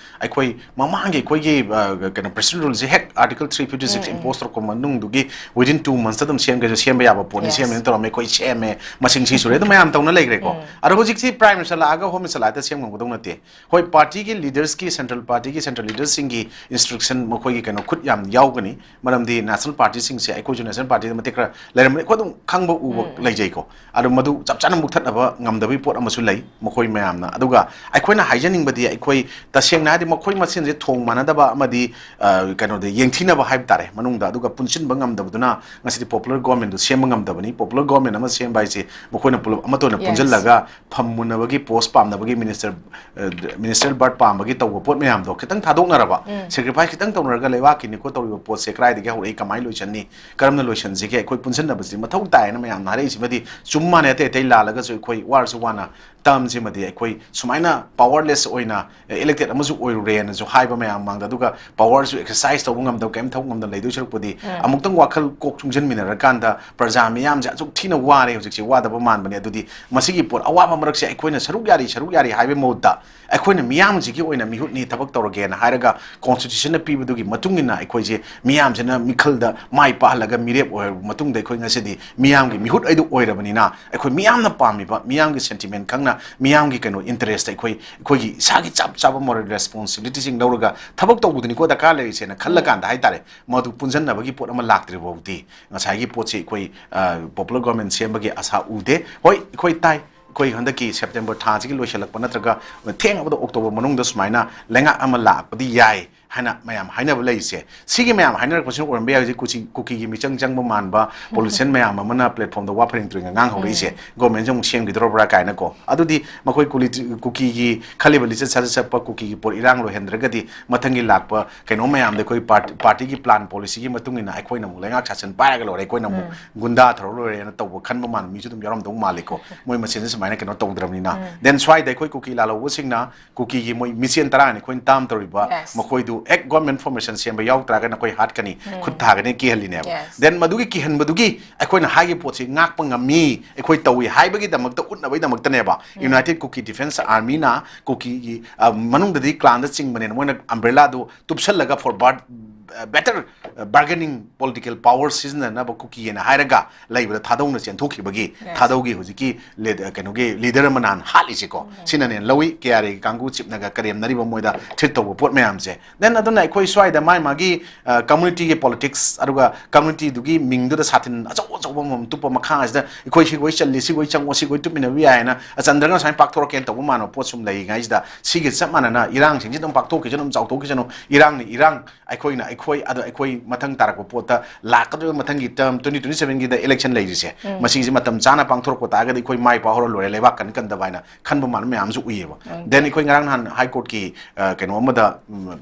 ꯑꯩꯈꯣꯏ ꯃꯃꯥꯡꯒꯤ ꯑꯩꯈꯣꯏꯒꯤ, ꯑ, ꯀꯩꯅꯣ, President's Rule ꯁꯦ ꯍꯦꯛ Article three fifty six ꯎꯝ, ꯎꯝ꯫ Impose ꯇꯧꯔꯛꯄ ꯃꯅꯨꯡꯗꯨꯒꯤ within two months ꯇ ꯑꯗꯨꯝ ꯁꯦꯝꯒꯦꯁꯨ ꯁꯦꯝꯕ ꯌꯥꯕ ꯄꯣꯠꯅꯤ, Yes꯫ ꯁꯦꯝꯃꯦꯅ ꯇꯧꯔꯝꯃꯦ, ꯑꯩꯈꯣꯏ ꯁꯦꯝꯃꯦ, ꯃꯁꯤꯡ ꯁꯤ ꯁꯨꯔꯦ, ꯑꯗꯨ ꯃꯌꯥꯝ ꯇꯧꯅ ꯂꯩꯈ꯭ꯔꯦꯀꯣ꯫ ꯎꯝ꯫ ꯑꯗꯣ ꯍꯧꯖꯤꯛꯁꯤ Prime Minister ꯂꯥꯛꯑꯒ Home Minister ꯂꯥꯛꯑꯒ ꯁꯦꯝ ꯉꯝꯒꯗꯧ ꯅꯠꯇꯦ꯫ ꯍꯣꯏ, party ꯒꯤ leaders ꯀꯤ, central party ꯒꯤ central leader ꯁꯤꯡꯒꯤ instruction ꯃꯈꯣꯏꯒꯤ ꯀꯩꯅꯣ ꯈꯨꯠ ꯌꯥꯝ ꯌꯥꯎꯒꯅꯤ, ꯃꯔꯝꯗꯤ national party ꯁꯤꯡꯁꯦ ꯑꯩꯈꯣꯏꯁꯨ national party ꯗ ꯃꯇꯦꯛ ꯈꯔ ꯂꯩꯔꯝꯕꯅꯤ, ꯑꯩꯈꯣꯏ ꯑꯗꯨꯝ ꯈꯪꯕ ꯎꯕ ꯎꯝ, ꯎꯝ꯫ ꯂꯩꯖꯩꯀꯣ꯫ ꯑꯗꯣ ꯃꯗꯨ ꯆꯞ ꯆꯥꯅ ꯃꯨꯠꯊꯠꯅꯕ ꯉꯝꯗꯕꯒꯤ ꯄꯣꯠ ꯑꯃꯁꯨ ꯂꯩ ꯃꯈꯣꯏ ꯃꯌꯥꯝꯅ꯫ ꯑꯗꯨꯒ ꯑꯩꯈꯣꯏꯅ ꯍꯥꯏꯖꯅꯤꯡꯕꯗꯤ ꯑꯩꯈꯣꯏ ꯇꯁꯦꯡꯅ ꯍꯥꯏꯔꯗꯤ ꯃꯈꯣꯏ ꯃꯁꯦꯟꯁꯦ ꯊꯣꯡ ꯃꯥꯟꯅꯗꯕ ꯑꯃꯗꯤ, ꯑ, ꯀꯩꯅꯣꯗ ꯌꯦꯡꯊꯤꯅꯕ ꯍꯥꯏꯕ ꯇꯥꯔꯦ ꯃꯅꯨꯡꯗ, ꯑꯗꯨꯒ ꯄꯨꯟꯁꯤꯟꯕ ꯉꯝꯗꯕꯗꯨꯅ ꯉꯁꯤꯗꯤ popular government ꯗꯨ ꯁꯦꯝꯕ ꯉꯝꯗꯕꯅꯤ꯫ Popular government ꯑꯃ ꯁꯦꯝꯕ ꯍꯥꯏꯁꯦ ꯃꯈꯣꯏꯅ ꯄꯨꯂꯞ ꯑꯃꯠꯇ ꯑꯣꯏꯅ Yes꯫ ꯄꯨꯟꯁꯤꯜꯂꯒ ꯐꯝ ꯃꯨꯟꯅꯕꯒꯤ, post ꯄꯥꯝꯅꯕꯒꯤ, minister, ꯑ, ministerial berth ꯄꯥꯝꯕꯒꯤ ꯇꯧꯕ ꯄꯣꯠ ꯃꯌꯥꯝꯗꯣ ꯈꯤꯇꯪ ꯊꯥꯗꯣꯛꯅꯔꯕ, ꯎꯝ꯫ Sacrifice ꯈꯤꯇꯪ ꯇꯧꯅꯔꯒ ꯂꯩꯕꯥꯛꯀꯤꯅꯤꯀꯣ ꯇꯧꯔꯤꯕ ꯄꯣꯠꯁꯦ ꯀꯗꯥꯏꯗꯒꯤ ꯍꯧꯔꯛꯏ, ꯀꯃꯥꯏꯅ ꯂꯣꯏꯁꯟꯅꯤ, ꯀꯔꯝꯅ ꯂꯣꯏꯁꯟꯁꯤꯒꯦ, ꯑꯩꯈꯣꯏ ꯄꯨꯟꯁꯤꯟꯅꯕꯁꯤ ꯃꯊꯧ ꯇꯥꯏꯌꯦꯅ ꯃꯌꯥꯝꯅ ꯍꯥꯏꯔꯛꯏꯁꯤꯃꯗꯤ ꯆꯨꯝ ꯃꯥꯟꯅꯩ꯫ ꯑꯇꯩ ꯑꯇꯩ ꯂꯥꯜꯂꯒꯁꯨ ꯑꯩꯈꯣꯏ ꯋꯥꯔꯁꯨ ꯋꯥꯅ ꯇꯔꯝꯁꯤꯃꯗꯤ ꯑꯩꯈꯣꯏ ꯁꯨꯃꯥꯏꯅ ꯄꯥꯋꯔꯂꯦꯁ ꯑꯣꯏꯅ ꯏꯂꯦꯛꯇꯦꯗ ꯑꯃꯁꯨ ꯑꯣꯏꯔꯨꯔꯦꯅꯁꯨ ꯍꯥꯏꯕ ꯃꯌꯥꯝ ꯃꯥꯡꯗ, ꯑꯗꯨꯒ ꯄꯥꯋꯔꯁꯨ ꯑꯦꯛꯁꯔꯁꯥꯏꯁ ꯇꯧꯕ ꯉꯝꯗꯕ, ꯀꯔꯤꯝ ꯊꯕꯛ ꯉꯝꯗꯕ ꯂꯩꯗꯣꯏ ꯁꯔꯨꯛꯄꯨꯗꯤ ꯑꯃꯨꯛꯇꯪ ꯋꯥꯈꯜ ꯀꯣꯛ ꯆꯨꯡꯁꯤꯟꯃꯤꯟꯅꯔꯀꯥꯟꯗ ꯄ꯭ꯔꯖꯥ ꯃꯤꯌꯥꯝꯁꯦ ꯑꯁꯨꯛ ꯊꯤꯅ ꯋꯥꯔꯦ ꯍꯧꯖꯤꯛꯁꯦ, ꯋꯥꯗꯕ ꯃꯥꯟꯕꯅꯦ꯫ ꯑꯗꯨꯗꯤ ꯃꯁꯤꯒꯤ ꯄꯣꯠ ꯑꯋꯥꯕ ꯃꯔꯛꯁꯦ ꯑꯩꯈꯣꯏꯅ ꯁꯔꯨꯛ ꯌꯥꯔꯤ, ꯁꯔꯨꯛ ꯌꯥꯔꯤ ꯍꯥꯏꯕꯒꯤ ꯃꯍꯨꯠꯇ ꯑꯩꯈꯣꯏꯅ ꯃꯤꯌꯥꯝꯁꯤꯒꯤ ꯑꯣꯏꯅ ꯃꯤꯍꯨꯠꯅꯤ, ꯊꯕꯛ ꯇꯧꯔꯒꯦꯅ ꯍꯥꯏꯔꯒ ꯀꯣꯟꯁꯇꯤꯇ꯭ꯌꯨꯁꯟꯅ ꯄꯤꯕꯗꯨꯒꯤ ꯃꯇꯨꯡ ꯏꯟꯅ ꯑꯩꯈꯣꯏꯁꯦ ꯃꯤꯌꯥꯝꯁꯤꯅ ꯃꯤꯈꯜꯗ ꯃꯥꯏ ꯄꯥꯛꯍꯜꯂꯒ ꯃꯤꯔꯦꯞ ꯑꯣꯏꯔꯕ ꯃꯇꯨꯡꯗ ꯑꯩꯈꯣꯏ ꯉꯁꯤꯗꯤ ꯃꯤꯌꯥꯝꯒꯤ ꯃꯤꯍꯨꯠ ꯑꯗꯨ ꯑꯣꯏꯔꯕꯅꯤꯅ ꯑꯩꯈꯣꯏ ꯃꯤꯌꯥꯝꯅ ꯄꯥꯝꯃꯤꯕ, ꯃꯤꯌꯥꯝꯒꯤ ꯁꯦꯟꯇꯤꯃꯦꯟ ꯈꯪꯅ, ꯃꯤꯌꯥꯝꯒꯤ ꯀꯩꯅꯣ ꯏꯟꯇꯔꯦꯁꯇ ꯑꯩꯈꯣꯏ, ꯑꯩꯈꯣꯏꯒꯤ ꯏꯁꯥꯒꯤ ꯆꯞ ꯆꯥꯕ ꯃꯣꯔꯦꯜ ꯔꯦꯁꯄꯣꯟꯁꯤꯕꯤꯂꯤꯇꯤꯁꯤꯡ ꯂꯧꯔꯒ ꯊꯕꯛ ꯇꯧꯕꯗꯨꯅꯤꯀꯣ ꯗꯔꯀꯥꯔ ꯂꯩꯔꯤꯁꯦꯅ ꯈꯜꯂꯀꯥꯟꯗ ꯍꯥꯏꯇꯥꯔꯦ, ꯃꯗꯨ ꯄꯨꯟꯁꯤꯟꯅꯕꯒꯤ ꯄꯣꯠ ꯑꯃ ꯂꯥꯛꯇ꯭ꯔꯤꯕ ꯐꯥꯎꯗꯤ ꯉꯁꯥꯏꯒꯤ ꯄꯣꯠꯁꯤ ꯑꯩꯈꯣꯏ ꯄꯣꯄꯨꯂꯔ ꯒꯣꯔꯃꯦꯟ ꯁꯦꯝꯕꯒꯤ ꯑꯁꯥ ꯎꯗꯦ꯫ ꯍꯣꯏ, ꯑꯩꯈꯣꯏ ꯇꯥꯏ, ꯑꯩꯈꯣꯏ ꯍꯟꯗꯛꯀꯤ ꯁꯦꯞꯇꯦꯝꯕꯔ ꯊꯥꯁꯤꯒꯤ ꯂꯣꯏꯁꯤꯜꯂꯛꯄ ꯅꯠꯇ꯭ꯔꯒ ꯊꯦꯡꯉꯕꯗ ꯑꯣꯛꯇꯣꯕꯔ ꯃꯅꯨꯡꯗ ꯁꯨꯃꯥꯏꯅ ꯂꯩꯉꯥꯛ ꯑꯃ ꯂꯥꯛꯄꯗꯤ ꯌꯥꯏ ꯍꯥꯏꯅ ꯃꯌꯥꯝ ꯍꯥꯏꯅꯕ ꯂꯩꯔꯤꯁꯦ꯫ ꯁꯤꯒꯤ ꯃꯌꯥꯝ ꯍꯥꯏꯅꯔꯛꯄꯁꯤꯅ ꯑꯣꯏꯔꯝꯕ ꯌꯥꯏ ꯍꯧꯖꯤꯛ ꯀꯨꯀꯤ, ꯀꯨꯀꯤꯒꯤ ꯃꯤꯆꯪ ꯆꯪꯕ ꯃꯥꯟꯕ ꯄꯣꯂꯤꯇꯤꯁꯤꯌꯟ ꯃꯌꯥꯝ ꯑꯃꯅ ꯄ꯭ꯂꯦꯠꯐꯣꯝꯗ ꯋꯥ ꯐꯔꯦꯡ ꯇꯨꯔꯦꯡꯒ ꯉꯥꯡꯍꯧꯔꯛꯏꯁꯦ, ꯒꯣꯔꯃꯦꯟꯁꯦ ꯑꯃꯨꯛ ꯁꯦꯝꯈꯤꯗꯧꯔꯕ꯭ꯔꯥ ꯀꯥꯏꯅꯀꯣ꯫ ꯑꯗꯨꯗꯤ ꯃꯈꯣꯏ ꯀꯨꯂꯤ-, ꯀꯨꯀꯤꯒꯤ ꯈꯜꯂꯤꯕ ꯂꯤꯆꯠ ꯁꯥꯖꯠ ꯆꯠꯄ ꯀꯨꯀꯤꯒꯤ ꯄꯣꯠ ꯏꯔꯥꯡ ꯂꯣꯏꯍꯟꯗ꯭ꯔꯒꯗꯤ ꯃꯊꯪꯒꯤ ꯂꯥꯛꯄ ꯀꯩꯅꯣ ꯃꯌꯥꯝꯗ ꯑꯩꯈꯣꯏ ꯄꯥꯔꯇꯤ, ꯄꯥꯔꯇꯤꯒꯤ ꯄ꯭ꯂꯥꯟ ꯄꯣꯂꯤꯁꯤꯒꯤ ꯃꯇꯨꯡ ꯏꯟꯅ ꯑꯩꯈꯣꯏꯅ ꯑꯃꯨꯛ ꯂꯩꯉꯥꯛ ꯁꯥꯁꯟ ꯄꯥꯏꯔꯒ ꯂꯣꯏꯔꯦ, ꯑꯩꯈꯣꯏꯅ ꯑꯃꯨꯛ ꯒꯨꯟꯗꯥ ꯊꯧꯔ ꯂꯣꯏꯔꯦꯅ ꯇꯧꯕ ꯈꯟꯕ ꯃꯥꯟꯕ ꯃꯤꯁꯨ ꯑꯗꯨꯝ ꯌꯥꯎꯔꯝꯗꯧ ꯃꯥꯜꯂꯤꯀꯣ, ꯃꯣꯏ ꯃꯁꯦꯟꯁꯦ ꯁꯨꯃꯥꯏꯅ ꯀꯩꯅꯣ ꯇꯧꯗ꯭ꯔꯕꯅꯤꯅ꯫ ꯗꯦꯟ ꯁ꯭ꯋꯥꯏꯗ ꯑꯩꯈꯣꯏ ꯀꯨꯀꯤ ꯂꯥꯜꯍꯧꯕꯁꯤꯡꯅ ꯀꯨꯀꯤꯒꯤ ꯃꯣꯏ ꯃꯤꯆꯦꯟ ꯇꯔꯥꯅꯤ ꯑꯩꯈꯣꯏꯅ ꯇꯥꯝ ꯇꯧꯔꯤꯕ, ꯃꯈꯣꯏꯗꯨ ꯍꯦꯛ ꯒꯣꯔꯃꯦꯟ ꯐꯣꯔꯃꯦꯁꯟ ꯁꯦꯝꯕ ꯌꯥꯎ ꯇꯥꯔꯒꯗꯤ ꯑꯩꯈꯣꯏ ꯍꯥꯠꯀꯅꯤ, ꯈꯨꯠ ꯊꯥꯒꯅꯤ, ꯀꯤꯍꯜꯂꯤꯅꯦꯕ꯫ ꯗꯦꯟ ꯃꯗꯨꯒꯤ ꯀꯤꯍꯟꯕꯗꯨꯒꯤ ꯑꯩꯈꯣꯏꯅ ꯍꯥꯏꯒꯤ ꯄꯣꯠꯁꯤ ꯉꯥꯛꯄ ꯉꯝꯃꯤ, ꯑꯩꯈꯣꯏ ꯇꯧꯏ ꯍꯥꯏꯕꯒꯤꯗꯃꯛꯇ ꯎꯠꯅꯕꯒꯤꯗꯃꯛꯇꯅꯦꯕ ꯌꯨꯅꯥꯏꯇꯦꯗ ꯀꯨꯀꯤ ꯗꯤꯐꯦꯟꯁ ꯑꯥꯔꯃꯤꯅ ꯀꯨꯀꯤꯒꯤ, ꯑ, ꯃꯅꯨꯡꯗꯗꯤ ꯀ꯭ꯂꯥꯟꯗ ꯆꯤꯡꯕꯅꯦꯅ ꯃꯣꯏꯅ ꯑꯝꯕ꯭ꯔꯦꯂꯥꯗꯨ ꯇꯨꯞꯁꯜꯂꯒ for bar-, better bargaining political power ꯁꯤꯖꯤꯟꯅꯅꯕ ꯀꯨꯀꯤꯑꯅ ꯍꯥꯏꯔꯒ ꯂꯩꯕꯗ ꯊꯥꯗꯧꯅ ꯆꯦꯟꯊꯣꯛꯈꯤꯕꯒꯤ, ꯊꯥꯗꯧꯒꯤ ꯍꯧꯖꯤꯛꯀꯤ ꯂꯤꯗ-, ꯀꯩꯅꯣꯒꯤ ꯂꯤꯗꯔ ꯑꯃꯅ ꯍꯥꯠꯂꯤꯁꯦꯀꯣ꯫ ꯁꯤꯅꯅꯦ ꯂꯧꯏ, ꯀꯦ ꯑꯥꯔ ꯑꯦꯒꯤ ꯀꯥꯡꯕꯨ ꯆꯤꯞꯅꯒ ꯀꯔꯦꯝꯅꯔꯤꯕ ꯃꯣꯏꯗ ꯊ꯭ꯔꯤꯠ ꯇꯧꯕ ꯄꯣꯠ ꯃꯌꯥꯝꯁꯦ꯫ ꯗꯦꯟ ꯑꯗꯨꯅ ꯑꯩꯈꯣꯏ ꯁ꯭ꯋꯥꯏꯗ ꯃꯥꯏ ꯃꯥꯒꯤ, ꯑ, ꯀꯝꯃꯨꯅꯤꯇꯤꯒꯤ ꯄꯣꯂꯤꯇꯤꯛꯁ, ꯑꯗꯨꯒ ꯀꯝꯃꯨꯅꯤꯇꯤꯗꯨꯒꯤ ꯃꯤꯡꯗꯨꯗ ꯁꯥꯊꯤꯟ ꯑꯆꯧ ꯑꯆꯧꯕ ꯑꯃꯃꯝ ꯇꯨꯞꯄ ꯃꯈꯥꯁꯤꯗ ꯑꯩꯈꯣꯏ ꯁꯤꯈꯣꯏ ꯆꯜꯂꯤ, ꯁꯤꯈꯣꯏ ꯆꯪꯉꯣ, ꯁꯤꯈꯣꯏ ꯇꯨꯃꯤꯟꯅꯕ ꯌꯥꯏ ꯍꯥꯏꯅ ꯆꯟꯗ꯭ꯔꯒ ꯁꯨꯃꯥꯏꯅ ꯄꯥꯛꯊꯣꯔꯛꯀꯦꯅ ꯇꯧꯕ ꯃꯥꯟꯕ ꯄꯣꯠ ꯁꯨꯝ ꯂꯩꯔꯤꯉꯩꯁꯤꯗ ꯁꯤꯒꯤ ꯆꯞ ꯃꯥꯟꯅꯅ ꯏꯔꯥꯡꯁꯤꯡꯁꯤ ꯑꯗꯨꯝ ꯄꯥꯛꯊꯣꯛꯈꯤꯁꯅꯨ, ꯑꯗꯨꯝ ꯆꯥꯎꯊꯣꯛꯈꯤꯁꯅꯨ, ꯏꯔꯥꯡꯅ ꯏꯔꯥꯡ, ꯑꯩꯈꯣꯏꯅ ꯑꯩꯈꯣꯏ, ꯑꯗꯣ ꯑꯩꯈꯣꯏ ꯃꯊꯪ ꯇꯥꯔꯛꯄ ꯄꯣꯠꯇ ꯂꯥꯛꯀꯗꯧꯔꯤꯕ ꯃꯊꯪꯒꯤ ꯇꯔꯝ ꯇ꯭ꯋꯦꯟꯇꯤ ꯇ꯭ꯋꯦꯟꯇꯤ ꯁꯚꯦꯟꯒꯤꯗ ꯏꯂꯦꯛꯁꯟ ꯂꯩꯔꯤꯁꯦ, ꯃꯁꯤꯒꯤꯁꯤ ꯃꯇꯝ ꯆꯥꯅ ꯄꯥꯡꯊꯣꯔꯛꯄ ꯇꯥꯔꯒꯗꯤ ꯑꯩꯈꯣꯏ ꯃꯥꯏ ꯄꯥꯛꯍꯧꯔ ꯂꯣꯏꯔꯦ, ꯂꯩꯕꯥꯛ ꯀꯟ ꯀꯟꯗꯕ ꯍꯥꯏꯅ ꯈꯟꯕ ꯃꯥꯟꯕ ꯃꯌꯥꯝꯁꯨ ꯎꯏꯌꯦꯕ꯫ ꯗꯦꯟ ꯑꯩꯈꯣꯏ ꯉꯔꯥꯡ ꯅꯍꯥꯟ ꯍꯥꯏ ꯀꯣꯔꯠꯀꯤ, ꯑ, ꯀꯩꯅꯣ ꯑꯃꯗ, ꯎꯝ,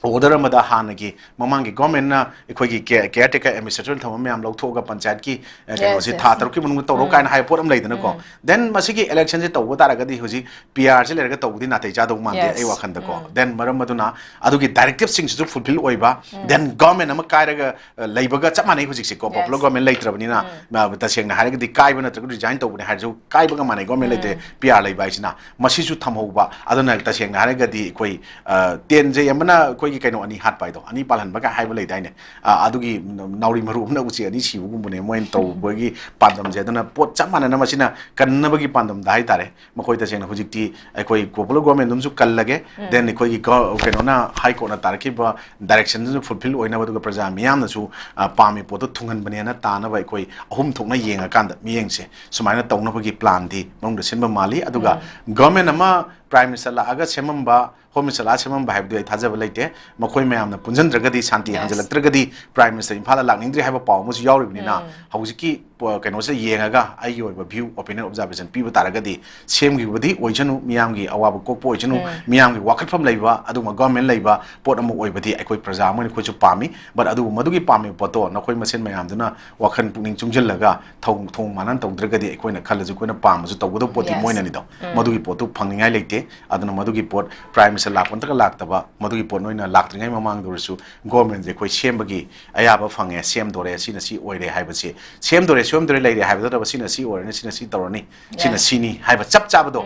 ꯑꯣꯔꯗꯔ ꯑꯃꯗ ꯍꯥꯟꯅꯒꯤ ꯃꯃꯥꯡꯒꯤ ꯒꯣꯔꯃꯦꯟꯅ ꯑꯩꯈꯣꯏꯒꯤ ꯀꯦꯌꯔ ꯇꯦꯀꯔ ꯑꯦꯗꯃꯤꯅꯤꯁꯇ꯭ꯔꯦꯇꯔ ꯊꯝꯕ ꯃꯌꯥꯝ ꯂꯧꯊꯣꯛꯑꯒ ꯄꯟꯆꯥꯌꯠꯀꯤ ꯑ, ꯀꯩꯅꯣꯁꯦ ꯊꯥ ꯇꯔꯨꯛꯀꯤ ꯃꯅꯨꯡꯗ ꯇꯧꯔꯣ ꯀꯥꯏꯅ ꯍꯥꯏꯕ ꯄꯣꯠ ꯑꯃ ꯂꯩꯗꯅꯀꯣ꯫ ꯗꯦꯟ ꯃꯁꯤꯒꯤ ꯏꯂꯦꯛꯁꯟꯁꯦ ꯇꯧꯕ ꯇꯥꯔꯒꯗꯤ ꯍꯧꯖꯤꯛ ꯄꯤ ꯑꯥꯔꯁꯦ ꯂꯩꯔꯒ ꯇꯧꯕꯗꯤ ꯅꯥꯇꯩ ꯆꯥꯗꯧ ꯃꯥꯟꯗꯦ ꯑꯩ ꯋꯥꯈꯟꯗꯀꯣ꯫ ꯗꯦꯟ ꯃꯔꯝ ꯑꯗꯨꯅ ꯑꯗꯨꯒꯤ ꯗꯥꯏꯔꯦꯛꯇꯤꯞꯁꯤꯡꯁꯤꯁꯨ ꯐꯨꯜꯐꯤꯜ ꯑꯣꯏꯕ, ꯗꯦꯟ ꯒꯣꯔꯃꯦꯟ ꯑꯃ ꯀꯥꯏꯔꯒ ꯑ, ꯂꯩꯕꯒ ꯆꯞ ꯃꯥꯟꯅꯩ ꯍꯧꯖꯤꯛꯁꯦꯀꯣ꯫ ꯄꯣꯄꯨꯂꯔ ꯒꯣꯔꯃꯦꯟ ꯂꯩꯇ꯭ꯔꯕꯅꯤꯅ ꯑ, ꯇꯁꯦꯡꯅ ꯍꯥꯏꯔꯒꯗꯤ ꯀꯥꯏꯕ ꯅꯠꯇ꯭ꯔꯒ ꯔꯤꯖꯥꯏꯟ ꯇꯧꯕꯅꯦ ꯍꯥꯏꯔꯁꯨ ꯀꯥꯏꯕꯒ ꯃꯥꯟꯅꯩ꯫ ꯒꯣꯔꯃꯦꯟ ꯂꯩꯇ꯭ꯔꯦ, ꯄꯤ ꯑꯥꯔ ꯂꯩꯕ ꯍꯥꯏꯁꯤꯅ꯫ ꯃꯁꯤꯁꯨ ꯊꯝꯍꯧꯕ꯫ ꯑꯗꯨꯅ ꯇꯁꯦꯡꯅ ꯍꯥꯏꯔꯒꯗꯤ ꯑꯩꯈꯣꯏ ꯑ, ꯇꯦꯟꯖꯩ ꯑꯃꯅ ꯑꯩꯈꯣꯏꯒꯤ ꯀꯩꯅꯣ ꯑꯅꯤ ꯍꯥꯠꯄ ꯍꯥꯏꯗꯣ, ꯑꯅꯤ ꯄꯥꯜꯍꯟꯕꯒ ꯍꯥꯏꯕ ꯂꯩꯗꯥꯏꯅꯦ꯫ ꯑ, ꯑꯗꯨꯒꯤ ꯅ-, ꯅꯥꯎꯔꯤ ꯃꯔꯨ ꯑꯃꯅ ꯎꯆꯦꯛ ꯑꯅꯤ ꯁꯤꯕꯒꯨꯝꯕꯅꯦ ꯃꯣꯏꯅ ꯇꯧꯕꯒꯤ ꯄꯥꯟꯗꯝꯁꯦ꯫ ꯑꯗꯨꯅ ꯄꯣꯠ ꯆꯞ ꯃꯥꯟꯅꯅ ꯃꯁꯤꯅ ꯀꯟꯅꯕꯒꯤ ꯄꯥꯟꯗꯝꯗ ꯍꯥꯏꯇꯥꯔꯦ꯫ ꯃꯈꯣꯏ ꯇꯁꯦꯡꯅ ꯍꯧꯖꯤꯛꯇꯤ ꯑꯩꯈꯣꯏ ꯄꯣꯄꯨꯂꯔ ꯒꯣꯔꯃꯦꯟ ꯑꯗꯨꯝꯁꯨ ꯀꯜꯂꯒꯦ, ꯗꯦꯟ ꯑꯩꯈꯣꯏꯒꯤ ꯒ-, ꯀꯩꯅꯣꯅ, ꯍꯥꯏ ꯀꯣꯔꯠꯅ ꯇꯥꯔꯛꯈꯤꯕ ꯗꯥꯏꯔꯦꯛꯁꯟꯗꯨꯁꯨ ꯐꯨꯜꯐꯤꯜ ꯑꯣꯏꯅꯕ, ꯑꯗꯨꯒ ꯄ꯭ꯔꯖꯥ ꯃꯤꯌꯥꯝꯅꯁꯨ ꯑ, ꯄꯥꯝꯃꯤ ꯄꯣꯠꯇꯣ ꯊꯨꯡꯍꯟꯕꯅꯦꯅ ꯇꯥꯅꯕ ꯑꯩꯈꯣꯏ ꯑꯍꯨꯝ ꯊꯣꯛꯅ ꯌꯦꯡꯉꯀꯥꯟꯗ ꯃꯤꯠꯌꯦꯡꯁꯦ ꯁꯨꯃꯥꯏꯅ ꯇꯧꯅꯕꯒꯤ ꯄ꯭ꯂꯥꯟꯗꯤ ꯃꯅꯨꯡꯗ ꯁꯤꯟꯕ ꯃꯥꯜꯂꯤ꯫ ꯑꯗꯨꯒ ꯒꯣꯔꯃꯦꯟ ꯑꯃ ꯄ꯭ꯔꯥꯏꯝ ꯃꯤꯅꯤꯁꯇꯔ ꯂꯥꯛꯑꯒ ꯁꯦꯝꯃꯝꯕ, ꯍꯣꯝ ꯃꯤꯅꯤꯁꯇꯔ ꯂꯥꯛꯑꯒ ꯁꯦꯝꯃꯝꯕ ꯍꯥꯏꯕꯗꯨ ꯑꯩ ꯊꯥꯖꯕ ꯂꯩꯇꯦ꯫ ꯃꯈꯣꯏ ꯃꯌꯥꯝꯅ ꯄꯨꯟꯁꯤꯟꯗ꯭ꯔꯒꯗꯤ, ꯁꯥꯟꯇꯤ ꯍꯟꯖꯤꯜꯂꯛꯇ꯭ꯔꯒꯗꯤ ꯄ꯭ꯔꯥꯏꯝ ꯃꯤꯅꯤꯁꯇꯔ ꯏꯝꯐꯥꯜꯗ ꯂꯥꯛꯅꯤꯡꯗ꯭ꯔꯤ ꯍꯥꯏꯕ ꯄꯥꯎ ꯑꯃꯁꯨ ꯌꯥꯎꯔꯤꯕꯅꯤꯅ, ꯍꯧꯖꯤꯛꯀꯤ ꯄ-, ꯀꯩꯅꯣꯁꯦ ꯌꯦꯡꯉꯒ ꯑꯩꯒꯤ ꯑꯣꯏꯕ ꯚ꯭ꯌꯨ, ꯑꯣꯄꯤꯅꯤꯌꯟ, ꯑꯣꯕꯖꯥꯔꯕꯦꯁꯟ ꯄꯤꯕ ꯇꯥꯔꯒꯗꯤ, ꯁꯦꯝꯈꯤꯕꯗꯤ ꯑꯣꯏꯁꯅꯨ, ꯃꯤꯌꯥꯝꯒꯤ ꯑꯋꯥꯕ ꯀꯣꯛꯄ ꯑꯣꯏꯁꯅꯨ, ꯃꯤꯌꯥꯝꯒꯤ ꯋꯥꯀꯠꯐꯝ ꯂꯩꯕ ꯑꯗꯨꯒꯨꯝꯕ ꯒꯣꯔꯃꯦꯟ ꯂꯩꯕ ꯄꯣꯠ ꯑꯃ ꯑꯣꯏꯕꯗꯤ ꯑꯩꯈꯣꯏ ꯄ꯭ꯔꯖꯥ ꯑꯃ ꯑꯣꯏꯅ ꯑꯩꯈꯣꯏꯁꯨ ꯄꯥꯝꯃꯤ꯫ ꯕꯠ ꯑꯗꯨꯕꯨ ꯃꯗꯨꯒꯤ ꯄꯥꯝꯃꯤꯕ ꯄꯣꯠꯇꯣ ꯅꯈꯣꯏ ꯃꯁꯦꯟ ꯃꯌꯥꯝꯗꯨꯅ ꯋꯥꯈꯜ ꯄꯨꯛꯅꯤꯡ ꯆꯨꯡꯁꯤꯜꯂꯒ ꯊꯧ-, ꯊꯣꯡ ꯃꯥꯟꯅꯅ ꯇꯧꯗ꯭ꯔꯒꯗꯤ ꯑꯩꯈꯣꯏꯅ ꯈꯜꯂꯁꯨ ꯑꯩꯈꯣꯏꯅ ꯄꯥꯝꯕꯁꯨ ꯇꯧꯒꯗꯕ ꯄꯣꯠꯇꯤ ꯃꯣꯏꯅꯅꯤꯗꯣ꯫ ꯃꯗꯨꯒꯤ ꯄꯣꯠꯇꯨ ꯐꯪꯅꯤꯡꯉꯥꯏ ꯂꯩꯇꯦ꯫ ꯑꯗꯨꯅ ꯃꯗꯨꯒꯤ ꯄꯣꯠ ꯄ꯭ꯔꯥꯏꯝ ꯃꯤꯅꯤꯁꯇꯔ ꯂꯥꯛꯄ ꯅꯠꯇ꯭ꯔꯒ ꯂꯥꯛꯇꯕ, ꯃꯗꯨꯒꯤ ꯄꯣꯠ ꯅꯣꯏꯅ ꯂꯥꯛꯇ꯭ꯔꯤꯉꯩ ꯃꯃꯥꯡꯗ ꯑꯣꯏꯔꯁꯨ ꯒꯣꯔꯃꯦꯟꯁꯦ ꯑꯩꯈꯣꯏ ꯁꯦꯝꯕꯒꯤ ꯑꯌꯥꯕ ꯐꯪꯉꯦ, ꯁꯦꯝꯗꯣꯔꯦ, ꯁꯤꯅ ꯁꯤ ꯑꯣꯏꯔꯦ ꯍꯥꯏꯕꯁꯦ, ꯁꯦꯝꯗꯣꯔꯦ, ꯁꯦꯝꯗꯣꯔꯦ ꯂꯩꯔꯦ ꯍꯥꯏꯕ ꯅꯠꯇꯕ, ꯁꯤꯅ ꯁꯤ ꯑꯣꯏꯔꯅꯤ, ꯁꯤꯅ ꯁꯤ ꯇꯧꯔꯅꯤ, ꯁꯤꯅ ꯁꯤꯅꯤ ꯍꯥꯏꯕ ꯆꯞ ꯆꯥꯕꯗꯣ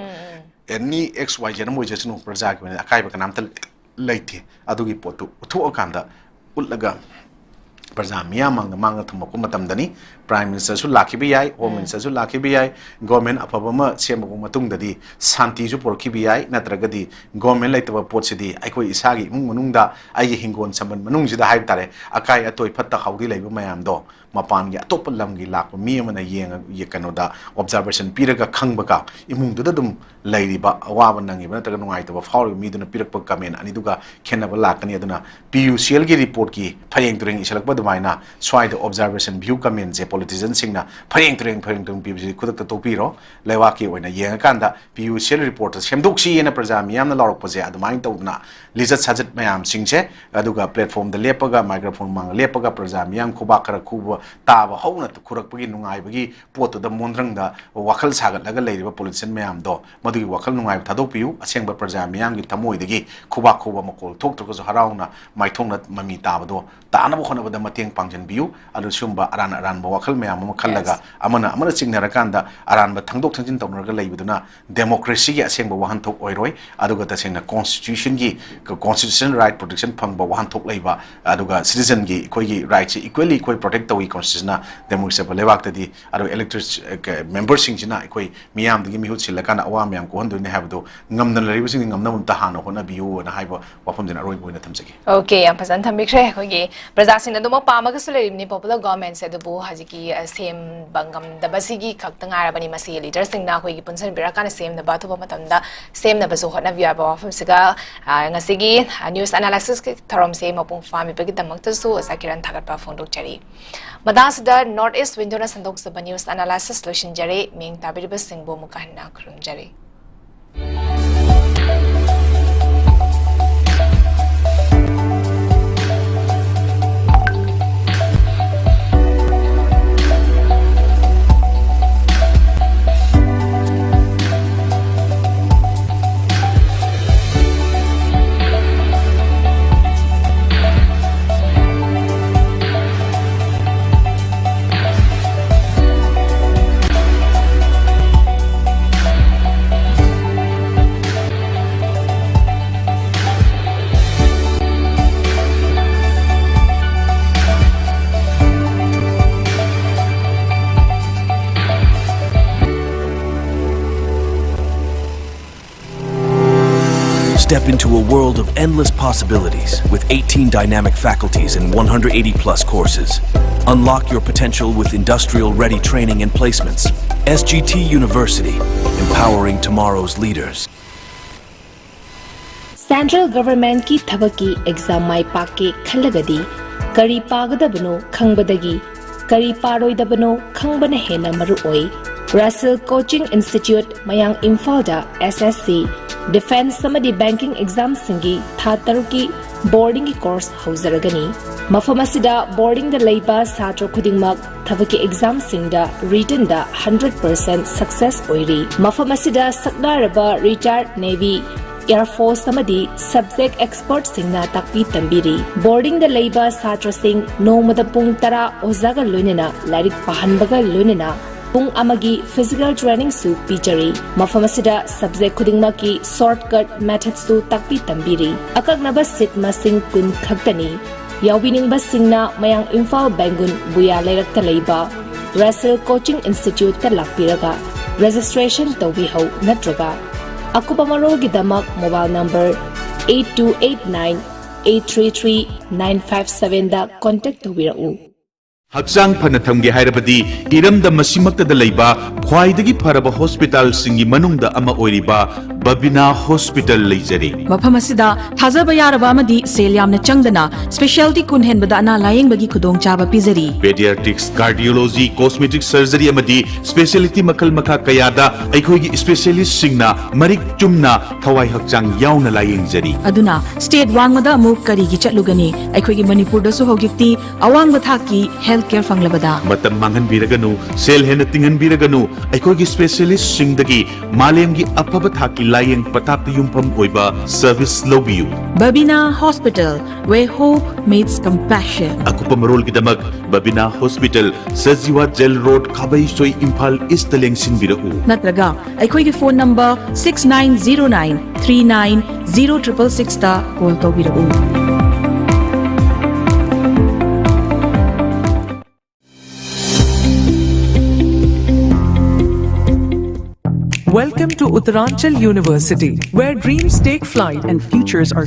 ꯑꯦꯅꯤ ꯑꯦꯛꯁ ꯋꯥꯏ ꯖꯦꯠ ꯑꯃ ꯑꯣꯏꯖꯁꯅꯨ, ꯄ꯭ꯔꯖꯥꯒꯤ ꯑꯣꯏꯅ ꯑꯀꯥꯏꯕ ꯀꯅꯥꯝꯇ ꯂꯩꯇꯦ꯫ ꯑꯗꯨꯒꯤ ꯄꯣꯠꯇꯨ ꯎꯠꯊꯣꯛꯑꯀꯥꯟꯗ, ꯎꯠꯂꯒ ꯄ꯭ꯔꯖꯥ ꯃꯤꯌꯥꯝ ꯃꯥꯡꯗ ꯃꯥꯡꯗ ꯊꯝꯃꯛꯄ ꯃꯇꯝꯗꯅꯤ꯫ ꯄ꯭ꯔꯥꯏꯝ ꯃꯤꯅꯤꯁꯇꯔꯁꯨ ꯂꯥꯛꯈꯤꯕ ꯌꯥꯏ, ꯍꯣꯝ ꯃꯤꯅꯤꯁꯇꯔꯁꯨ ꯂꯥꯛꯈꯤꯕ ꯌꯥꯏ, ꯒꯣꯔꯃꯦꯟ ꯑꯐꯕ ꯑꯃ ꯁꯦꯝꯃꯛꯄ ꯃꯇꯨꯡꯗꯗꯤ ꯁꯥꯟꯇꯤꯁꯨ ꯄꯨꯔꯛꯈꯤꯕ ꯌꯥꯏ꯫ ꯅꯠꯇ꯭ꯔꯒꯗꯤ ꯒꯣꯔꯃꯦꯟ ꯂꯩꯇꯕ ꯄꯣꯠꯁꯤꯗꯤ ꯑꯩꯈꯣꯏ ꯏꯁꯥꯒꯤ ꯏꯃꯨꯡ ꯃꯅꯨꯡꯗ, ꯑꯩꯒꯤ ꯍꯤꯡꯒꯣꯜ ꯁꯝꯕꯜ ꯃꯅꯨꯡꯁꯤꯗ ꯍꯥꯏꯕ ꯇꯥꯔꯦ, ꯑꯀꯥꯏ ꯑꯇꯣꯏ ꯐꯠꯇ ꯍꯥꯎꯗꯤ ꯂꯩꯕ ꯃꯌꯥꯝꯗꯣ ꯃꯄꯥꯟꯒꯤ ꯑꯇꯣꯞꯄ ꯂꯝꯒꯤ ꯂꯥꯛꯄ ꯃꯤ ꯑꯃꯅ ꯌꯦꯡꯉ-, ꯌꯦ-, ꯀꯩꯅꯣꯗ ꯑꯣꯕꯖꯥꯔꯕꯦꯁꯟ ꯄꯤꯔꯒ ꯈꯪꯕꯒ ꯏꯃꯨꯡꯗꯨꯗ ꯑꯗꯨꯝ ꯂꯩꯔꯤꯕ ꯑꯋꯥꯕ ꯅꯪꯉꯤꯕ ꯅꯠꯇ꯭ꯔꯒ ꯅꯨꯡꯉꯥꯏꯇꯕ ꯐꯥꯎꯔꯤꯕ ꯃꯤꯗꯨꯅ ꯄꯤꯔꯛꯄ ꯀꯃꯦꯟ ꯑꯅꯤꯗꯨꯒ ꯈꯦꯠꯅꯕ ꯂꯥꯛꯀꯅꯤ꯫ ꯑꯗꯨꯅ ꯄꯤ ꯌꯨ ꯁꯤ ꯑꯦꯜꯒꯤ ꯔꯤꯄꯣꯔꯠꯀꯤ ꯐꯌꯦꯡ ꯇꯨꯔꯦꯡ ꯏꯁꯤꯜꯂꯛꯄ ꯑꯗꯨꯃꯥꯏꯅ ꯁ꯭ꯋꯥꯏꯗ observation view commentꯁꯦ politicianꯁꯤꯡꯅ ꯐꯔꯦꯡ ꯇꯨꯔꯦꯡ ꯐꯔꯦꯡ ꯇꯨꯔꯦꯡ ꯄꯤꯕꯁꯤ ꯈꯨꯗꯛꯇ ꯇꯣꯛꯄꯤꯔꯣ꯫ ꯂꯩꯕꯥꯛꯀꯤ ꯑꯣꯏꯅ ꯌꯦꯡꯉꯀꯥꯟꯗ P U C L reportꯇ ꯁꯦꯝꯗꯣꯛꯁꯤ ꯍꯥꯏꯅ ꯄ꯭ꯔꯖꯥ ꯃꯤꯌꯥꯝꯅ ꯂꯥꯎꯔꯛꯄꯁꯦ ꯑꯗꯨꯃꯥꯏꯅ ꯇꯧꯗꯅ ꯂꯤꯆꯠ ꯁꯥꯖꯠ ꯃꯌꯥꯝꯁꯤꯡꯁꯦ, ꯑꯗꯨꯒ platformꯗ ꯂꯦꯞꯄꯒ, microphone ꯃꯥꯡꯗ ꯂꯦꯞꯄꯒ ꯄ꯭ꯔꯖꯥ ꯃꯤꯌꯥꯝ ꯈꯨꯕꯥꯛ ꯈꯔ ꯈꯨꯕ ꯇꯥꯕ ꯍꯧꯅ ꯈꯨꯔꯛꯄꯒꯤ ꯅꯨꯡꯉꯥꯏꯕꯒꯤ ꯄꯣꯠꯇꯨꯗ ꯃꯣꯟꯗ꯭ꯔꯪꯗ ꯋꯥꯈꯜ ꯁꯥꯒꯠꯂꯒ ꯂꯩꯔꯤꯕ politician ꯃꯌꯥꯝꯗꯣ, ꯃꯗꯨꯒꯤ ꯋꯥꯈꯜ ꯅꯨꯡꯉꯥꯏꯕ ꯊꯥꯗꯣꯛꯄꯤꯌꯨ꯫ ꯑꯁꯦꯡꯕ ꯄ꯭ꯔꯖꯥ ꯃꯤꯌꯥꯝꯒꯤ ꯊꯃꯣꯏꯗꯒꯤ ꯈꯨꯕꯥꯛ ꯈꯨꯕ ꯃꯈꯣꯜ ꯊꯣꯛꯇ꯭ꯔꯒꯁꯨ ꯍꯔꯥꯎꯅ ꯃꯥꯏꯊꯣꯡꯅ ꯃꯃꯤ ꯇꯥꯕꯗꯣ ꯇꯥꯅꯕ ꯍꯣꯠꯅꯕꯗ ꯃꯇꯦꯡ ꯄꯥꯡꯁꯤꯟꯕꯤꯌꯨ꯫ ꯑꯗꯨ ꯁꯤꯒꯨꯝꯕ ꯑꯔꯥꯟ ꯑꯔꯥꯟꯕ ꯋꯥꯈꯜ ꯃꯌꯥꯝ ꯑꯃ ꯈꯜꯂꯒ, yes, ꯑꯃꯅ ꯑꯃꯅ ꯆꯤꯡꯅꯔꯀꯥꯟꯗ ꯑꯔꯥꯟꯕ ꯊꯪꯗꯣꯛ ꯊꯪꯖꯤꯟ ꯇꯧꯅꯔꯒ ꯂꯩꯕꯗꯨꯅ democracyꯒꯤ ꯑꯁꯦꯡꯕ ꯋꯥꯍꯟꯊꯣꯛ ꯑꯣꯏꯔꯣꯏ꯫ ꯑꯗꯨꯒ ꯇꯁꯦꯡꯅ constitutionꯒꯤ, constitutional right protection ꯐꯪꯕ ꯋꯥꯍꯟꯊꯣꯛ ꯂꯩꯕ, ꯑꯗꯨꯒ citizenꯒꯤ ꯑꯩꯈꯣꯏꯒꯤ rightꯁꯤ equally ꯑꯩꯈꯣꯏ protect ꯇꯧꯏ constitutionꯅ democracy ꯆꯠꯄ ꯂꯩꯕꯥꯛꯇꯗꯤ꯫ ꯑꯗꯨꯒ elected memberꯁꯤꯡꯁꯤꯅ ꯑꯩꯈꯣꯏ ꯃꯤꯌꯥꯝꯗꯒꯤ ꯃꯤꯍꯨꯠ ꯁꯤꯜꯂꯀꯥꯟꯗ ꯑꯋꯥ ꯃꯌꯥꯝ ꯀꯣꯛꯍꯟꯗꯣꯏꯅꯦ ꯍꯥꯏꯕꯗꯣ ꯉꯝꯗꯅ ꯂꯩꯔꯤꯕꯁꯤꯡꯒꯤ ꯉꯝꯅꯕ ꯑꯝꯇ ꯍꯥꯟꯅ ꯍꯣꯠꯅꯕꯤꯌꯨꯅ ꯍꯥꯏꯕ ꯋꯥꯐꯝꯁꯤꯅ ꯑꯔꯣꯏꯕ ꯑꯣꯏꯅ ꯊꯝꯖꯒꯦ꯫ Okay, ꯌꯥꯝ ꯐꯖꯅ ꯊꯝꯕꯤꯈ꯭ꯔꯦ꯫ ꯑꯩꯈꯣꯏꯒꯤ ꯄ꯭ꯔꯖꯥꯁꯤꯡꯅ ꯑꯗꯨꯃꯛ ꯄꯥꯝꯃꯒꯁꯨ ꯂꯩꯔꯤꯕꯅꯤ popular governmentꯁꯦ, ꯑꯗꯨꯕꯨ ꯍꯧꯖꯤꯛꯀꯤ, ꯑ, ꯁꯦꯝꯕ ꯉꯝꯗꯕꯁꯤꯒꯤ ꯈꯛꯇ ꯉꯥꯏꯔꯕꯅꯤ꯫ ꯃꯁꯤ leaderꯁꯤꯡꯅ ꯑꯩꯈꯣꯏꯒꯤ ꯄꯨꯟꯁꯤꯟꯕꯤꯔꯀꯥꯟꯗ ꯁꯦꯝꯅꯕ, ꯑꯊꯨꯕ ꯃꯇꯝꯗ ꯁꯦꯝꯅꯕꯁꯨ ꯍꯣꯠꯅꯕꯤꯌꯨ ꯍꯥꯏꯕ ꯋꯥꯐꯝꯁꯤꯒ, ꯑ, ꯉꯁꯤꯒꯤ, ꯑ, news analysisꯀꯤ ꯊꯧꯔꯝꯁꯦ ꯃꯄꯨꯡ ꯐꯥꯍꯟꯕꯤꯕꯒꯤꯗꯃꯛꯇꯁꯨ ꯑꯣꯖꯥ ꯀꯤꯔꯟ ꯊꯥꯒꯠꯄ ꯐꯣꯡꯗꯣꯛꯆꯔꯤ꯫ ꯃꯇꯥꯡꯁꯤꯗ North East Windowꯅ ꯁꯟꯗꯣꯛꯆꯕ news analysis ꯂꯣꯏꯁꯤꯟꯖꯔꯦ꯫ ꯃꯤꯌꯦꯡ ꯇꯥꯕꯤꯔꯤꯕꯁꯤꯡꯕꯨ ꯑꯃꯨꯛꯀ ꯍꯟꯅ ꯈꯨꯔꯨꯝꯖꯔꯤ꯫ Step into a world of endless possibilities with eighteen dynamic faculties and one hundred eighty plus courses. Unlock your potential with industrial ready training and placements. S G T University, empowering tomorrow's leaders. Central Governmentꯀꯤ ꯊꯕꯛꯀꯤ exam ꯃꯥꯏ ꯄꯥꯛꯀꯦ ꯈꯜꯂꯒꯗꯤ ꯀꯔꯤ ꯄꯥꯒꯗꯕꯅꯣ ꯈꯪꯕꯗꯒꯤ ꯀꯔꯤ ꯄꯥꯔꯣꯏꯗꯕꯅꯣ ꯈꯪꯕꯅ ꯍꯦꯟꯅ ꯃꯔꯨ ꯑꯣꯏ꯫ ꯔꯁꯦꯜ coaching institute, ꯃꯌꯥꯡ ꯏꯝꯐꯥꯜꯗ ꯑꯦꯁ ꯑꯦꯁ ꯁꯤ, ꯗꯤꯐꯦꯟꯁ ꯑꯃꯗꯤ ꯕꯦꯡꯀꯤꯡ ꯑꯦꯛꯖꯥꯝꯁꯤꯡꯒꯤ ꯊꯥ ꯇꯔꯨꯛꯀꯤ ꯕꯣꯔꯗꯤꯡꯒꯤ ꯀꯣꯔꯁ ꯍꯧꯖꯔꯒꯅꯤ꯫ ꯃꯐꯝ ꯑꯁꯤꯗ ꯕꯣꯔꯗꯤꯡꯗ ꯂꯩꯕ ꯁꯥꯇ꯭ꯔ ꯈꯨꯗꯤꯡꯃꯛ ꯊꯕꯛꯀꯤ ꯑꯦꯛꯖꯥꯝꯁꯤꯡꯗ ꯔꯤꯇꯟꯗ ꯍꯟꯗ꯭ꯔꯦꯠ ꯄꯔꯁꯦꯟꯠ ꯁꯛꯁꯦꯁ ꯑꯣꯏꯔꯤ꯫ ꯃꯐꯝ ꯑꯁꯤꯗ ꯁꯛꯅꯥꯏꯔꯕ ꯔꯤꯇꯥꯌꯔꯗ ꯅꯦꯚꯤ, ꯑꯦꯌꯔ ꯐꯣꯔꯁ ꯑꯃꯗꯤ ꯁꯕꯖꯦꯛ ꯑꯦꯛꯁꯄꯔꯠꯁꯤꯡꯅ ꯇꯥꯛꯄꯤ ꯇꯝꯕꯤꯔꯤ꯫ ꯕꯣꯔꯗꯤꯡꯗ ꯂꯩꯕ ꯁꯥꯇ꯭ꯔꯁꯤꯡ ꯅꯣꯡꯃꯗ ꯄꯨꯡ ꯇꯔꯥ ꯑꯣꯖꯥꯒ ꯂꯣꯏꯅꯅ ꯂꯥꯏꯔꯤꯛ ꯄꯥꯍꯟꯕꯒ ꯂꯣꯏꯅꯅ ꯄꯨꯡ ꯑꯃꯒꯤ ꯐꯤꯖꯤꯀꯦꯜ ꯇ꯭ꯔꯦꯅꯤꯡꯁꯨ ꯄꯤꯖꯔꯤ꯫ ꯃꯐꯝ ꯑꯁꯤꯗ ꯁꯕꯖꯦꯛ ꯈꯨꯗꯤꯡꯃꯛꯀꯤ ꯁꯣꯔꯠꯀꯠ ꯃꯦꯊꯗꯁꯨ ꯇꯥꯛꯄꯤ ꯇꯝꯕꯤꯔꯤ꯫ ꯑꯀꯛꯅꯕ ꯁꯤꯠ ꯃꯁꯤꯡ ꯀꯨꯟ ꯈꯛꯇꯅꯤ꯫ ꯌꯥꯎꯕꯤꯅꯤꯡꯕꯁꯤꯡꯅ ꯃꯌꯥꯡ ꯏꯝꯐꯥꯜ ꯕꯦꯡꯒꯨꯟ ꯕꯨꯌꯥ ꯂꯩꯔꯛꯇ ꯂꯩꯕ ꯔꯁꯦꯜ ꯀꯣꯆꯤꯡ ꯏꯟꯁꯇꯤꯇ꯭ꯌꯨꯠꯇ ꯂꯥꯛꯄꯤꯔꯒ ꯔꯦꯖꯤꯁꯇ꯭ꯔꯦꯁꯟ ꯇꯧꯕꯤꯍꯧ ꯅꯠꯇ꯭ꯔꯒ ꯑꯀꯨꯞꯄ ꯃꯔꯣꯜꯒꯤꯗꯃꯛ mobile number eight two eight nine eight three three nine five sevenꯗ ꯀꯣꯟꯇꯦꯛ ꯇꯧꯕꯤꯔꯛꯎ꯫ ꯍꯛꯆꯥꯡ ꯐꯅ ꯊꯝꯒꯦ ꯍꯥꯏꯔꯕꯗꯤ ꯏꯔꯝꯗꯝ ꯑꯁꯤꯃꯛꯇꯗ ꯂꯩꯕ ꯈ꯭ꯋꯥꯏꯗꯒꯤ ꯐꯔꯕ ꯍꯣꯁꯄꯤꯇꯥꯜꯁꯤꯡꯒꯤ ꯃꯅꯨꯡꯗ ꯑꯃ ꯑꯣꯏꯔꯤꯕ ꯕꯕꯤꯅꯥ ꯍꯣꯁꯄꯤꯇꯥꯜ ꯂꯩꯖꯔꯤ꯫ ꯃꯐꯝ ꯑꯁꯤꯗ ꯊꯥꯖꯕ ꯌꯥꯔꯕ ꯑꯃꯗꯤ ꯁꯦꯜ ꯌꯥꯝꯅ ꯆꯪꯗꯅ ꯁ꯭ꯄꯦꯁꯤꯌꯦꯜꯇꯤ ꯀꯨꯟ ꯍꯦꯟꯕꯗ ꯑꯅꯥ ꯂꯥꯌꯦꯡꯕꯒꯤ ꯈꯨꯗꯣꯡꯆꯥꯕ ꯄꯤꯖꯔꯤ꯫ ꯄꯦꯗꯤꯌꯥꯇ꯭ꯔꯤꯛꯁ, ꯀꯥꯔꯗꯤꯑꯣꯂꯣꯖꯤ, ꯀꯣꯁꯃꯦꯇꯤꯛ ꯁꯔꯖꯔꯤ ꯑꯃꯗꯤ ꯁ꯭ꯄꯦꯁꯤꯌꯦꯂꯤꯇꯤ ꯃꯈꯜ ꯃꯈꯥ ꯀꯌꯥꯗ ꯑꯩꯈꯣꯏꯒꯤ ꯁ꯭ꯄꯦꯁꯤꯌꯦꯂꯤꯁꯁꯤꯡꯅ ꯃꯔꯤꯛ ꯆꯨꯝꯅ ꯊꯋꯥꯏ ꯍꯛꯆꯥꯡ ꯌꯥꯎꯅ ꯂꯥꯌꯦꯡꯖꯔꯤ꯫ ꯑꯗꯨꯅ ꯁ꯭ꯇꯦꯠ ꯋꯥꯡꯃꯗ ꯑꯃꯨꯛ ꯀꯔꯤꯒꯤ ꯆꯠꯂꯨꯒꯅꯤ? ꯑꯩꯈꯣꯏꯒꯤ ꯃꯅꯤꯄꯨꯔꯗꯁꯨ ꯍꯧꯖꯤꯛꯇꯤ ꯑꯋꯥꯡꯕ ꯊꯥꯛꯀꯤ ꯍꯦꯜꯊ ꯀꯦꯌꯔ ꯐꯪꯂꯕꯗ꯫ ꯃꯇꯝ ꯃꯥꯡꯍꯟꯕꯤꯔꯒꯅꯨ, ꯁꯦꯜ ꯍꯦꯟꯅ ꯇꯤꯡꯍꯟꯕꯤꯔꯒꯅꯨ, ꯑꯩꯈꯣꯏꯒꯤ ꯁ꯭ꯄꯦꯁꯤꯌꯦꯂꯤꯁꯁꯤꯡꯗꯒꯤ ꯃꯥꯂꯦꯝꯒꯤ ꯑꯐꯕ ꯊꯥꯛꯀꯤ ꯂꯥꯌꯦꯡ ꯄꯊꯥꯞꯇ ꯌꯨꯝꯐꯝ ꯑꯣꯏꯕ ꯁꯔꯚꯤꯁ ꯂꯧꯕꯤꯌꯨ꯫ Babina Hospital, where hope meets compassion. ꯑꯀꯨꯞꯄ ꯃꯔꯣꯜꯒꯤꯗꯃꯛ Babina hospital, Sajiwa jail road, Khabeisoi, Imphal east ꯂꯦꯡꯁꯤꯟꯕꯤꯔꯛꯎ꯫ ꯅꯠꯇ꯭ꯔꯒ ꯑꯩꯈꯣꯏꯒꯤ phone number six nine zero nine three nine zero triple sixꯇ ꯀꯣꯜ ꯇꯧꯕꯤꯔꯛꯎ꯫ Welcome to Uttaranchal University, where dreams take flight and futures are